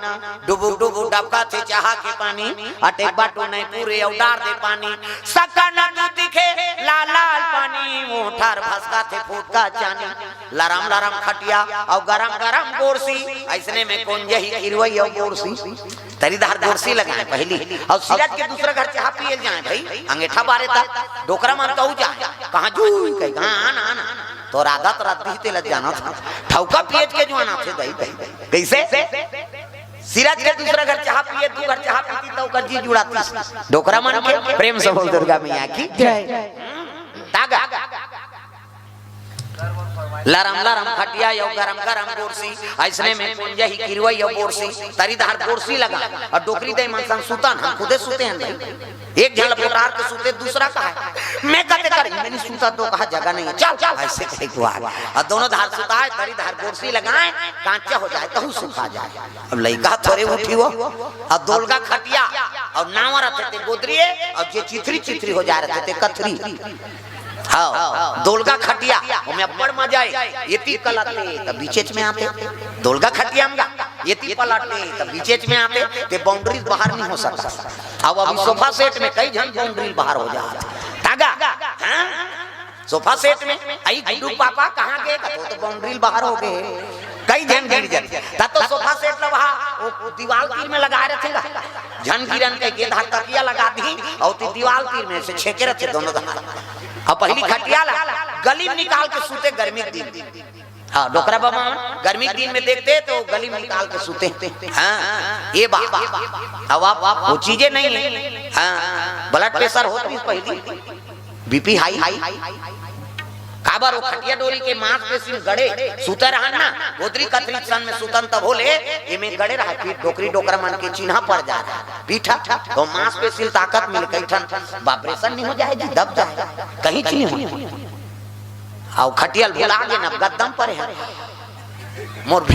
डुबुक डुबुक डबकत हे चाहा के पानी, अटेक बाटू नहीं पूरे अउ डार दे पानी, सकन तू दिखे लाल लाल पानी, ओठर भसकत हे फुटका चानी, लरम लरम खटिया अउ गरम गरम गोरसी, अइसने में कोन जही खिरवई अउ गोरसी। तरी डहर गोरसी लगाए पहिली, अउ सिरज के दूसरा घर चाहा पिए ल जाए भई, अंगेठा बारे त डोकरा मन कहू जाए, कहाँ जूई कही, कहाँ आन, आन, आन। तोर आदत रद्दी तेला जानत हन, ठौका पियत के जुआन आथे दई, दई। कइसे? सिरज के दूसरा घर चाहा पिए, दू घर चाहा पीती त ओकर जी जुड़ातिस। डोकरा मन के प्रेम से बोल दुर्गा मैया की। जय। ता गा। लरम लरम खटिया अउ गरम गरम गोरसी, अइसने में कोन जही खिरवई अउ गोरसी, तरी डहर गोरसी लगा, अउ डोकरी दई मन संग सुतन, हम खुदे सुते हन भई। एक झन ल पोटार के सुते, दूसरा कहा हे, मैं कते कर, मैं नहीं सुता तो कहा जगह नहीं हे, चल, चल, अइसे कहिके आ। अउ दोनों डहर सुताए, तरी डहर गोरसी लगाए, कांचा हो जाए, तहू सुखा जाए। अब लइका थोरे उठी हो, अउ दोलगा खटिया, अउ नावा रथे ते गोदरी, अउ जे चिथरी चिथरी हो जाए रथे ते कथरी। हाँ, दोलगा खटिया, ओमे अब्बड़ मजा आए। एती कलते त बीचेच में आते, दोलगा खटिया म गा, एती पलटते त बीचेच में आते, ते boundary बाहर नहीं हो सकत। अब अभी sofa set में कई झन boundary बाहर हो जात। ता गा, हाँ? Sofa set में, आई गुड्डू पापा कहाँ गे? कथे, "वो तो boundary बाहर हो गे।" कई झन गिर जाथे। त तो sofa set ल वहाँ, वो दीवाल तीर में लगाए रथे गा। झन गिरन कहिके धर तकिया लगा दी, अउ ते दीवाल तीर में से छेके रथे दोनों डहर। अब पहिली खटिया ला गली में निकाल के सुते गर्मी के दिन। हाँ, डोकरा बबा मन गर्मी के दिन में देखते तो गली में निकाल के सुते। हाँ, ये बात। अब आप, आप वो चीजें नहीं है। हाँ, blood pressure होत रहिस पहिली, BP high। काबर वो खटिया डोरी के मांसपेशी गड़े, सुते रहन ना, गोदरी कथरी सन में सुतन तब होले, एमे गड़े रहा, फिर डोकरी डोकरा मन के चिन्हा पड़ जा रहा, पीठा, तो मांसपेशी ताकत मिल कई ठन, operation नहीं हो जाए जी, दब जाए, कहीं चीज नहीं हो। अउ खटिया ल भुला गे ना, गद्दम परे हे। मोर,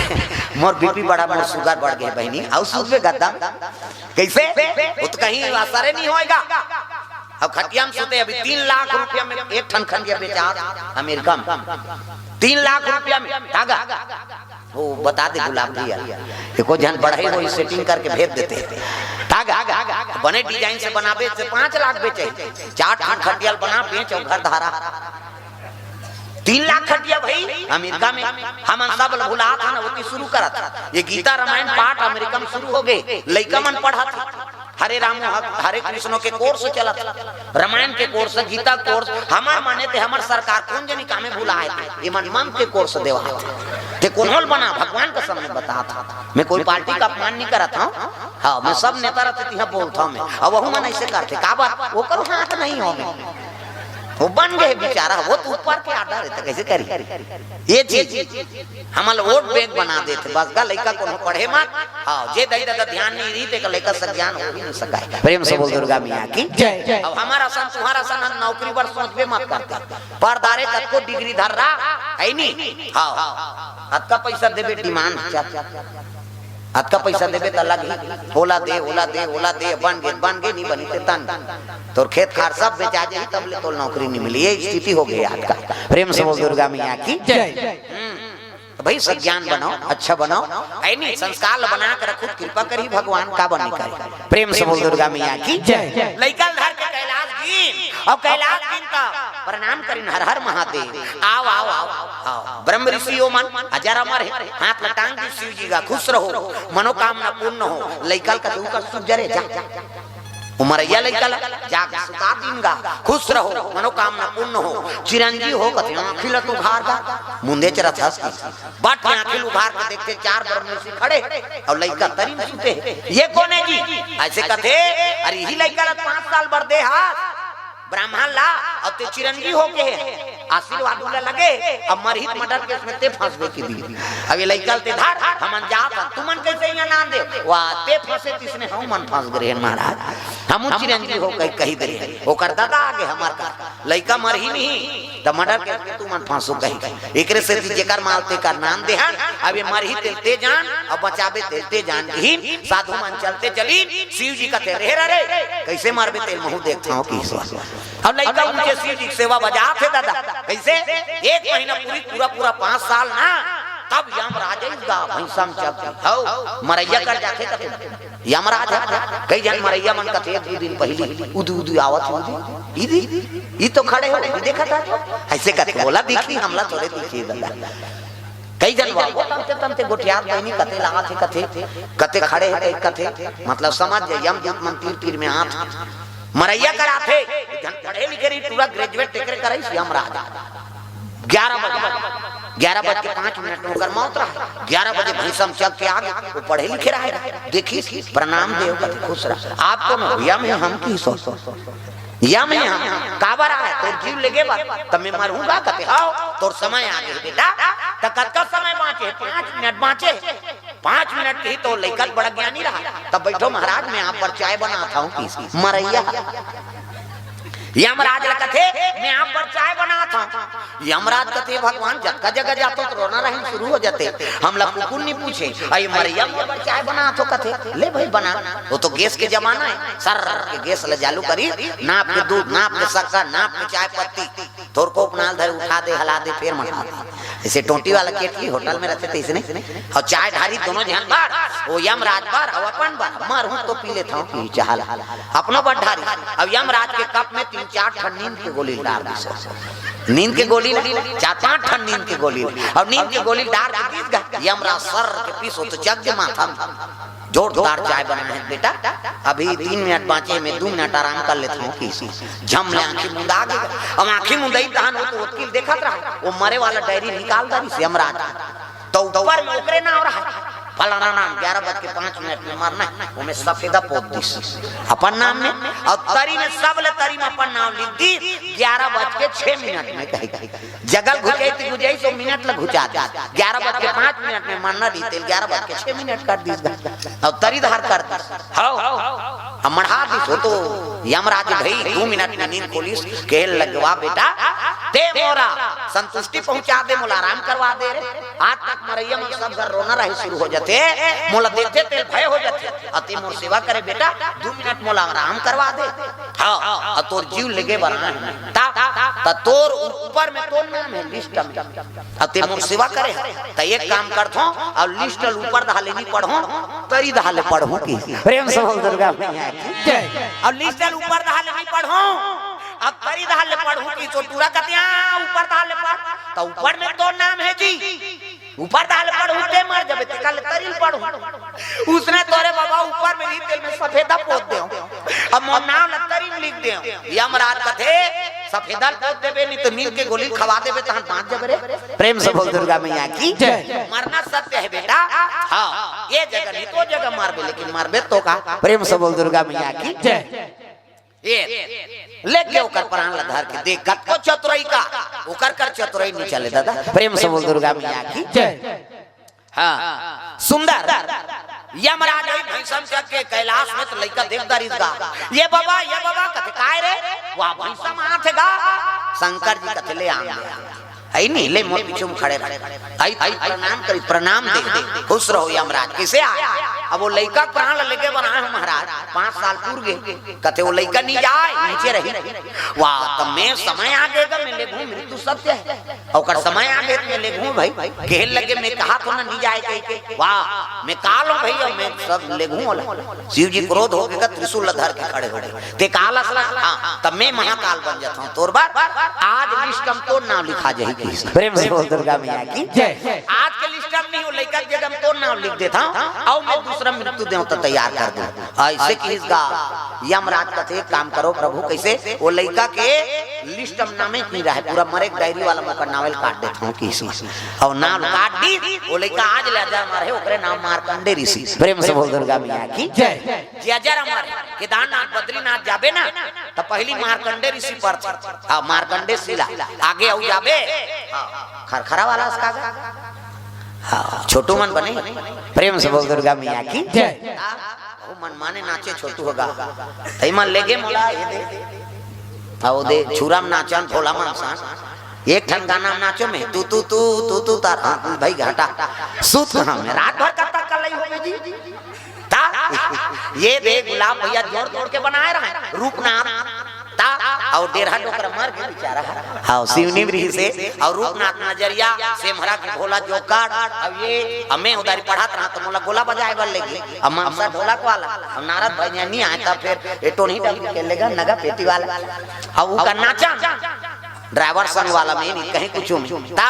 मोर BP बढ़ा, मोर sugar बढ़ गे बहिनी, अउ सुतबे गद्दम। कइसे? वो तो कहीं असरे नहीं होएगा। अब खटिया में सुते, अभी तीन लाख रुपया में एक ठन खटिया बेचा अमेरिका में, तीन लाख रुपया में। धागा, वो बता दे गुलाब भैया, एको झन बढ़ई होही setting करके भेज देते। ता आग, आग, आग, आग। बने डिजाइन से बनाबे त पाँच लाख बेचे। चार ठन खटिया ल बना, बेच अउ घर धारा। तीन लाख खटिया भाई अमेरिका में। हमन सब ल भुलात हन, ओती शुरू करत। ये गीता रामायण पाठ अमेरिका में शुरू हो गे, लइका मन पढ़त। हरे राम, हरे कृष्ण के कोर्स चलत, रामायण के कोर्स, गीता कोर्स। हमर माने ते हमर सरकार कोन जनी कामे भुलाए, एमन मन के कोर्स देवा। ते कोनो ल बना, भगवान कसम में बतात हंव। मैं कोई पार्टी का अपमान नहीं करत हंव। हाँ, मैं सब नेता रहते तिहा बोलता हूँ मैं। अब वहू मन ऐसे करते, का बात? ओकर हाथ नहीं हो में। वो बन गए बेचारा, वो तो ऊपर के आर्डर है, तो कैसे करी? ये चीज हमन ल वोट बैंक बना देथे, बस गा लइका कोनो पढ़े मत। हाँ, जे दई ददा ध्यान नहीं रही, तेकर लइका सज्ञान हो ही नहीं सकाय। प्रेम से बोल दुर्गा मैया की जय। अब हमर असन, तुंहर असन हम नौकरी बर सोचबे मत करते। परदारे कतको डिग्री धर रहा है नी। हाँ, अतका पैसा देबे डिमांड, चल। अतका पैसा देबे त लगही, ओला दे, ओला दे, ओला दे, बन गे, बन गे, नहीं बनी ते तन। तोर खेत खार सब बेचा जाही, तब ले तोल नौकरी नहीं मिली। ये स्थिति हो गई आज का। प्रेम से बोल दुर्गा मैया की जय। हम्म। तो भाई, सज्ञान बनाओ, अच्छा बनाओ, है नहीं? संस्कार ल बना के रखो, कृपा करी भगवान, का बनी करे। प्रेम से बोल दुर्गा मैया की जय। लइका ल धर के कैलाश गिन, अउ कैलाश गिन त प्रणाम करिन, हर हर महादेव। आओ, आओ, आओ, आओ। ब्रह्म ऋषि ओ मन, हजार अमर है, हाथ ल टांग दी शिव जी का, खुश रहो, मनोकामना पूर्ण हो। लइका ल कथे, "उकर सुजरे जा।" ओ मरइया लइका ल जाके सुता दिन गा, "खुश रहो, मनोकामना पूर्ण हो।" चिरंजी हो कथे, "आँखी ल तो उघार गा।" मुंदे चरत हंस की बट आँखी ल उघार के देखथे, चार ब्रह्म ऋषि खड़े अउ लइका तरी में सुते हे। "ये कोन हे जी?" ऐसे कथे, "अरे, इही लइका ल पाँच साल बर दे हस ब्राह्मण ला, अउ ते चिरंजी होके हे, आशीर्वाद उला लगे, अब मरही त मर्डर केस में ते फंसबे की दी। अब ये लइका ल ते धर, हमन जात हन, तुमन कैसे यहाँ नाम दे? वाह, ते फंसे तिसने हम मन फंस गए महाराज, हमू चिरंजी हो कही, कही दे, ओकर दादा आगे हमर का लइका मरही नहीं, त मर्डर केस में तुमन फंसो कही।" एकरे सेती जेकर माल तेकर नाम देहन, अब ये मरही तेल ते जान, अब बचाबे तेल ते जान, ही साधु मन चलते चली, शिव जी कथे, "रे रे रे, कैसे मरबे तेल महू देखत हंव कि ईश्वर।" अब लइका ऊंचे शिव जी के सेवा बजात हे दादा, कैसे? एक महीना पूरी, पूरा, पूरा पाँच साल ना, तब यमराज आइस गा, भैंसा म चघ के, हौ, मरइया कर जाथे कथे। यमराज हे। कई झन मरइया मन कथे, "दू दिन पहिली उदी उदी आवत हे, उदी, इदी, ई तो खड़े हो, ई देखत हे।" ऐसे कथे, "ओला दिखही, हमला थोरे दिखही दादा।" कई झन बाबू तमते तमते गोठियात बहिनी कथे लागत हे कथे, कथे खड़े हे कथे, मतलब समझ जाए, यमदूत मन तीर तीर में आत हे। मरइया कर आथे, एक झन पढ़े लिखे रही, पूरा ग्रेजुएट तेकरे करइस यमराज। ग्यारह बजे, ग्यारह बज के पाँच मिनट में ओकर मौत रहा। ग्यारह बजे भैंसा म चघ के आगे, वो पढ़े लिखे रहा, देखिस, "प्रणाम देव," कथे, "खुश रह।" "आप कोन हो?" "यम हे हम।" "किहिस यम हे हम।" "काबर आए?" "तोर जीव लेगे बर।" "त मैं मरहूं गा?" कथे, "हव, तोर समय आगे हे बेटा।" "त कतका समय बांचे?" "पाँच मिनट बांचे।" "पाँच मिनट के ही तो लइका बड़ा ज्ञानी रहा।" "तब बैठो महाराज, मैं आप बर चाय बनात हंव," किहिस मरइया। यमराज ल कथे, "मैं आप बर चाय बनात हंव।" यमराज कथे, "भगवान, जतका जगह जाथों त रोना रहना शुरू हो जाथे, हमला कुकुर नहीं पूछे, अई मरइया मोर बर चाय बनात हो," कथे, "ले भाई बना।" वो तो गैस के जमाना हे, सर के गैस ल चालू करी, नाप के दूध, नाप के शक्कर, नाप के चाय पत्ती, थोरको उपनाल धरे, उठा दे, हला दे, फेर मंडा दे। जैसे टोंटी वाला केटली होटल में रहथे, तइसने। अउ चाय ढारी दोनों झन बर, वो यमराज बर, अउ अपन बर, "मरहूं तो पी लेत हंव, पी चाह ला।" अपनो बर ढारी। अब यमराज के कप में तीन चार ठन नींद के गोली डार दिस। नींद के गोली, चार पांच ठन नींद के गोली। अउ नींद के गोली डार के दिस गा, यमराज सर के पीस, वो तो चघ के माथा में। "जोरदार चाय बनाए हंव बेटा, अभी तीन मिनट बांचे, मैं दू मिनट आराम कर लेत हंव," किहिस। झम ले आंखी मुंदा गे। अब आंखी मुंदई तहन वो तो ओतकी ल देखत रहा, वो मरे वाला डायरी निकाल डारिस यमराज। तो ऊपर में ओकरे नाम रहा, "फलाना नाम, ग्यारह बज के पाँच मिनट में मरना हे," ओमे सफेदा पोत दिस अपन नाम में, अउ तरी में, सब ले तरी में अपन नाम लिख दिस, "ग्यारह बज के छह मिनट में," कहे। जगह ल घुचाई त घुचाई, सौ मिनट ल घुचा दिस। ग्यारह बज के पाँच मिनट में मरना रहिस, तेला ग्यारह बज के छह मिनट कर दिस गा। अउ तरी धार कर दिस। हव, हव, हव। अब मढ़ा दिस हो तो यमराज भाई दू मिनट में नींद खोलिस, कहे लगे, "वाह बेटा, ते मोला संतुष्टि पहुंचा दे, मोला आराम करवा दे रे।" आज तक मरइया मन सब घर रोना रहे शुरू हो जाथे, मोला देखे तेला भय हो जाथे। अति मोर सेवा करे बेटा, दू मिनट मोला आराम करवा दे। हाँ, अउ तोर जीव लेगे बर आए हन। ता, ता तोर ऊपर में तोर नाम हे लिस्ट में। अउ ते मोर सेवा करे हस, त एक काम करथों, अउ लिस्ट ल ऊपर दहा ले नी पढ़ों, तरी दहा ले पढ़हूं कि। प्रेम से बोल दुर्गा मैया की। जय। अउ लिस्ट ल ऊपर दहा ले नी पढ़ों, अउ तरी दहा ले पढ़हूं कि। तो टूरा कथे ऊपर दहा ले पढ़, त ऊपर में तोर नाम हे जी, ऊपर दहा ले पढ़हूं, ते मर जबे, तेकर ले तरी ल पढ़हूं। उसने तोरे बाबा ऊपर में नी, तेल में सफेदा पोत देव, अब मोर नाम ल तरी में लिख देव। यमराज कथे, "सफेदा ल पोत देबे, नी तो नींद के गोली खवा देबे, तहन बांच जबे रे।" प्रेम से बोल दुर्गा मैया की। जय। मरना सत्य हे बेटा। हाँ, ये जगह नी तो जगह मरबे, लेकिन मरबे तो का। प्रेम से बोल दुर्गा मैया की। जय। ये लेके ओकर प्राण ला धर के देख, कतको चतुराई का, ओकर कर चतुराई नी चले दादा। प्रेम से बोल दुर्गा मैया की। जय। हाँ, सुंदर। यमराज वही भैंसम के, के कैलाश में तो लइका देख दरिस गा। "ये बाबा, ये बाबा," कथे, "काय रे?" "वाह, भैंसम आथे गा, शंकर जी," कथे, "ले आन, ले आन।" है नी, ले मोर पीछू में खड़े रह। आई, आई, प्रणाम करी, प्रणाम दे, दे, खुश रहो यमराज। किसे आए? अब वो लइका प्राण लेके बनाए हो महाराज, पाँच साल पूर गे। कथे वो लइका नी जाए, नीचे रही। वाह, त मैं समय आ गे गा, मैं लेगहूं, मृत्यु सत्य हे। ओकर समय आ गे त मैं लेगहूं भाई। कहे लगे मैं कहा थों ना नी जाए कहिके। वाह, मैं काल हूं भैया, मैं सब लेगहूं ओला। शिव जी क्रोध हो गे गा, त्रिशूल ल धर के खड़े हो गे। ते काल असला, हाँ, तब मैं महाकाल बन जाता हूँ। तोर बर आज लिस्ट में तोर नाम लिखा जाही किस। प्रेम से बोल दुर्गा मैया की। जय। आज के लिस्ट में नहीं हो, लइका के जगह में तोर नाम लिख देता हूँ, अउ मैं दूसरा मृत्यु देवता तैयार कर दूँ। ऐसे किस गा यमराज कथे, "एक काम करो प्रभु," कैसे? "वो लइका के लिस्ट में नामे नी रहे, पूरा मरे के डायरी वाला में ओकर नावे ल काट देता हूँ किस।" अउ नाम काट दी, वो लइका आज ले हजार मारे, ओकरे नाम मार्कंडे ऋषि। प्रेम से बोल दुर्गा मैया की। जय। जे अजर अमर हे, केदारनाथ, बद्रीनाथ जाबे ना, त पहिली मार्कंडे ऋषि परथे। हाँ, मार्कंडे शिला। आगे अउ जाबे, हाँ, खरखरा वाला असका गा। हाँ, छोटू मन बने। प्रेम से बोल दुर्गा मैया की। जय। हाँ, वो मनमाने नाचे छोटू हो गा। तई मन लेगे मोला, ये दे। अउ दे, छुरा में नाचन, भोला मनसन। एक ठन गाना में नाचो में, तू, तू, तू, तू, तू, तार, हाँ, भाई घाटा। सूत कहाँ में? रात भर कब तक कलई होगे जी? ता, ये दे गुलाब भैया जोड़ तोड़ के बनाए रहे, रूपनाथ। ता, अउ डेरहा डोकरा मर गे बेचारा। हाँ, शिवनी में रहिसे, अउ रूपनाथ नजरिया, सेमहरा के भोला जोकड़, अउ ये, अमे उधारी पढ़त रहा त मोला गोला बजाए बर लेगे, अउ मनसा ढोलक वाला, अउ नारद भैया नी आए, तब फिर ये टोनी डमरू के लेगा नगा पेटी वाला, अउ ओकर नाचा, ड्राइवर संग वाला में नी कहीं कुछ में। ता,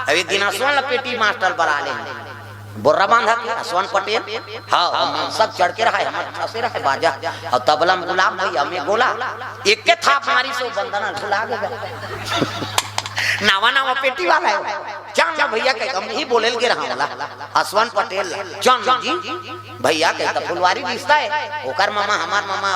अउ एक दिन असवन ला पेटी मास्टर बरा ले। बोर्रा बांधा के, असवन पटेल। हाँ, हम सब चढ़ के रहा, हमर ठसे रहा बाजा। अउ तबला में गुलाब भैया, में गोला। एक के थाप मारिस, वो बंदना भुला गे गा। नावा, नावा पेटी वाला हे। चल ना भैया, कहे, हम ही बोले लगे रहा वाला। असवन पटेल, चल ना जी। भैया कहे, "त फुलवारी रिश्ता हे। ओकर मामा, हमार मामा,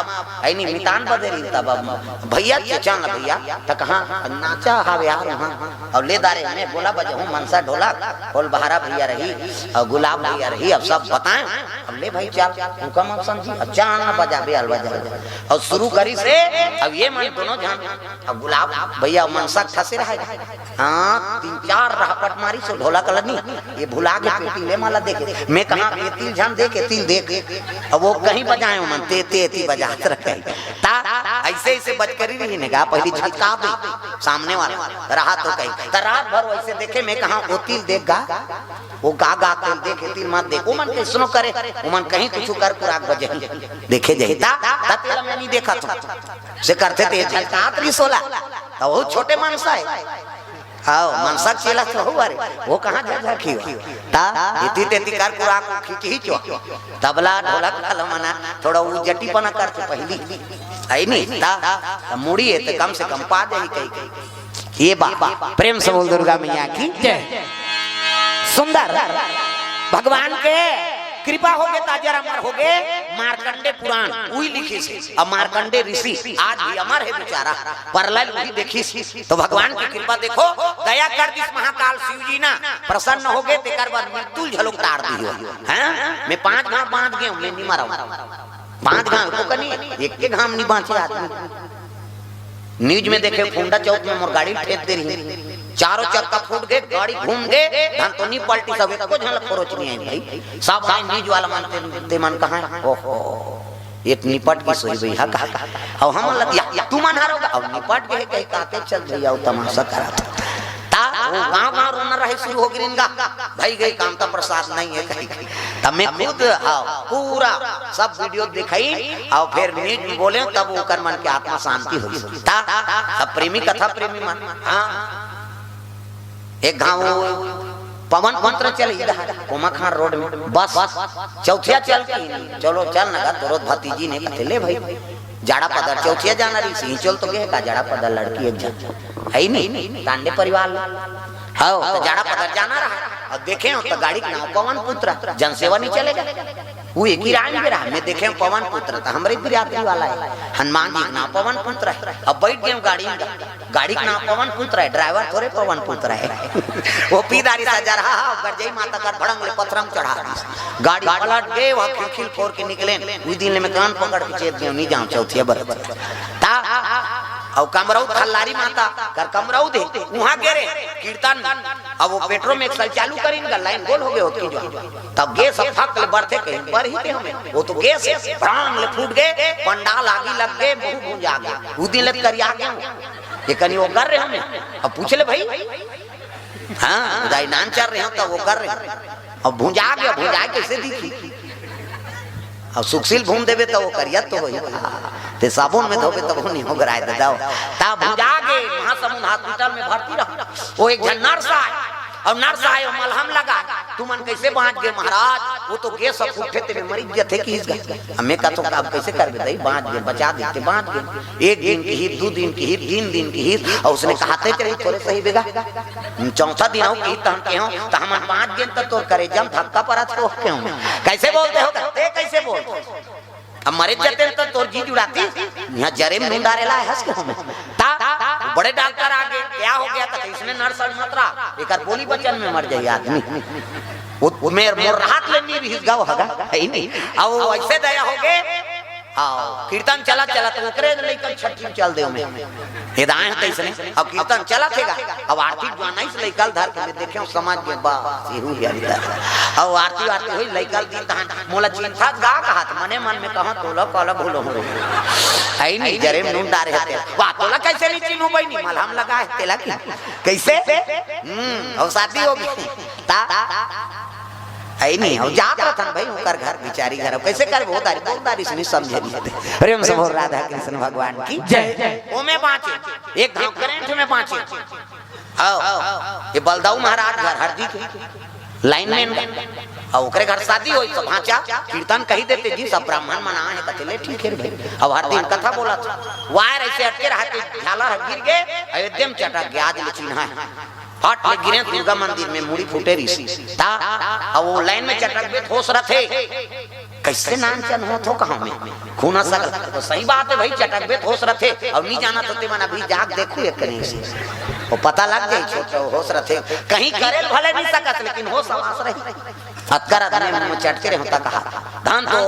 है नी, मितान बदे रही तब अब भैया के चल ना भैया।" त कहाँ नाचा हावे यार वहाँ। अउ ले दारे, में गोला बजाहूँ, मनसा ढोलक, होल बहारा भैया रही, अउ गुलाब भैया रही, अब सब बताए। अब ले भाई चल, हुकम अब समझी, अब चल ना बजाबे, अलवा जा। अउ शुरू करिसे, अब ये मन दोनों झन, अब गुलाब भैया मनसा ठसे रहा। हाँ, तीन चार रहपट मारिस ढोलक ल नी, ये भुला गे पेटी ले मला देखे। में कहा, "ये तिल झन देखे, तिल देख।" अब वो कहीं बजाए मन, ते, ते, ती बजात रहे। ता, ऐसे, ऐसे बजकरी रही ने गा, पहिली झटका दे, सामने वाला रहा तो कहीं। त रात भर वैसे देखे, में कहा, "वो तिल देख गा।" वो गा गा के देखे, तिल मत देख। वो मन कैसनो करे, वो मन कहीं कुछ कर कुराक बजे। देखे जाही। ता, ता तेला मैं नी देखा था। से करथे ते झलकात रही सोला। त वो छोटे मनसा हे। हाँ, मनसा चेला तो हो रे। वो कहाँ झकझकी हो? ता, इति तेति कर कुराक खींच ही चो। तबला, ढोलक, कलमना, थोड़ा वो जटीपना करथे पहिली। है नी? ता, मुड़ी हे त कम से कम पा जाही कहीं कहीं। ये बा, प्रेम से बोल दुर्गा मैया की जय। सुंदर, भगवान के कृपा होगे त अजर अमर होगे। मार्कंडे पुराण उही लिखिस हे, अउ मार्कंडे ऋषि आज भी अमर हे बेचारा, परलय उही देखिस हे। त भगवान के कृपा देखो, दया कर दिस महाकाल शिव जी ना, प्रसन्न होगे, तेकर बाद मृत्यु ल घलो टार दिस हो। हैं? में पांच घांव बांध गे हूं, में नी मरंव। पांच घांव को कनी, एक के घाम नहीं बांचे आदमी। न्यूज में देखे, फुंडा चौक में मोर गाड़ी ठेक दे रही, चारों चक्का फूट गए, गाड़ी घूम गए, धन तो नहीं पलटी, सब एको झन ला खरोच नहीं आई भाई। सब आए न्यूज वाला मन, ते, ते मन कहाँ है? ओहो, ये निपट के सोई भाई, हा कहा। अब हम लग, या, या, तू मन हारोगा, अब निपट गए, कहीं कहते चल भैया, वो तमाशा करा था। ता वो गांव गांव रोना रहे शुरू हो गिरिन गा, भाई गई काम का प्रसाद नहीं है कहीं। तब मैं खुद, हाँ, पूरा सब वीडियो दिखाई और फिर न्यूज में बोले, तब ओकर मन के आत्मा शांति हो गई। ता अब प्रेमी कथा प्रेमी मन, हाँ, एक गांव पवन पुत्र चल इधर कोमाखान रोड में बस चौथिया चल की, चलो चल ना गा, तोरो भतीजी ने कथे ले भाई, जाड़ा पदर चौथिया जाना रही सी, चल तो गए का जाड़ा पदर लड़की एक जन है ही नहीं, तांडे परिवार ला। हाँ, तो जाड़ा पदर जाना रहा और देखे हो तो गाड़ी के नाम पवन पुत्र, जनसेवा नहीं चलेगा। वो एक ही राम के रहा, मैं देखे पवन पुत्र था, हमरे बिरादरी वाला है, हनुमान जी के नाम पवन पुत्र है। अब बैठ गए गाड़ी में, गाड़ी के नाम पवन पुत्र है, ड्राइवर थोड़े पवन पुत्र है। वो पीदारी सजा रहा है, गरजई माता कर भड़ंग ले पथरम चढ़ा दी। गाड़ी पलट गए, वहाँ खिलखिल फोड़ के निकले। उस दिन ले मैं कान पकड़ के चेत गए, नहीं जाऊँ चौथिया बरत। ता और कमरऊ खल्लारी माता कर कमरऊ दे, वहाँ गिरे कीर्तन। अब वो पेट्रोल में एक साल चालू करीन का लाइन गोल हो गए होती जो, तब गैस अब फक ले बढ़ते कहीं पर ही थे हमें, वो तो गैस है, भड़ांग ले फूट गए, पंडाल आगी लग गए, मुंह भूंज आ गया, उस दिन ले करिया गया। ये कनी वो कर रहे हमें, अब पूछ ले भाई। हाँ, उदाई नान चल रहे हो तो वो कर रहे हो। अब भुंजा गया, भुंजा कैसे दिखी? अब सुखशील भून देबे तो वो करिया तो होई। ते साबुन में धोबे तब नहीं हो गराए दे दाओ। ता भुंजा गए, महासमुंद हॉस्पिटल में भर्ती रहा। वो एक जन नर्स आए और नर्स आए और मलहम लगा। तुमन कैसे बांच गए महाराज? वो तो गैस अब उठे तेरे मरीज जथे की इस गए। हमें कहा तो अब कैसे कर दे, बांच गए, बचा देते, बांच गए। एक दिन की ही, दो दिन की ही, तीन दिन की ही, और उसने कहा ते चले थोड़े सही बेगा। चौथा दिन हो की तहन के हो, तो हमन बांच गए तो तोर करेजा में धक्का पड़ा तो के हो। कैसे बोलते हो? ते कैसे बोलते? अब मरे जते तो तोर जी जुड़ाती, यहाँ जरे में नून डारे ला हंस के हमें। ता बड़े डॉक्टर आ गए, क्या हो गया? तो इसने नर्स मत रहा, एक बोली वचन में मर जाए आदमी। वो, वो मेर मोर राहत ले नहीं रही गाँव हगा, है ही नहीं। अब वो ऐसे दया हो गए। हाँ, कीर्तन चला चला तो ओकरे लइकन छठी में चल दे में। ये दाएं हैं तैसने। अब कीर्तन चला थेगा। अब आरती जो नहीं से लइकल धर के मैं देखे समाज के बा सिरू के अंदर। अब आरती आरती हुई लइकल दी तहन मोला चिंता गा कहत मने मन में कहो तोला काला भूलो हो। आई नहीं जरे में नून डारे हते। वाह तोला कैसे नहीं चिन्हू बहनी मलहम लगा है तेला की। कैसे? हम्म, अब शादी हो गई। ता आई नहीं हो जात रतन भाई ओकर घर बिचारी घर कैसे कर वो दारी वो दारी से नहीं समझे नहीं थे। प्रेम से बोल राधा कृष्ण भगवान की जय। ओमे बाँचे एक घाव करेंट में बाँचे। आओ ये बलदाऊ महाराज घर हरदी के लाइन में और ओकरे घर शादी होई तो भांचा कीर्तन कही देते जी सब ब्राह्मण मना है कथे ले ठीक है भाई। अब हर दिन कथा बोला था वायर ऐसे अटके रहा के झाला गिर गए एकदम चटक गया आज ले चिन्हा है। फट ले गिरे दुर्गा मंदिर में मुड़ी फूटे रही ता। अब वो लाइन में चटक बे होश रथे कैसे नानचन हो थो कहाँ में खूना सगल। तो सही बात है भाई चटक बे होश रथे और नहीं जाना तो तेमन अभी जाग देखू एक कहीं से वो पता लग जाए छोटे होश रथे। कहीं करे भले नहीं सकत लेकिन होश आवास रही। अतकर आदमी मुंह चटके रहे होता कहा धान तो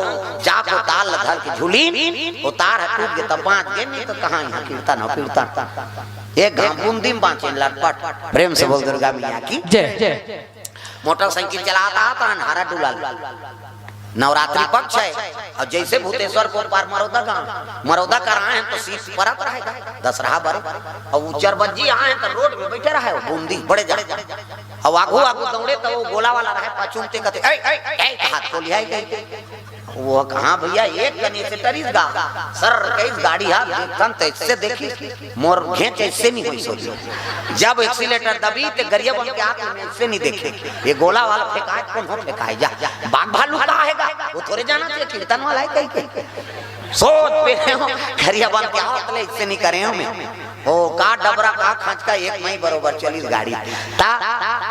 जाको ताल धर के झूली वो तार है टूट गए तब बांच गए नहीं तो कहाँ यहाँ कीर्तन हो कीर्तन। एक घाम बूंदी में बांचे लटपट। प्रेम से बोल दुर्गा मैया की जय। मोटरसाइकिल चलाता आता है हरा डुलाल नवरात्रि पक्ष है। और जैसे भूतेश्वर को पार मरौदा गांव मरौदा कर आए हैं तो सीट परत रहेगा दसरहा बरे। और वो चरबज्जी आए हैं तो रोड में बैठे रहे बूंदी बड़े जा। और आगू आगू दौड़े तो वो गोला वाला रहे पाछू में ते कहते ए, ए, ए, हाथ को लिया गई। वो कहाँ भैया एक कनी से टरिस गा सर कई गाड़ी हाथ देखन तो इससे देखी मोर घेंच ऐसे नहीं हुई सोची। जब एक्सीलेटर दबी तो गरिया बन के आके मैं इससे नहीं देखे। ये गोला वाला फेंकाए कौन हो फेंकाए जा बाघ भालू का आएगा वो थोड़े जाना चाहिए कीर्तन वाला है कहीं के सोच पे हो गरिया बन के आओ तले इससे नहीं करे हो मैं। ओ का डबरा का खंच का एक मई बरोबर चली गाड़ी ता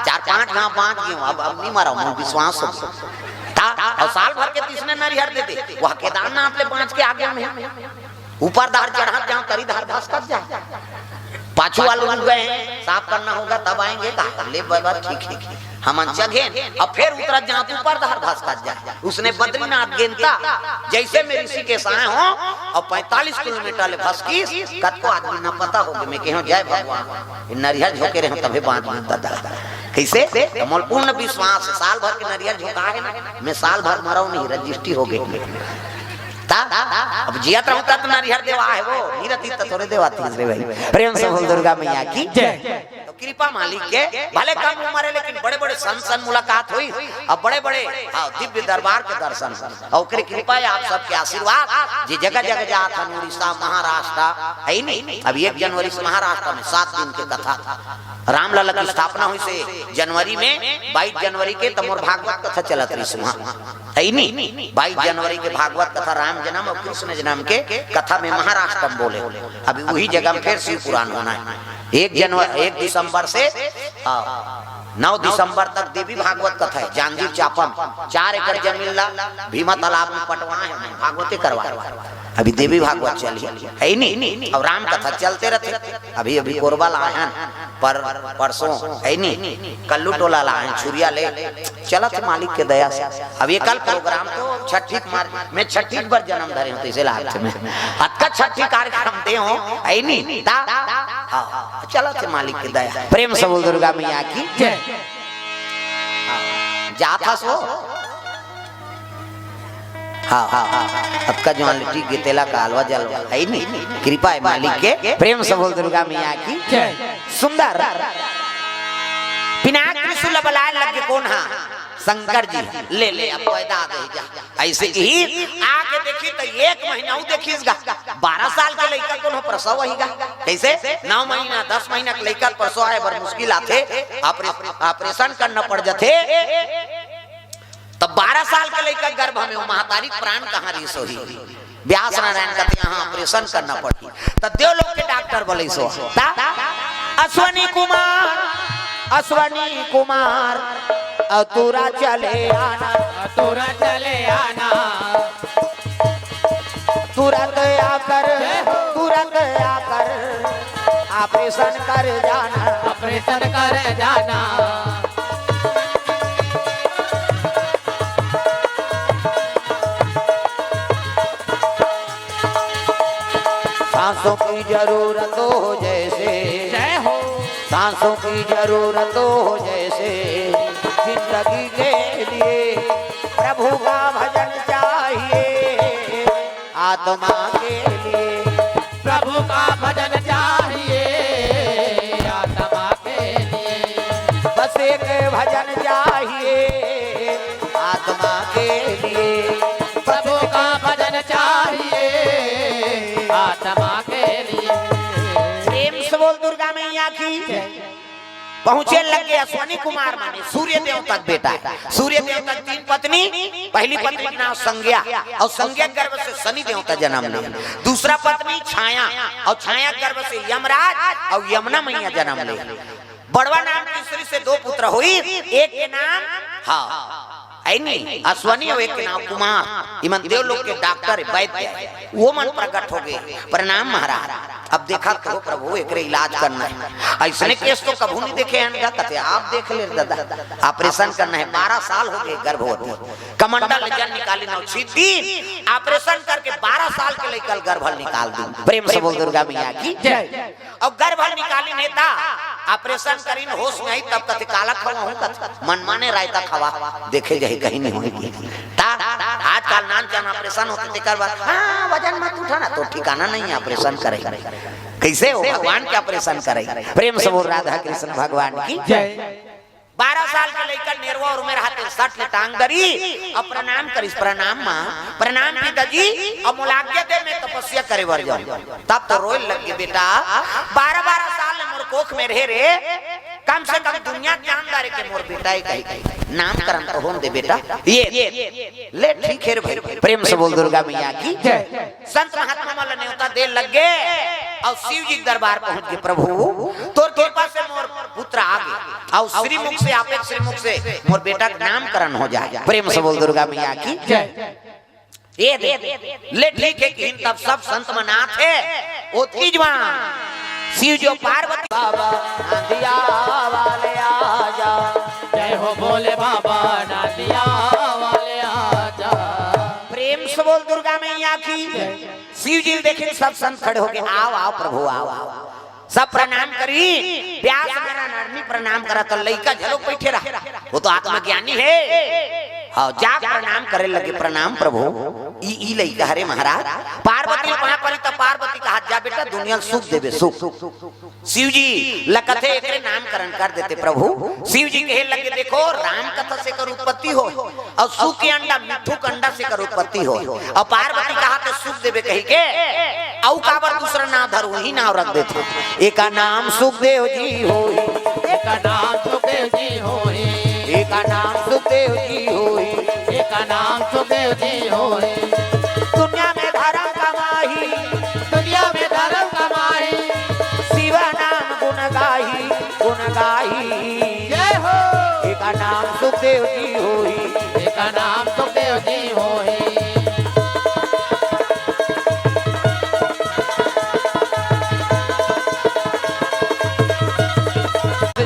चार पांच गांव बांच गए अब अब नहीं मरा हूँ विश्वास हो। ता और साल भर के तीसने नरिहर दे दे वह केदारनाथ ले बांच के आ गया मैं। ऊपर धार चढ़त जाओ तरी धार धसकत जाओ पाछू वाले उठ गए हैं साफ करना होगा तब आएंगे कहा ले बाबा ठीक है। हमन चघेन, अब फेर उतरत जात ऊपर डहर भसकत जाय। उसने बद्रीनाथ गेंता, जइसे में ऋषिकेश आय हों, अउ पैंतालीस किलोमीटर ले भसकिस, कतको आदमी न पता होगे। में कहेंव, जय भगवान, ये नरिहर झोंके रहेंव तभे बाँच गेंव ददा। कइसे? त मोला पूर्ण विश्वास हे, साल भर के नरिहर झोंका हे ना, में साल भर मरंव नहीं, रजिस्ट्री होगे। त अब जियत रहूं त नरिहर देवाय हे वो, नहीं रहतिस त थोरे देवातिस रे भाई। प्रेम से बोल दुर्गा मैया की जय। त कृपा मालिक के, भले कम उमर हे लेकिन बड़े-बड़े संत संग मुलाकात होइस, अउ बड़े-बड़े, हाँ, दिव्य दरबार के दर्शन होइस। अउ ओकरे कृपा हे, आप सबके आशीर्वाद, जे जगह-जगह जात हन, उड़ीसा, महाराष्ट्र, हे नी? अब एक जनवरी से महाराष्ट्र में सात दिन के कथा, रामलला के स्थापना होइस हे जनवरी में, बाईस जनवरी के त मोर भागवत कथा चलत रहिस उहाँ, हे नी? बाईस जनवरी के भागवत कथा, राम जन्म अउ कृष्ण जन्म के कथा में महाराष्ट्र में बोले। अभी उही जगह में फेर शिव पुराण होना हे। एक जनवरी, एक दिसंबर से, हाँ, नौ दिसंबर तक देवी भागवत कथा हे। जांजगीर चांपा में चार एकड़ जमीन ला भीमा तालाब में पटवाय हे, भागवते करवाय। अभी देवी भागवत चलही, हे नी? अउ राम कथा चलते रहिथे। अभी, अभी कोरबा ला आय हन, पर, परसों, हे नी? कल्लू टोला ला आय हन, छुरिया ले। चलत हे मालिक के दया से। अब ये कल प्रोग्राम तो छट्ठी के मार, में छट्ठी बर जन्म धरे हों, तइसे लागथे में। अतका छट्ठी कार्यक्रम दे हों, हे नी? त, हाँ, चलत हे मालिक के दया। प्रेम से बोल दुर्गा मैया की जय। हाँ, जात हस वो? हाँ, हाँ, हाँ, हाँ। अतका जुवान ले टिक गे तेला कालवा जलवा, हे नी? कृपा हे मालिक के। प्रेम से बोल दुर्गा मैया की जय। सुंदर। पिनाक त्रिशूल बलाय लग गे कोन हा? शंकर जी। ले, ले, अब पैदा दे जा। अइसे ही आके देखिस त एक महीना अउ देखिस गा। बारह साल के लइका कोनो प्रसव होही गा। कइसे? नौ महीना, दस महीना के लइका प्रसव आय बर मुश्किल आथे, ऑपरे-, ऑपरेशन करना पड़ जाथे। त बारह साल के लइका गर्भ में, वो महतारी के प्राण कहाँ रहिस होही? व्यास नारायण कथे, "यहाँ ऑपरेशन करना पड़ही।" त देवलोक के डॉक्टर बोलिस हो, त अश्वनी कुमार, अश्वनी कुमार, अतुरा चले आना। अतुरा चले आना। तुरंत आकर, तुरंत आकर ऑपरेशन कर जाना। ऑपरेशन कर जाना। सांसों की जरूरत हो जैसे, जय हो। सांसों की जरूरत हो जैसे, जिंदगी के लिए प्रभु का भजन चाहिए आत्मा के लिए। प्रभु का भजन चाहिए आत्मा के लिए। बस एक भजन चाहिए आत्मा के लिए। प्रभु का भजन चाहिए आत्मा के लिए। प्रेम से बोल दुर्गा मैया की। पहुंचे लग गे अश्वनी कुमार माने सूर्य देवता के बेटा हे। सूर्य देवता के तीन पत्नी, पहली पत्नी के नाम संज्ञा, अउ संज्ञा के गर्भ से शनि देवता जन्म ले। दूसरा पत्नी छाया, अउ छाया के गर्भ से यमराज अउ यमुना मैया जन्म ले। बड़वा नाम तीसरी से दो पुत्र होइस, एक के नाम, हाँ, हे नी, अश्वनी अउ एक के नाम कुमार। इमन देवलोक के डॉक्टर हे, वैद्य हे, वो मन प्रकट हो गे। प्रणाम महाराज। अब देखा तो प्रभु, एकरे इलाज करना हे। अइसने केस तो कभू नहीं देखे हन गा। कथे, "आप देख ले दादा, ऑपरेशन करना हे।" बारह साल हो गे गर्भवती, कमंडल जल निकालिन अउ छींच दीन, ऑपरेशन करके बारह साल के लइका ल गर्भ ल निकाल दीन। प्रेम से बोल दुर्गा मैया की जय। अउ गर्भ ल निकालिन हे त ऑपरेशन करिन, होश में आइस तब कथे, "काला खवाहूं?" कथे, "मन माने रायता खवा, देखे जाही कहीं नहीं होही।" त आजकल नान चन ऑपरेशन होथे तेकर बाद, "हाँ, वजन मत उठाना, तो ठिकाना नहीं हे ऑपरेशन करे।" कइसे हो भगवान के ऑपरेशन करे? प्रेम से बोल राधा कृष्ण भगवान की जय। बारह साल के लइका नेरवा उमर रहत हे, सट ले टांग धरिस, अउ प्रणाम करिस, "प्रणाम माँ, प्रणाम पिताजी, अब मोला आज्ञा दे, मैं तपस्या करे बर जाऊं।" तब तो रोए लग गे, "बेटा, बारह बारह साल ले मोर कोख में रहे रे, कम से कम दुनिया के जान डारे के मोर बेटा हे कही, नामकरण तो होन दे बेटा।" ये, ये, ले ठीक हे रे भाई, प्रेम से बोल दुर्गा मैया की जय। संत महात्मा मन ल नेवता दे लग गे अउ शिव जी के दरबार पहुंच गे, "प्रभु, तोर कृपा से मोर पुत्र आ गे, अउ श्रीमुख से, आपे के श्रीमुख से मोर बेटा के नामकरण हो जाए।" प्रेम से बोल दुर्गा मैया की जय। ये दे, ले ठीक हे किहिन तब सब संत मन आथे, ओतकी जुवार शिव जी अउ पार्वती, "बाबा नंदिया वाले आ जा।" जय हो भोले बाबा, डालिया वाले आजा। प्रेम से बोल दुर्गा मैया की। शिव जी देखे सब संत खड़े होके, "आओ, आओ प्रभु, आओ, आओ।" सब प्रणाम करी। व्यास नारायण आदमी प्रणाम करा, तो लइका झलो बैठे रहा, वो तो आत्मज्ञानी है। हाँ, जा प्रणाम करे लगे, "प्रणाम प्रभु।" ई, ई लइका, "हरे महाराज।" पार्वती वहां पर, तो पार्वती कहा, "जा बेटा, दुनिया ल सुख देबे, सुख।" शिव जी ल कथे, "एकरे नामकरण कर देते प्रभु।" शिव जी कहे लगे, "देखो, राम कथा से कर उत्पत्ति हो, और सुख के अंडा, मिट्ठू के अंडा से कर उत्पत्ति हो, और पार्वती कहा ते सुख देबे कही के, अउ काबर दूसरा नाम धर, वही नाम रख देते।" एका नाम सुखदेव जी होई, एका नाम सुखदेव जी होई, एका नाम सुखदेव जी होई, एका नाम सुखदेव जी होई। दुनिया में धर्म कमाही, दुनिया में धर्म कमाही, शिव नाम गुण गाही, गुण गाही। जय हो। एका नाम सुखदेव जी होई, एका नाम सुखदेव जी होई।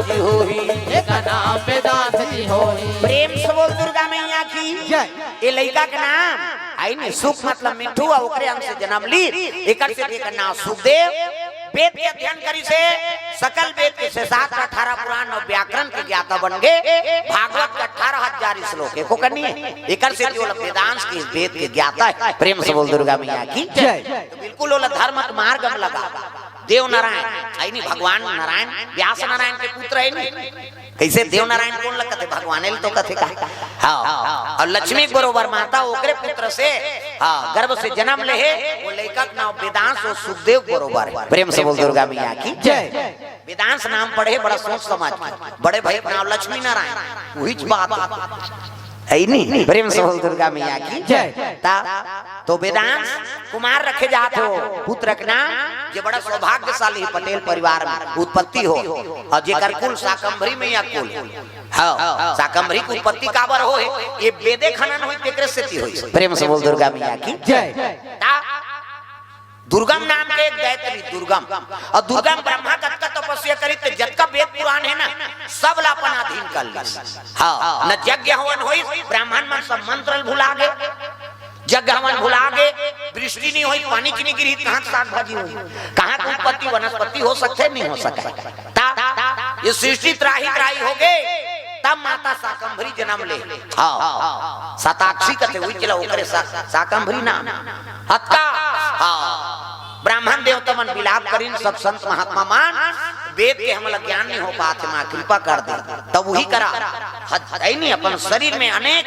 जी होई। एका नाम वेदांत जी होई। प्रेम से बोल दुर्गा मैया की। जय। ये लइका के नाम आई नहीं, सुख मतलब मिट्ठू, आ ओकरे अंश से जन्म ली, एकर से एकर नाम सुखदेव। वेद के अध्ययन करिस हे, सकल वेद के से सात अठारह पुराण और व्याकरण के ज्ञाता बन गे, भागवत के अठारह हजार श्लोक एको कनी हे, एकर से जो वेदांश के वेद के ज्ञाता हे। प्रेम से बोल दुर्गा मैया की जय। तो बिल्कुल ओला धर्म के मार्ग में लगा। देव नारायण, आई नहीं, भगवान नारायण, व्यास नारायण के पुत्र है नहीं। कैसे देव नारायण कोन ल कथे? भगवाने ल तो कथे का। हाँ, और लक्ष्मी के बरोबर माता, ओकरे पुत्र से, हाँ, गर्भ से जन्म ले हे, वो लइका के नाम वेदांश और सुखदेव बरोबर हे। प्रेम से बोल दुर्गा मैया की जय। वेदांश नाम पड़े हे बड़ा सोच समझ के, बड़े भाई के नाम लक्ष्मी नारायण, वही बात है नहीं? प्रेम से बोल दुर्गा मैया की जय। ता तो वेदांश कुमार रखे जात हो, पुत्र के नाम, जे बड़ा सौभाग्यशाली पटेल परिवार में उत्पत्ति हो, और जेकर कुल शाकंभरी मैया कुल। हाँ, शाकंभरी के उत्पत्ति काबर हो हे? ये वेदे खनन होई, तेकरे सेती होई। प्रेम से बोल दुर्गा मैया की जय। ता दुर्गम नाम के एक गायत्री दुर्गम, और दुर्गम ब्रह्मा कतका तपस्या करी, ते जतका वेद पुराण हे ना, सब ला अपन अधीन कर लिस। हाँ, न यज्ञ हवन होई, ब्राह्मण मन सब मंत्र भुला गे, यज्ञ हवन भुला गे, वृष्टि नहीं होई, पानी च नहीं गिरी, कहाँ के साग भाजी होई, कहाँ के उत्पत्ति वनस्पति हो सकथे, नहीं हो सके। ता ये सृष्टि त्राही त्राही हो गे, तब माता शाकंभरी जन्म ले। हाँ, शताक्षी कथे, उही चला ओकरे शा-, शाकंभरी नाम। अतका, हाँ, ब्राह्मण देवता मन विलाप करिन, सब संत महात्मा मन, वेद के हमला ज्ञान नहीं हो पात हे, माँ कृपा कर दे। तब वही करा, हद, है नहीं, अपन शरीर में अनेक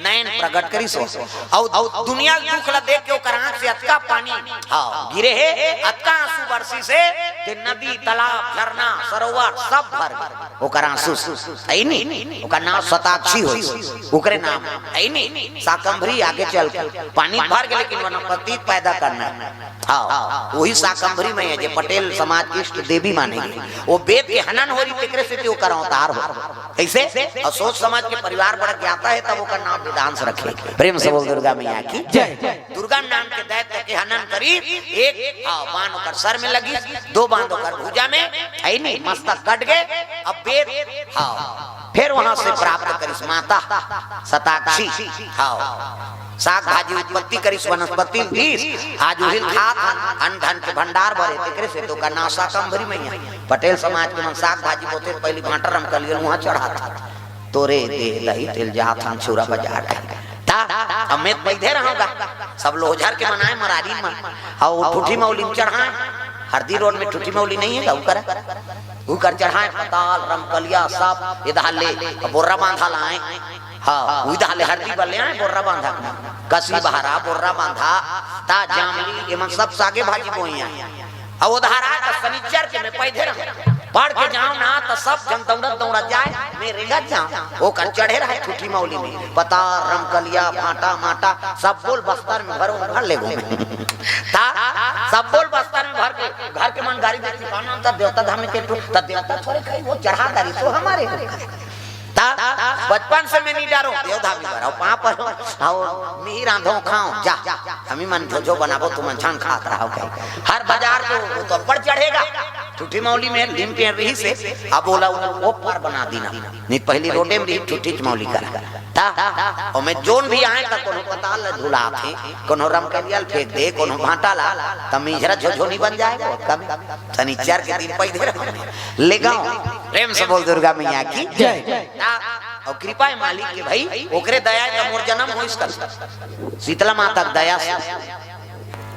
नयन प्रकट करिस हो। अउ, अउ दुनिया के दुख ला देख के ओकर आँख से अतका पानी, हाँ, गिरे हे, अतका आंसू बरसिस हे, ते नदी, तालाब, झरना, सरोवर सब भर गे। ओकर आंसू से, है नी? ओकर नाम शताक्षी होइस, ओकरे नाम, है नी? शाकंभरी आगे चल के पानी भर गे, लेकिन वनस्पति पैदा करना। हाँ, वही शाकंभरी मैया हे, जे पटेल समाज के इष्ट देवी माने गे। वो वेद के हनन हो रही, तेकरे सेती ओकर अवतार हो। कैसे? और सोच समझ के परिवार बड़ा ज्ञाता हे, तब ओकर नाम वेदांश रखे। प्रेम से बोल दुर्गा मैया की जय। दुर्गा नाम के दैत्य के हनन करी, एक, हाँ, बाण ओकर सर में लगी, दो बाण ओकर भुजा में, है नी, मस्तक कट गे। अब वेद, हाँ, फिर वहां से प्राप्त करिस माता शताक्षी, हाँ, साग भाजी उत्पत्ति करिस, वनस्पति बीस, आज उहिल खात हन, अन्न धन के भंडार भरे, तेकरे से तो का नाम शाकंभरी मैया। पटेल समाज के मन साग भाजी बोथे, पहली भांटा रमकलिया ल उहाँ चढ़ात। तोरे दे दही तेल जात हम छुरा बाजार। ता, अमित बैठे रहोगा। सब लोहझर के मनाए मरारी मन। अउ ठूठी मौली में चढ़ाए। हरदी रोड में ठूठी मौली नहीं हे का? उकर, उकर चढ़ाए पताल, रमकलिया, सब इधर ले, बोर्रा बांधा लाए। हाँ, इधर ले हरदी बले आए, बोर्रा बांधा। कसी बहरा, बोर्रा बांधा, ता जामली, एमन सब सागे भाजी बोई आए। अउ उधार आए त शनिचर के मैं पैदे रहूं। पढ़ के जाओ ना त सब जन दौड़त दौड़त जाए, मैं रेंगत जाओ। ओकर चढ़े रहे ठूठी मौली में। पताल, रमकलिया, भांटा, माटा, सब बोल बस्तर में भरो, भर ले घूमे। ता, सब बोल बस्तर में भर के, घर के मन गाड़ी देती, "कौन नाम था देवता धाम में के टू?" त देवता थोड़े खाई, वो चढ़ा दारी, सो हमारे हो। ता, बचपन से मैं नहीं डरो, देव धामी भरो, पाँव परो, आओ, मिही रांधो खाओ, जा, हमी मन जो जो बनाबो, तुमन झन खात रहो कहे। हर बाजार जो, वो तो अब्बड़ चढ़ेगा। ठूठी मौली में लीम पेड़ रहिस हे, अब ओला ओ पार बना दीन। नहीं त पहिली रोडे में रहिस ठूठीच मौली करा। त ओमे जोन भी आय त कोनो पताल ल धुलाथे, कोनो रमकलिया ल फेंक दे, कोनो भांटा ला, त मिंझरा झोझोनी बन जाय। ओतका में सनिचर के दिन पहिले रहो। ले गाँव, प्रेम से बोल दुर्गा मैया की जय। त अउ कृपा हे मालिक के भाई, ओकरे दया हे त मोर जनम होइस कथे। शीतला माता के दया से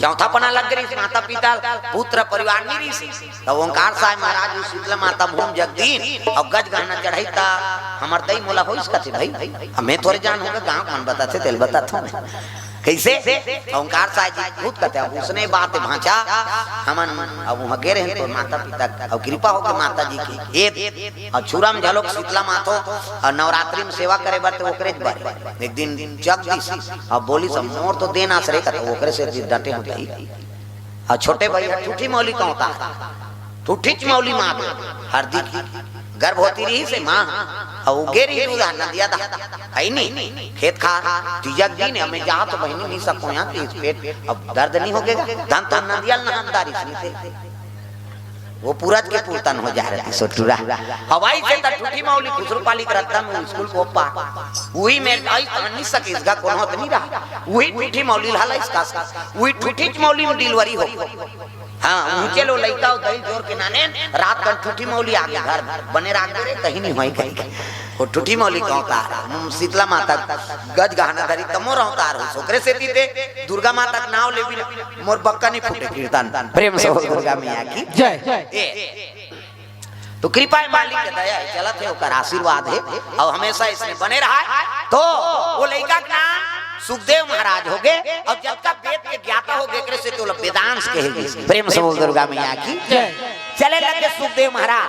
चौथा पना लग गई, माता पिता, पुत्र परिवार नहीं रहिस। त ओंकार साय महाराज जी शीतला माता भूम जग दीन अउ गज गहना चढ़ाई त हमर दई मोला होइस कथे भाई। अब मैं थोरे जान होगा, गाँव मन बताथे, तेल बताथो मैं। कइसे? ओंकार साय जी खुद कथे, अब उसने बात भांचा, हमन अब वहाँ गे रहे तो माता पिता, अब कृपा होके माता जी की, ए, अब छुरा में झलोक शीतला मातो, अउ नवरात्रि में सेवा करे बर ते ओकरे बर। एक दिन जग दिस, अब बोलिस, "मोर तो देन आस रे," कथे, ओकरे से डटे होते ही। अउ छोटे भैया ठूठी मौली कहता, ठूठीच मौली माँ दे, हरदी की गर्भवती रहिस हे माँ, अउ गे रहिस दूध नदिया दा, है नी, खेत खार, तीजा के दिन, हमें जा तो बहिनी नहीं सको यहाँ, तीस पेट, अब दर्द नहीं होगेगा, धन तो नदिया नहान दारिस नहीं थे। वो पूरज के पूरतन हो जा रहे थे, सोटुरा। हवाई से त ठूठी मौली खुसरू पाली के रद्दा में स्कूल को पा। वही में आई तहनी सकेसगा कोनो होत नहीं रहा। वही ठूठी मौली ला लाइस का। वही ठूठीच मौली में डिलीवरी हो। हाँ, ऊंचे लो लइका हो दई जोर के नाने, रात कन ठूठी मौली आगे घर बने राख दे रे, कहीं नहीं होई कहीं। वो ठूठी मौली कहता, "हम्म, शीतला माता गज गहना धरी तमो रहता रहो, ओकरे सेती ते दुर्गा माता के नाव लेबी ना, मोर बक्का नहीं फूटे कीर्तन।" प्रेम से बोल दुर्गा मैया की जय। ए, तो कृपा हे मालिक के दया हे, चलत हे, ओकर आशीर्वाद हे, अउ हमेशा इसने बने रहा। तो वो लइका के नाम सुखदेव महाराज होगे, अउ जतका वेद के ज्ञाता होगे, एकरे सेती ओला वेदांश कहे गिस। प्रेम से बोल दुर्गा मैया की जय। चले लगे सुखदेव महाराज।